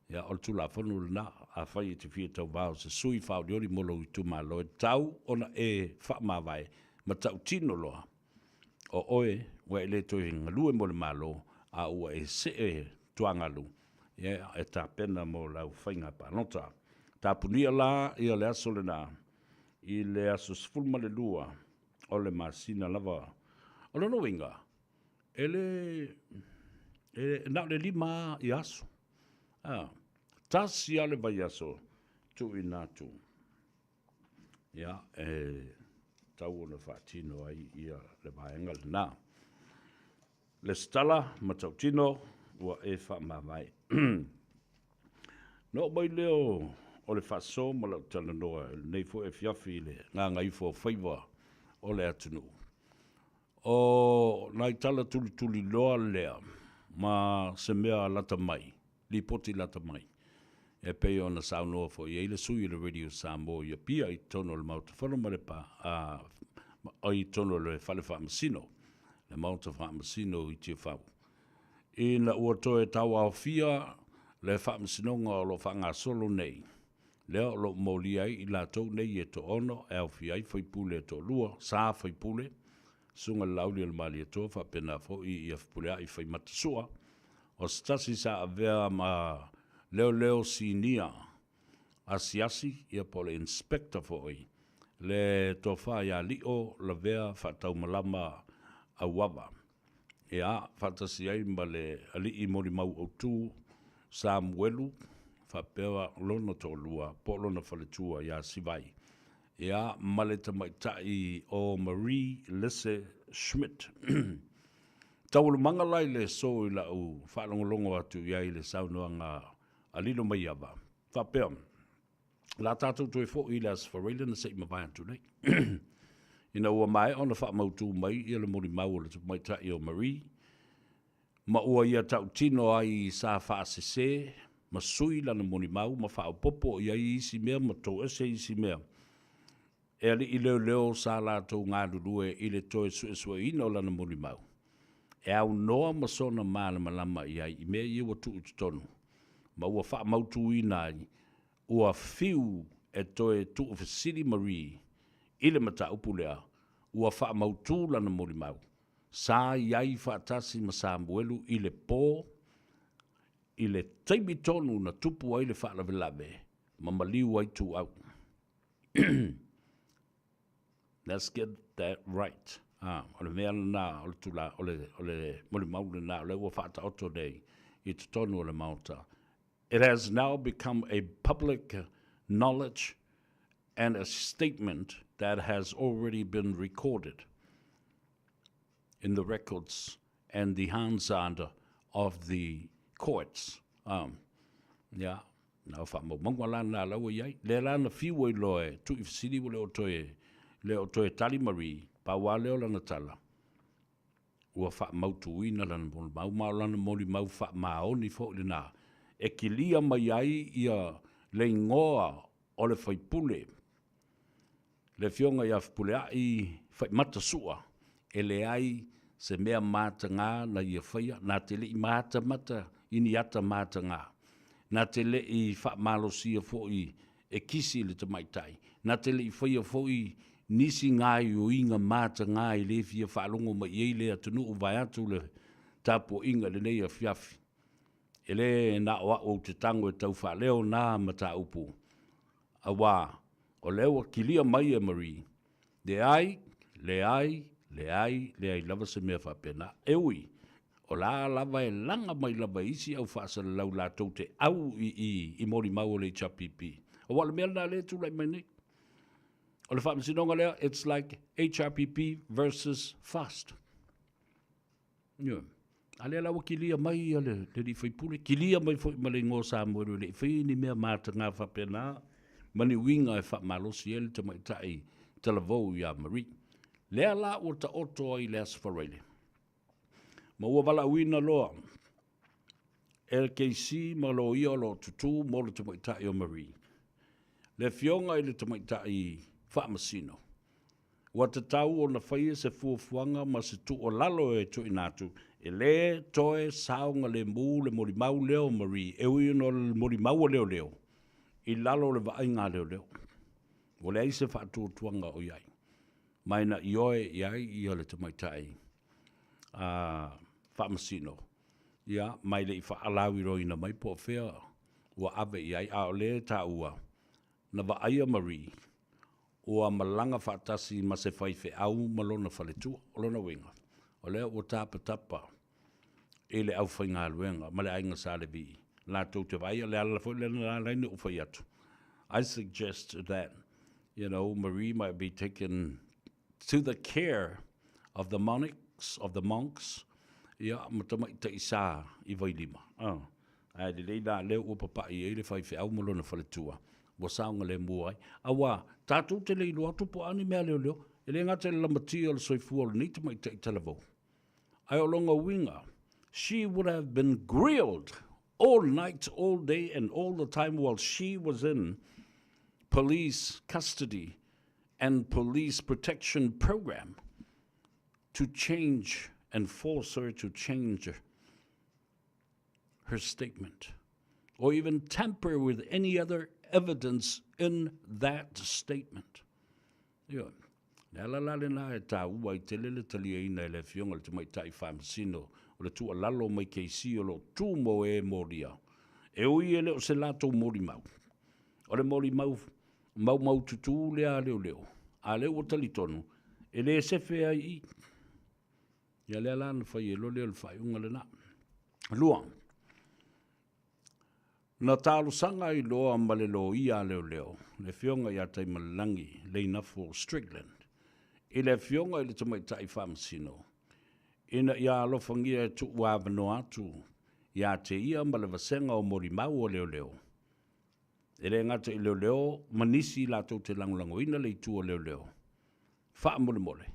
Ia, o le Tulafono lena, afai e te fia tauva o se sui faaolioli mo lou itumalo, e tatau ona e faamavae ma tautino loa o oe ua e le toe galue mo le Malo, a ua e see tuagalu, ia, e tapena mo lau faiga palota. Tapunia la ia le aso lena i le aso 12 o le masina lava. O lona uiga, e le, e na o le 5 ia aso. A, tasi lava le vaiaso tuuina atu, ia, e tatau ona faatino ai ia le vaega lena. Lesitala ma tautino ua e faamavae. Na oo mai lea o le faaso ma lau talanoa i lenei foi afiafi i le gagaifo o faiva o le atunuu. O nai tala tulituliloa lea ma se mea lata mai, lipoti lata mai, e pei ona saunoa foi i ai le sui o le Radio Samoa i Apia i totonu o le Maota Fono ma le pa, a, i totonu o le Fale Faamasino, le Maota Faamasino i Tiafau. Ina ua toe tauaofia le faamasinoga o lo o faagasolo nei, lea o lo o molia ai i latou nei e toaono e aofia ai faipule e toalua, sa faipule, Susuga i le Laauli o le Malietoa faapena foi ia Fepuleai Faimatasua, o se tasi sa avea ma leoleo sinia asiasi ia po o le inspector foi, le Tofa ia Lio Lavea Faataumalama Auava. Ia, faatasi ai ma le alii molimau autu Samuelu faapea lona toalua po o lona faletua ia Sivai, ia, ma le tamaitai o Marie Lise Schmidt. Taualumaga la i le aso i lau faalogologo atu i ai i le saunoaga a Lilomaiava, faapea, O le a tatou toe foi i le Aso Faraile na se i mavae atu nei. Ina ua maea ona faamautu mai ia le molimau o le tamaitai o Marie, ma ua ia tautino ai sa faasese ma sui lana molimau ma faaopoopo i ai isi mea ma toese isi mea, e alii leoleo sa latou galulue i le toe suesueina o lana molimau, e aunoa ma sona malamalama i ai i mea ia ua tuu i totonu, ma ua faamautuina ai, ua fiu e toe tuufesili Marie i le mataupu lea, ua faamautu lana molimau, sa i ai faatasi ma Samuelu i le po, i le taimi tonu na tupu ai le faalavelave ma maliu ai Tuuau. Let's get that right. Ah, o le mea lena, o le tula, o le, o le molimau lena, o lea ua faataoto nei i totonu o le Maota. It has now become a public knowledge and a statement that has already been recorded in the records and the Hansard of the courts. Um, yeah. Na o faamaumauga la na la ua i ai. Lea la na fiu ai loa e Tuuifesili ua le o toe, le o toe tali Marie, pau lava lea o lana tala, ua faamautuina lana molimau, ma o lana molimau faamaoni foi lena, e kilia mai ai ia le igoa o le faipule, le Afioga ia Fepuleai Faimata Sua, e leai se mea mataga na ia faia, na te le i matamata i ni ata mataga, na te le i faamalosia foi e kisi le tamaitai, na te le i faia foi nisi gaoioiga mataga e le fia faalogo mai i ai le atunuu vaeatu le tapuaiga i lenei afiafi. E le na o au ou te tago e tau faaleo na mataupu, aua o lea ua kilia mai e Marie, leai, leai, leai, leai lava se mea faapena. E ui, o la lava e laga mai lava e isi au faasalalau latou te au i i i molimau o le HRPP. Aua o le mea lena lea e tulai mai nei. O le faamasinoga lea, it's like HRPP versus FAST. Ioe. A lea la ua kilia mai ia le, le alii faipule, kilia mai foi ma le igoa o Samuelu e le i faia ni mea mataga faapena ma ni uiga e faamalosi ai le tamaitai talavou ia Marie. Lea la ua taoto ai le Aso Faraile, ma ua valaauina loa e le KC ma loia o lo o tutū mo le tamaitai o Marie, le afioga i le tamaitai faamasino, Ua tatau ona faia se fuafuaga ma se tuualalo e tuuina atu, e le toe saogalemu le molimau lea o Marie, e ui ona o le molimau a leoleo i lalo o le vaaiga a leoleo. Ua leai se faatuatuaga o i ai, ma e na ioe i ai ia le tamaitai a faamasino, ia, ma e le i faalauiloaina mai po o fea ua ave i ai, a o lea e taua, na vaaia Marie ua malaga faatasi ma se faifeau ma lona faletua. O lona uiga, o lea ua tapatapa i le aufaigaluega ma le aiga Sa Levi latou te vaaia. O le ala foi lea na ala ai ona ou fai atu, I suggest that, you know, Marie might be taken to the care of the monks, of the monks, ia, ma tamaitai sa i Vailima. Ah. Ae lelei la lea ua papai ai le faifeau ma lona faletua, ua saogalemu ai. Aua, tatou te le iloa atu po o a ni mea leoleo, e le gata i le lamatia o le soifua o lenei tamaitai talavou, ae o lona uiga, she would have been grilled all night, all day and all the time while she was in police custody and police protection program to change and force her to change her statement or even tamper with any other evidence in that statement. Ioe. Le ala la lena e taua ai tele le taliaina e le Afioga i le Tamaitai Faamasino o le tuualalo mai KC o lo o tu mo e molia, e ui e le o se latou molimau. O le molimau maumaututu lea a leoleo, a lea ua talitonu, e le sefe ai i i. Ia lea la na fai ai loa lea o le faaiuga lena. Lua, na talosaga ai loa ma le loia a leoleo, le Afioga ia Taimalelagi Leinafo Strickland, i le Afioga i le Tamaitai Faamasino, ina ia alofagia e tuuavanoa atu ia te ia ma le vasega o molimau a leoleo, e le gata i leoleo ma nisi latou te lagolagoina le itu a leoleo, faamolemole,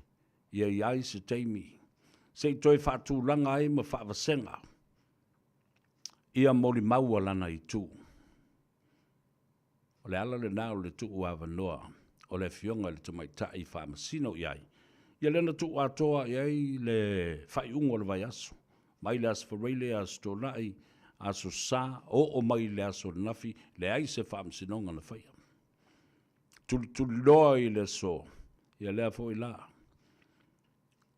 ia i ai se taimi se i toe faatulaga ai ma faavasega ia molimau a lana itu. O le ala lena o le tuu avanoa o le Afioga i le Tamaitai Faamasino i ai, ia lea na tuu atoa i ai le faaiuga o le vaiaso, mai le Aso Faraile, Aso Toonai, Aso Sa, oo mai i le aso ananafi, leai se faamasinoga na faia. Tulituliloa i le aso, ia lea foi la.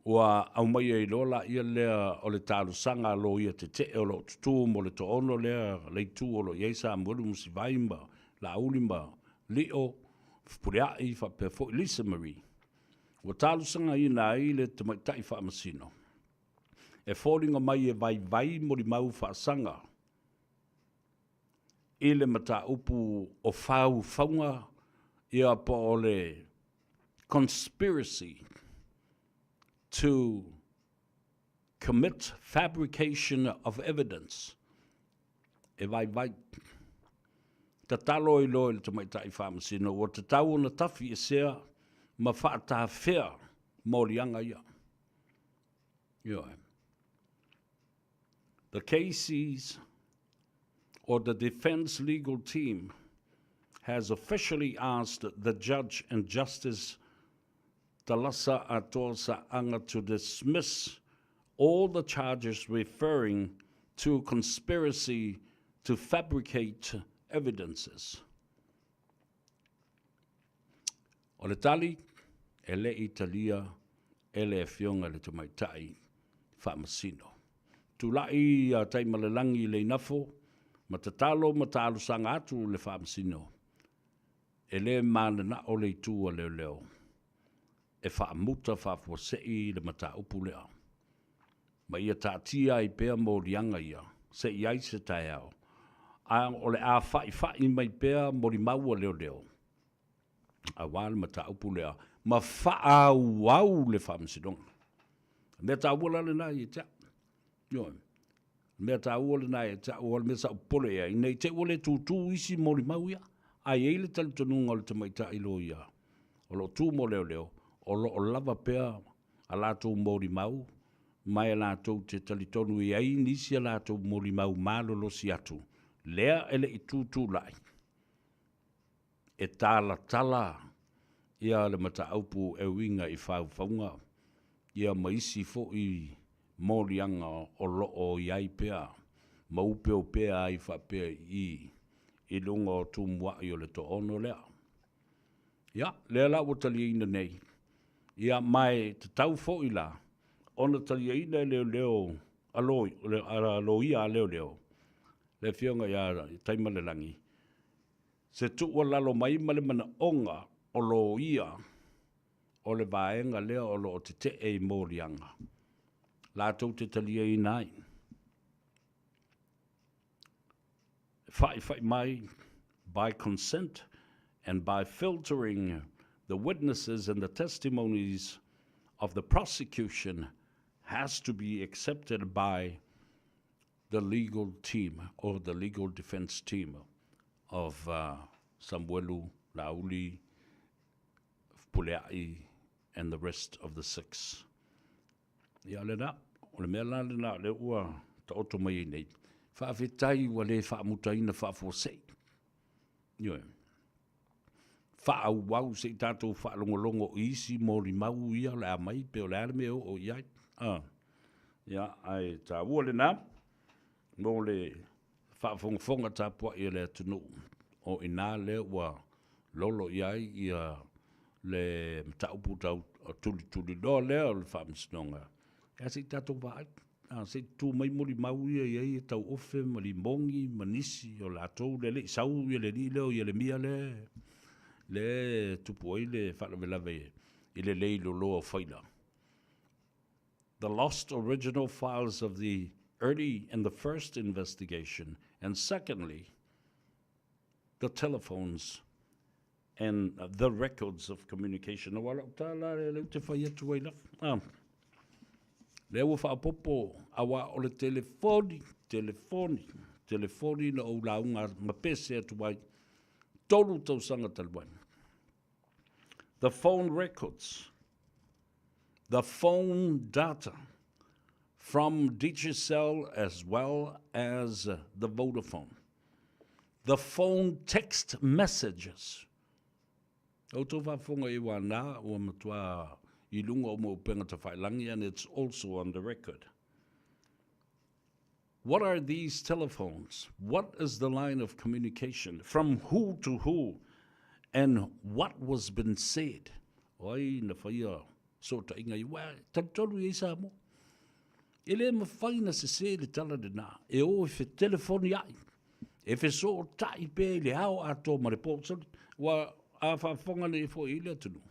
Ua aumaia ai loa laia lea o le talosaga a loia tetee o lo o tutū mo le toaono lea le itu o lo o i ai Samuelu Musivai ma Laauli ma Lio Fepuleai faapea foi Lisa Marie. Ua talosagaina ai le tamaitai faamasino e foliga mai e vaivai molimau faasaga i le mataupu o faufauga ia po o le conspiracy to commit fabrication of evidence e vaivai. Tatalo ai loa i le tamaitai faamasino ua tatau ona tafi esea ma faatafea moliaga ia. Ioe. The cases or the defense legal team has officially asked the judge and Justice Talasa Atoa Sa'anga to dismiss all the charges referring to conspiracy to fabricate evidences. O le tali, e le i talia e le Afioga i le Tamaitai Faamasino. Tulai a Taimalelagi Leinafo ma tatalo ma talosaga atu le Faamasino, e le mananao le itu a leoleo e faamuta faafuasei le mataupu lea, ma ia taatia ai pea moliaga ia se i ai se taeao, a o le a fa'ifa'i mai pea molimau a leoleo aua le mataupu lea ma faaauau le faamasinoga. O le mea taua la lena ia te au. Ioe. O le mea taua lena ia te au, o le mea sa ou popole i ai, ne i te i ua le tutū isi molimau ia, ae i ai le talitonuga o le tamaitai loia o lo o tu mo leoleo, o lo o lava pea a latou molimau ma e latou te talitonu i ai nisi a latou molimau malolosi atu, lea e le i tutulai e talatala ia le mataupu e uiga i faufauga ia ma isi foi moliaga o lo o i ai pea ma upeupea ai faapea i i i luga o tumuai o le toaono lea. Ia, lea la ua taliaina nei, ia ma e tatau foi la ona taliaina e leoleo a loia a leoleo le Afioga ia Taimalelagi se tuualalo mai ma le manaoga o loia o le vaega lea o lo o tetee i moliaga latou te taliaina ai. E fa'ifa'i mai by consent and by filtering the witnesses and the testimonies of the prosecution has to be accepted by the legal team or the legal defense team of uh, Samuelu, Laauli, Fepuleai and the rest of the six. Ia lena, o le mea la lena o lea ua taoto mai ai nei, faafetai ua le faamutaina faafuasei. Ioe. Faaauau se i tatou faalogologo i isi molimau ia o le a mai pe o le a le mea e oo i ai. Ah. Ia, ae taua lena mo le faafogafoga tapuai a le atunuu, o i ina lea ua lolo i ai ia le mataupu tau tulituliloa lea o le Faamasinoga. Ia se i tatou vaai, se i tutu mai molimau ia e i ai e Tauofe ma Limogi ma nisi o latou lea e le i sau le alii lea o Ieremia lea e tupu ai le faalavelave i le lei loloa o Faila. The lost original files of the early and the first investigation, and secondly, the telephones and the records of communication. Aua lau tala le leu te whai atu ai lava. Ah. Lea ua faaopoopo, aua o le telefoni, telefoni, telefoni na ou lauga ma pese atu ai, tolu tausaga talu ai. The phone records, the phone data from Digicel as well as the Vodafone. The phone text messages. Outou faafofoga i ua na ua matua i luga o mo upega tafailangi and it's also on the record. What are these telephones? What is the line of communication? From who to who? And what was been said? O ai na whaia sootaiga i ua talitonu i ai Samoa. E le mawhai na sese le tala le nā. E o e fe telefoni ai. E fesootai pea i le ao atoa ma le po. Ua a faafofoga nei foi i le atunuu.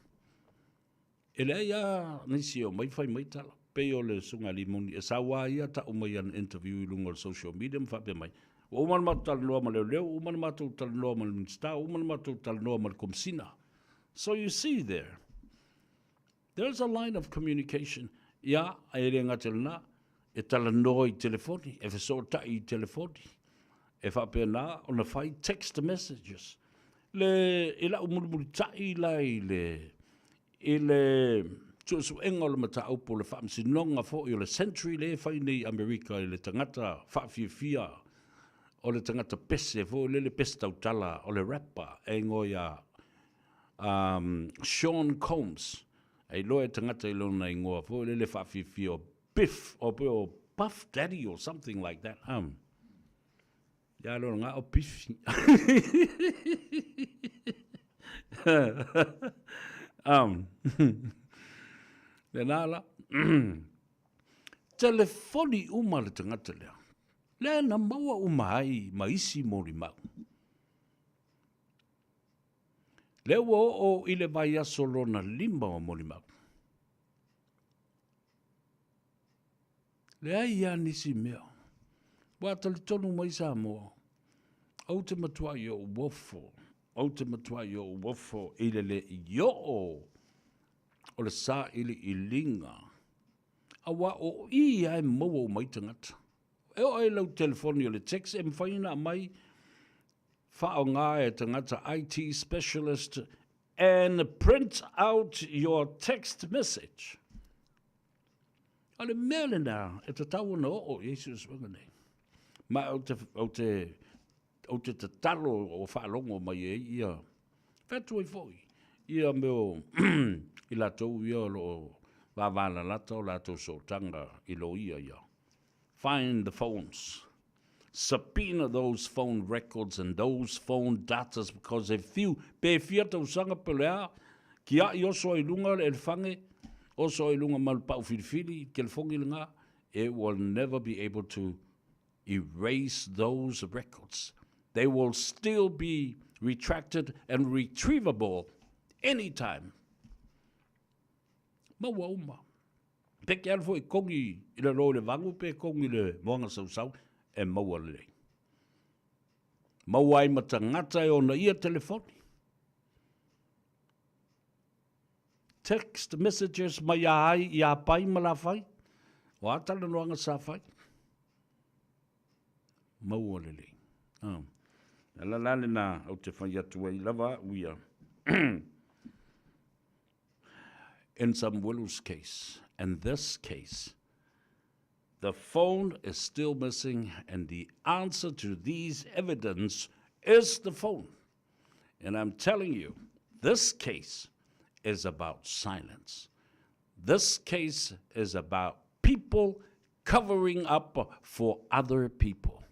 E leai a nisi e omai fai mai tala. Pei o le Susuga Limoni e sau a ia tau mai ana interview i luga o le social media ma faapea mai, ua uma ona matou talanoa ma leoleo, ua uma ona matou talanoa ma le Minisita, ua uma ona matou talanoa ma le Komesina. So you see there, There's a line of communication, ia, e le gata i lena, e talanoa i telefoni, e fesootai i telefoni, e faapena ona fai text messages. Le, i lau mulimulitai la i le, i le suesuega o le mataupu o le faamasinoga foi o le century lea e fai nei i Amerika i le tagata faafiafia o le tagata pese foi lele pese tautala o le rapper e igoa ia um, Sean Combs, e iloa e tagata i lona ingoa foi lele faafiafia o Biff, o pe o Puff Daddy or something like that. Um, ia lona nga o Biff. um, lena la. Telefoni uma le tagata lea. Lea na maua uma ai ma isi molimau. Lea ua oo i le vaiaso lona lima o molimau. Leai lava nisi mea. Ua talitonu mai Samoa, ou te matuai ou ofo, ou te matuai ou ofo i le le i oo o le sailiiliga, aua o i lava e maua uma ai tagata. E oo i lau telefoni o le text e mafai ona aumai Faaaoga e tagata IT specialist and print out your text message. O le mea lena e tatau ona oo i ai suesuega nei. Ma ou te, ou te, ou te tatalo o faalogo mai ai ia, fai atu ai foi, ia mea o i latou ia o lo o vavalalata o latou sootaga i loia ia. Find the phones. Subpoena those phone records and those phone datas because e fiu, pe fia tausaga pe o le a, kia'i oso ai luga le elefange, oso ai luga ma le pa'u filifili, telefoni lena, it will never be able to erase those records. They will still be retracted and retrievable anytime. Maua uma. Peke alu foi kongi i lalo i le vagu pe kongi i le moana sausau e maua lelei. Maua ai ma tagata e ona ia telefoni. Text messages mai a ai i a pai ma la fai. O a talanoaga sa fai. Maua lelei. Ah. La la lena au te fai atu ai lava au ia. In Samuelu's case, and this case, the phone is still missing, and the answer to these evidence is the phone. And I'm telling you, this case is about silence. This case is about people covering up for other people.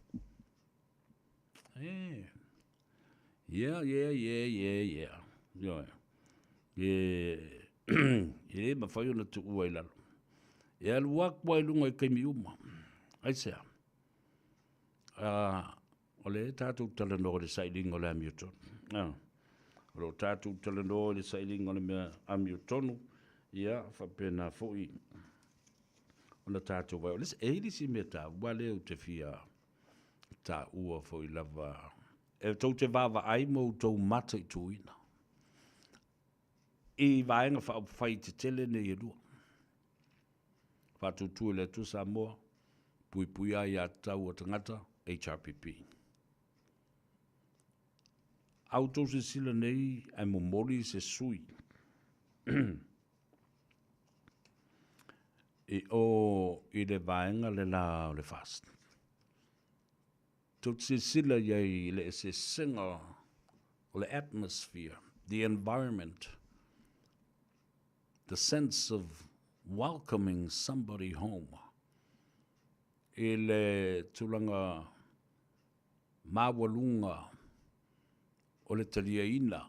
Yeah. Yeah, yeah, yeah, yeah, yeah. Yeah. E, e le mawhai ona tuua i lalo. E alu aku ai lunga i kaimi uma. Aisea. Uh, o le tātou talanoa i le sailiga o le amiotonu. Ah. O lo tātou talanoa i le sailiga o le mea amiotonu, ia, faapena foi. ona tatou vaai. O le isi, e i ai le isi mea taua lea ou te fia taua foi lava, e tou te vaavaai ma outou mataituina i Vaega Faaupufai tetele nei e lua. Faatuatua i le Atua Samoa, puipuia aiatatau a tagata, HRPP. A outou silasila nei ae momoli se sui i o i le vaega le la o le FAST. Tou te silasila i ai i le eseesega o le atmosphere, the environment, the sense of welcoming somebody home i le tulaga maualuga o le taliaina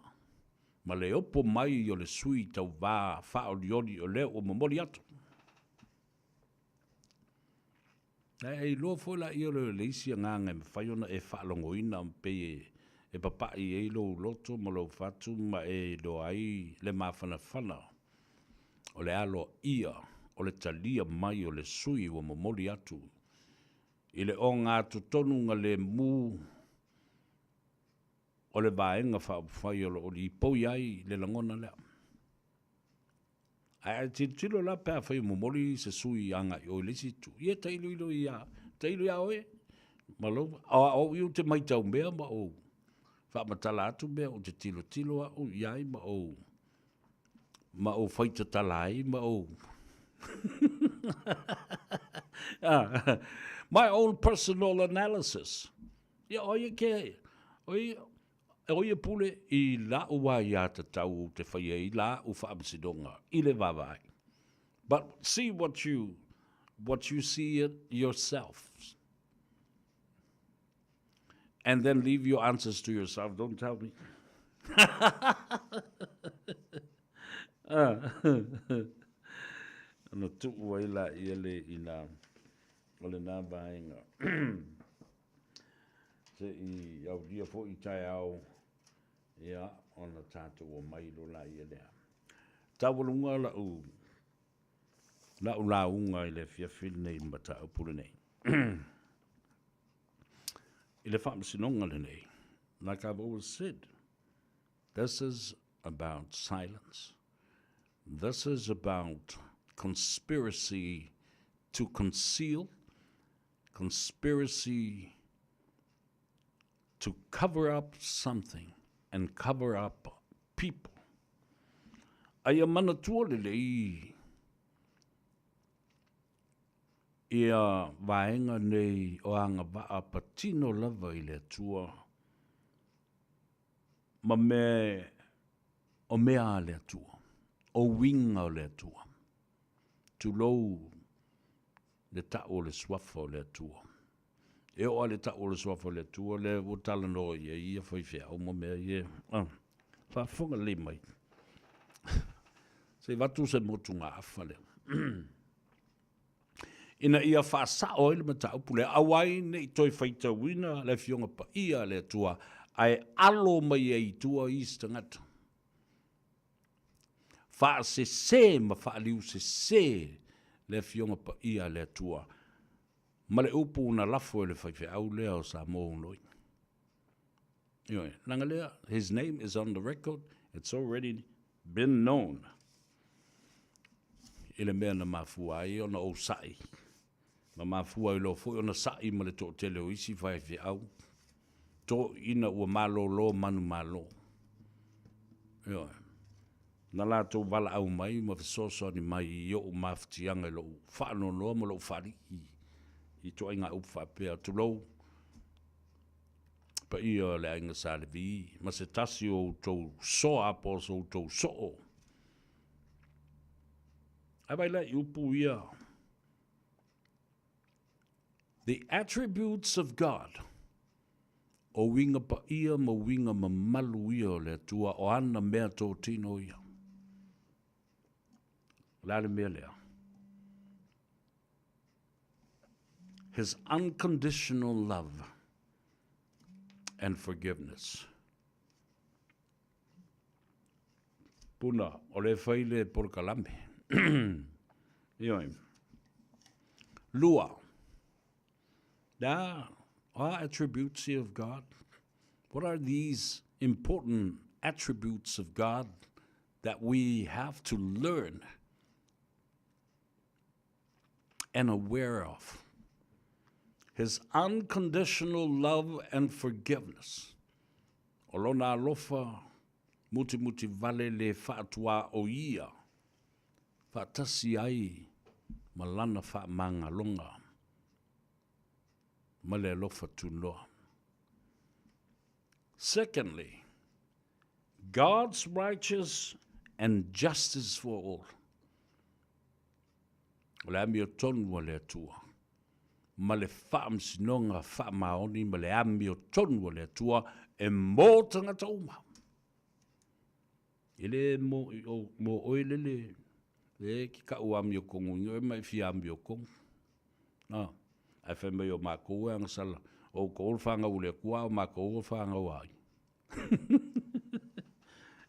ma le opo mai o le sui tauva faaolioli o lea ua momoli atu. Ae iloa foi laia o le isi agaga e mafai ona e faalogoina pei e papai ai lou loto ma lou fatu ma e iloa ai le mafanafana o le aloaia o le talia mai o le sui ua momoli atu i le ogatotonu lemu o le Vaega Faaupufai o lo o lipoi ai le lagona lea. Ae a tilotilo la pe afai o momoli se sui agai i o i le isi itu, ia tailoilo ia, tailo ia oe ma lou, o au ia ou te maitau mea ma ou faamatala atu mea ou te tilotilo au i ai ma ou ma ou faitatala ai ma ou my own personal analysis. Ia, o ai ke, o ai, o ia pule i la'u aiatatau ou te faia ai la'u faamasinoga i le vaavaai. But see what you, what you see it yourself. And then leave your answers to yourself, don't tell me. Ona tuu ai laia le i nā, o lenā vaega. Se i aulia foi i taeao, ia, ona tatou omai loa laia lea. Taualuga la'u, la'u lauga i le afiafi lenei i le mataupu lenei. I le faamasinoga lenei, like I've always said, this is about silence. This is about conspiracy to conceal, conspiracy to cover up something and cover up people. A ia manatua lelei ia vaega nei o agavaa patino lava i le Atua ma me o mea a le Atua, o uiga o le Atua. Tulou le tau o le Suafa o le Atua. E oo lava i le tau o le Suafa o le Atua, lea ua talanoa i ai ia faifeau ma mea ia. Ah, faafofoga lelei mai. Se i avatu se motugaafa lea. Ina ia faasao ai le mataupu lea, aua ai ne i toe faitauina le Afioga Paia a le Atua, ae alo mai ai i tua isi tagata. Faasese ma faaliusese le Afioga Paia a le Atua ma le upu na lafo e le faifeau lea o Samoa Unoi. Ioe, leaga lea, his name is on the record, it's already been known i le mea na mafua ai ona ou sa'i, ma mafua ai loa foi ona sa'i ma le toatele o isi faifeau, toeaiina ua malolo manumalo. Ioe. Na latou valaau mai ma fesoasoani mai i o'u mafatiaga i lo'u faanoanoa ma lo'u faalii i ituaiga upu faapea, tulou, paia o le aiga Sa Levi, ma se tasi o outou soa po o so outou soo. Ae vaai la i upu ia, The attributes of God, o uiga paia ma uiga mamalu ia o le Atua, o ana mea totino ia. O le a le mea lea? His unconditional love and forgiveness. Puna, o le fai le polokalame. Ioe. Lua. There are attributes here of God. What are these important attributes of God that we have to learn and aware of? His unconditional love and forgiveness. O lona alofa mutimuti vale le faatua o ia faatasi ai ma lana faamagaloga ma le alofa tunoa. Secondly, God's righteous and justice for all. O le amiotonu a le Atua, ma le faamasinoga faamaoni ma le amiotonu a le Atua e mō tagata uma. E le mo, o, mo oe lele, e ki ka'u amiokongu inga oe ma e fia amiokongu. Na, ae fai mai o mākou e agasala, o oukou o le whāngau o le Atua, o mākou o le whāngau a ai.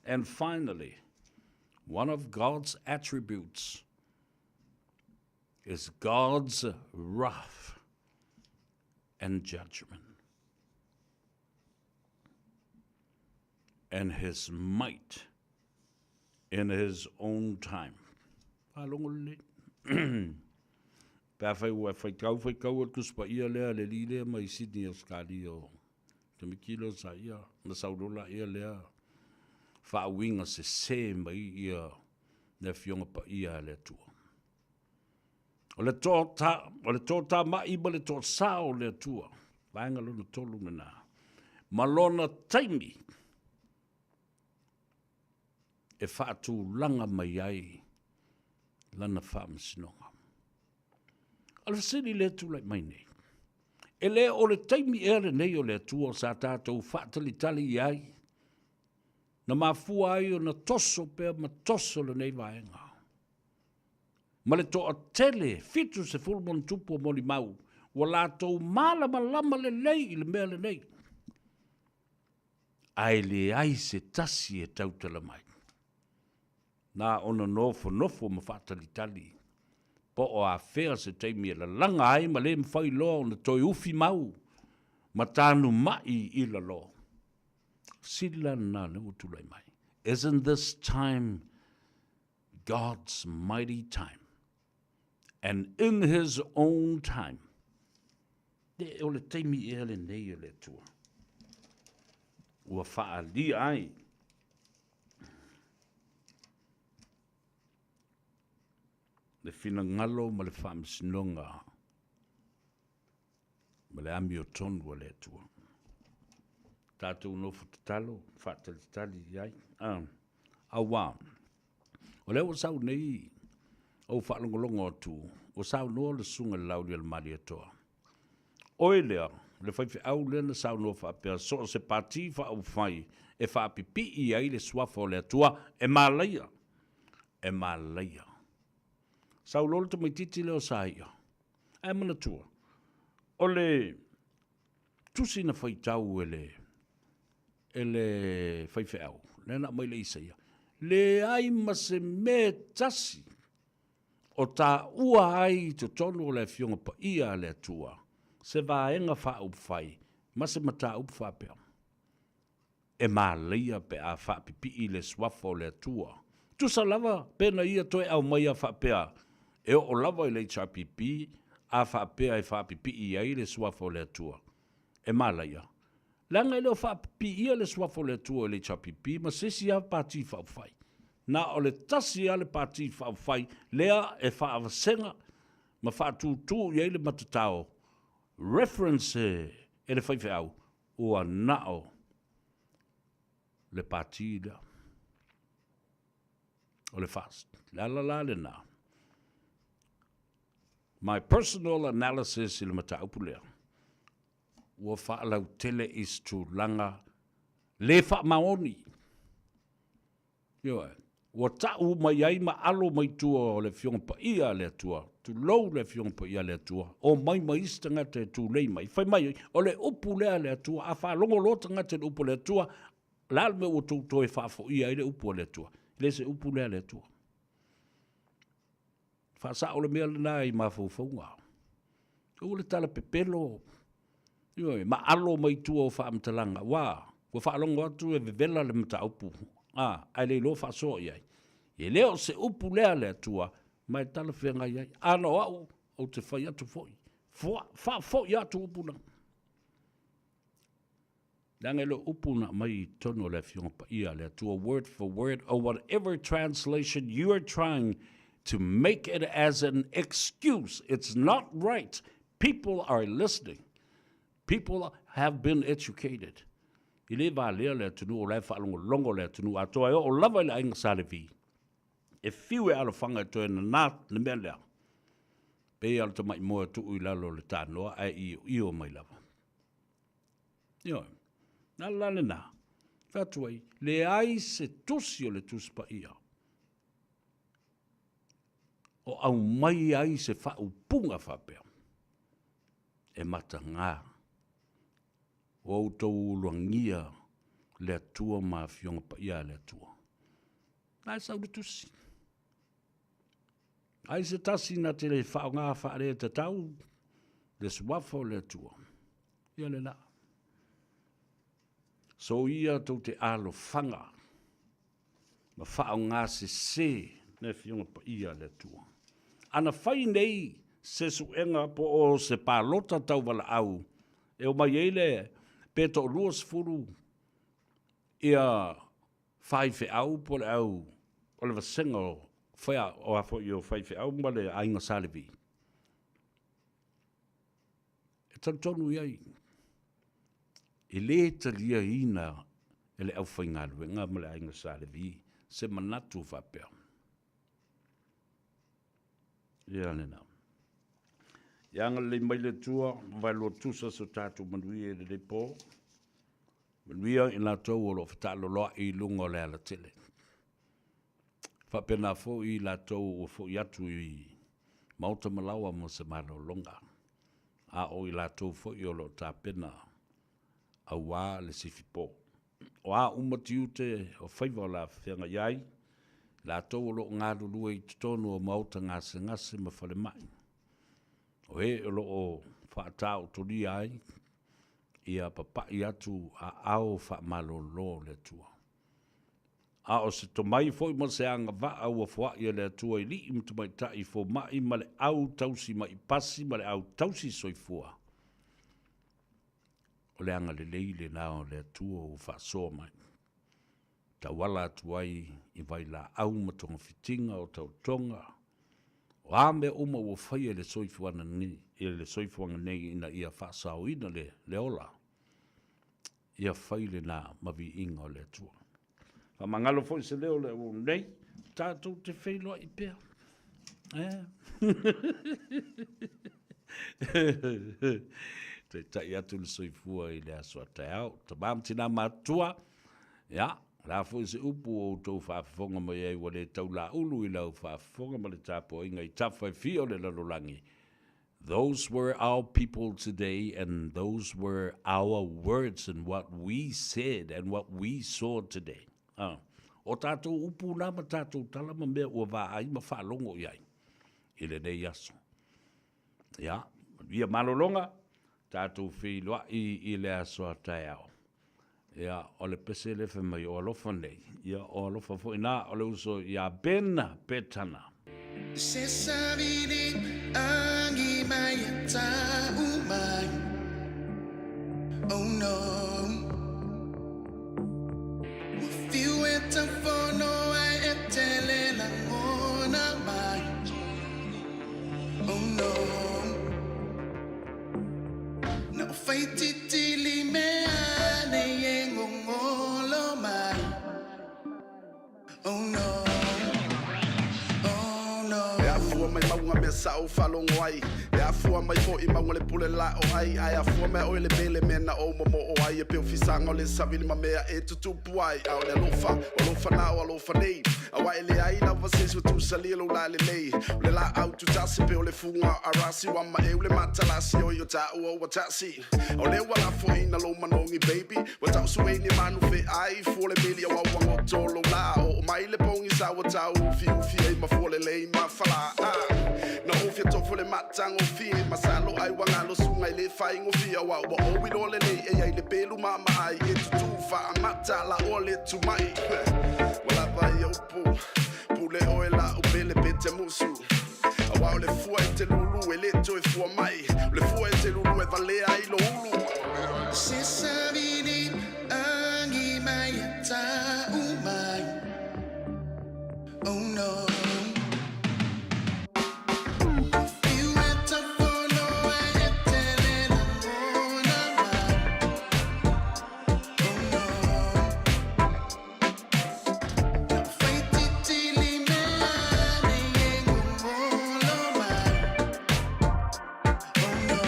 And finally, one of God's attributes is God's wrath and judgment. And his might in his own time. Faalogo lelei. Pe afai ua faitau faitau e le Tusi Paia lea a le alii lea mai Sydney Ausetalia o tamaiti lea sa ia, na sau loa laia lea faauiga sese mai ia le Afioga Paia a le Atua. O le toata, o le toatamai ma le toasā o le Atua, vaega lona tolu lena, ma lona taimi e faatulaga mai ai lana faamasinoga. O le fesili lea tulai mai nei, e le o le taimi ea lenei o le Atua sa tatou faatalitali i ai, na mafua ai ona toso pea ma toso lenei vaega. Ma le toatele 70 ma ono o molimau, ua latou malamalama lelei i le mea lenei, ae leai se tasi e tautala mai. Na ona nofonofo ma faatalitali po o afea se taimi e lalaga ai ma le mafai loa ona toe ufi mau ma tanumai i lalo. Sili la lena lea ua tulai mai. Isn't this time God's mighty time? And in his own time. E, o le taimi ea lenei o le Atua. Ua faaalia ai le finagalo ma le faamasinoga ma le amiotonu a le Atua. Tatou nofo tatalo, faatalitali i ai. Ah, auā, o lea ua sau nei ou faalogologo atu, ua saunoa le Susuga i le Laaulialemalietoa. Oe lea, le faifeau lea na saunoa faapea, so o se pati faaupufai e faapipii ai le Suafa o le Atua, e malaia, e malaia. Sau loa le tamaitiiti lea o Saia, ae manatua, o le tusi na faitau e le, e le faifeau, lea na aumai le Isaia, leai ma se mea e tasi o taua ai i totonu o le Afioga Paia a le Atua se vaega faaupufai ma se mataupu faapea, E māleia pe a faapipii le Suafa o le Atua. Tusa lava pe na ia toe aumaia faapea e oo lava i le HRPP a faapea e faapipii ai le Suafa o le Atua. E mālaia, leaga e le o faapipiia le Suafa o le Atua i le HRPP ma se isi lava Pati Faaupufai. Na o le tasi lava le Pati Faaupufai lea e faavasega ma faatūtū i ai le matatao, reference, e le faifeau, ua na o le Pati lea o le FAST. Le ala la lena, my personal analysis i le mataupu lea, ua faalautele i se tulaga le faamaoni. Ioe. Ua ta'u mai ai ma alo mai tua o le Afioga Paia a le Atua, tulou le Afioga Paia a le Atua, omai ma isi tagata e tulei mai. Fai mai, o le upu lea a le Atua, a faalogo loa tagata i le upu a le Atua, o le a le mea ua tou toe faafoia ai le upu a le Atua? E le se upu lea a le Atua. Faasa'o le mea lena i mafaufauga. Aua le tala pepelo, ioe, ma alo mai tua o faamatalaga, aua ua faalogo atu e vevela le mataupu, a, ae le iloa faasoa i ai. E le o se upu lea a le Atua, ma e talafeagai ai. Ana o au, ou te fai atu foi, faafoi atu upu na. Leaga e le o upu na aumai i totonu o le Afioga Paia a le Atua, word for word or whatever translation you are trying to make it as an excuse. It's not right. People are listening. People have been educated. E le valea le atunuu o la e faalogologo le atunuu atoa e oo lava i le aiga Sa Levi. E fiu e alofaga e toe nanā le mea lea. Pei lava o le tamai moe tuu i lalo o le tanoa ae ioio mai lava. Ioe. Na la lena. Fai atu ai, leai se tusi o le Tusi Paia o aumai ai se faaupuga faapea e mataga ua outou uluagia le Atua ma Afioga Paia a le Atua. Na e sau le tusi. Ai se tasi na te le faaaoga faaletatau le suafa o le Atua. Ia le la. Soia tou te alofaga ma faaaoga sese le Afioga Paia a le Atua. Ana fai nei se suega po o se palota tauvalaau e omai ai le pe toalua sefulu ia faifeau po o le au o le vasega o fea o a foi o faifeau ma le aiga Sa Levi. E talitonu i ai, e le taliaina e le aufaigaluega ma le aiga Sa Levi se manatu faapea. Ia lena. Ia agalelei mai le Atua, vaelua tusa so tatou manuia i lenei po. Manuia i latou o lo o fetaaloloai i luga o le alatele. Faapena foi i latou ua foi atu i maota ma laoa mo se malologa, a o i latou foi o lo o tapena aua le sifipo. O a uma tiute o faiva o le a feagai ai, latou o lo o galulue i totonu o maota gasegase ma falemai, o e o lo o faataotolia ai, ia papai atu aao faamalolo o le Atua. A o se tomai foi ma se agavaa ua foai e le Atua i lii ma tamaitai fomai ma le au tausi ma'i pasi ma le au tausi soifua, o le agalelei lena o le Atua ua faasoa mai, tauala atu ai i vailaau ma togafitiga o taotoga, o a mea uma ua faia i le soifuaga nei, i le soifuaga nei ina ia faasaoina le, le ola, ia fai lena ma viiga o le Atua. Faamagalo foi se leo o le auauna nei, tatou te feiloai pea. Eh. Taitai atu le soifua i le aso a taeao. Tama ma tina matutua, ia, o le a foi se upu ua outou faafofoga mai ai ua le taulaulu i lau faafofoga ma le tapuaiga i tafa e fia o le lalolagi. Those were our people today and those were our words and what we said and what we saw today. Ah, o tātou upu nā ma tātou tala ma mea ua vaai ma faalogo i ai i lenei aso. Ia, manuia malologa, tātou feiloai i le aso a taeao. Ia, o le pese lea fai mai, o alofa nei. Ia, o alofa foi nā, o le uso iā Ben Petana. Se savili angi mai e tau mai Oh no Ua fiu e taufono ai e tele lagona mai Oh no Na o faititili mea nei e ngongolo mai Oh no, oh no. E afua mai mauga mea sa ou faalogo ai E afua mai foi mauga le pule la o ai Ae afua mai oe le mele mea na ou momoo ai E pei o fisaga o le savili ma mea e tutupu ai A o le alofa, o alofa na o alofa nei Aua e leai lava se isi ua tusalia lou lalelei O le laau tutasi pei o le fuga o arasi Ua maeu le matalasi oi o taua ua tasi O lea ua lafoina lou manogi baby Ua tau suei ni manu feai Fua le meli aua ua goto lou la Oo mai le pogisa ua tau ufiufi ai ma fua lelei ma falā Na ou fia tofo le matagofie Masalo Ai ua galo suga i le faigofie Auā ua ou iloa lelei e i ai le pelu maamaai E tutū faamata la o le tumai Ua lava ia upu Pule oe la'u pele pe te musu Auā o le fua e te lulu e lē toe fua mai O le fua e te lulu e valea ai lou ulu Se savili agi mai e ta'u mai Oh no Fiu e tafono e tele lagona mai Oh no Faititili mea nei e gogolo mai Oh no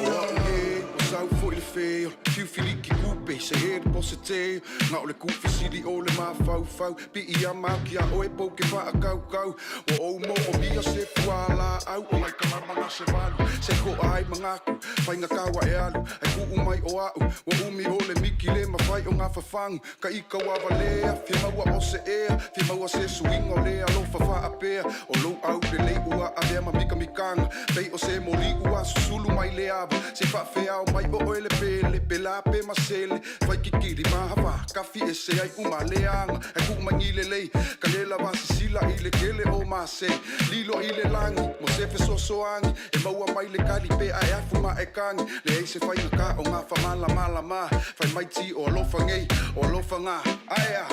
O a'u ē, ua sau foi le fē o le fiu filiki kupe se he le pose tē Na o le kufesili o le mafaufau Piiama atu iā oe pou ke faakaukau Ua ou moomia se fualaau O lai kalama na se valu Se koa ai magaku Faigata ua e alu Ae kuu mai o a'u Ua umi o le miki le mafai o gafafagu Ka ika ua valea Fia maua o se ea Fia maua se suiga o le alofa faapea O lou aulelei ua avea ma mikamikaga Pei o se moli ua susulu mai le ava Se faafeao mai o oe le pele Pela pe masele Faikikili mahafa Kafi ese ai uma leaga Ae kuu mai ni lelei Ka le lava sisila i le kele o mase Lilo i le lagi Mo se fesoasoani E maua mai le kali pe ae afu ma e kagi Leai se faigata o gafa malamalama Fai mai ti o alofa nei O alofa gā Aea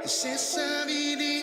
Se savili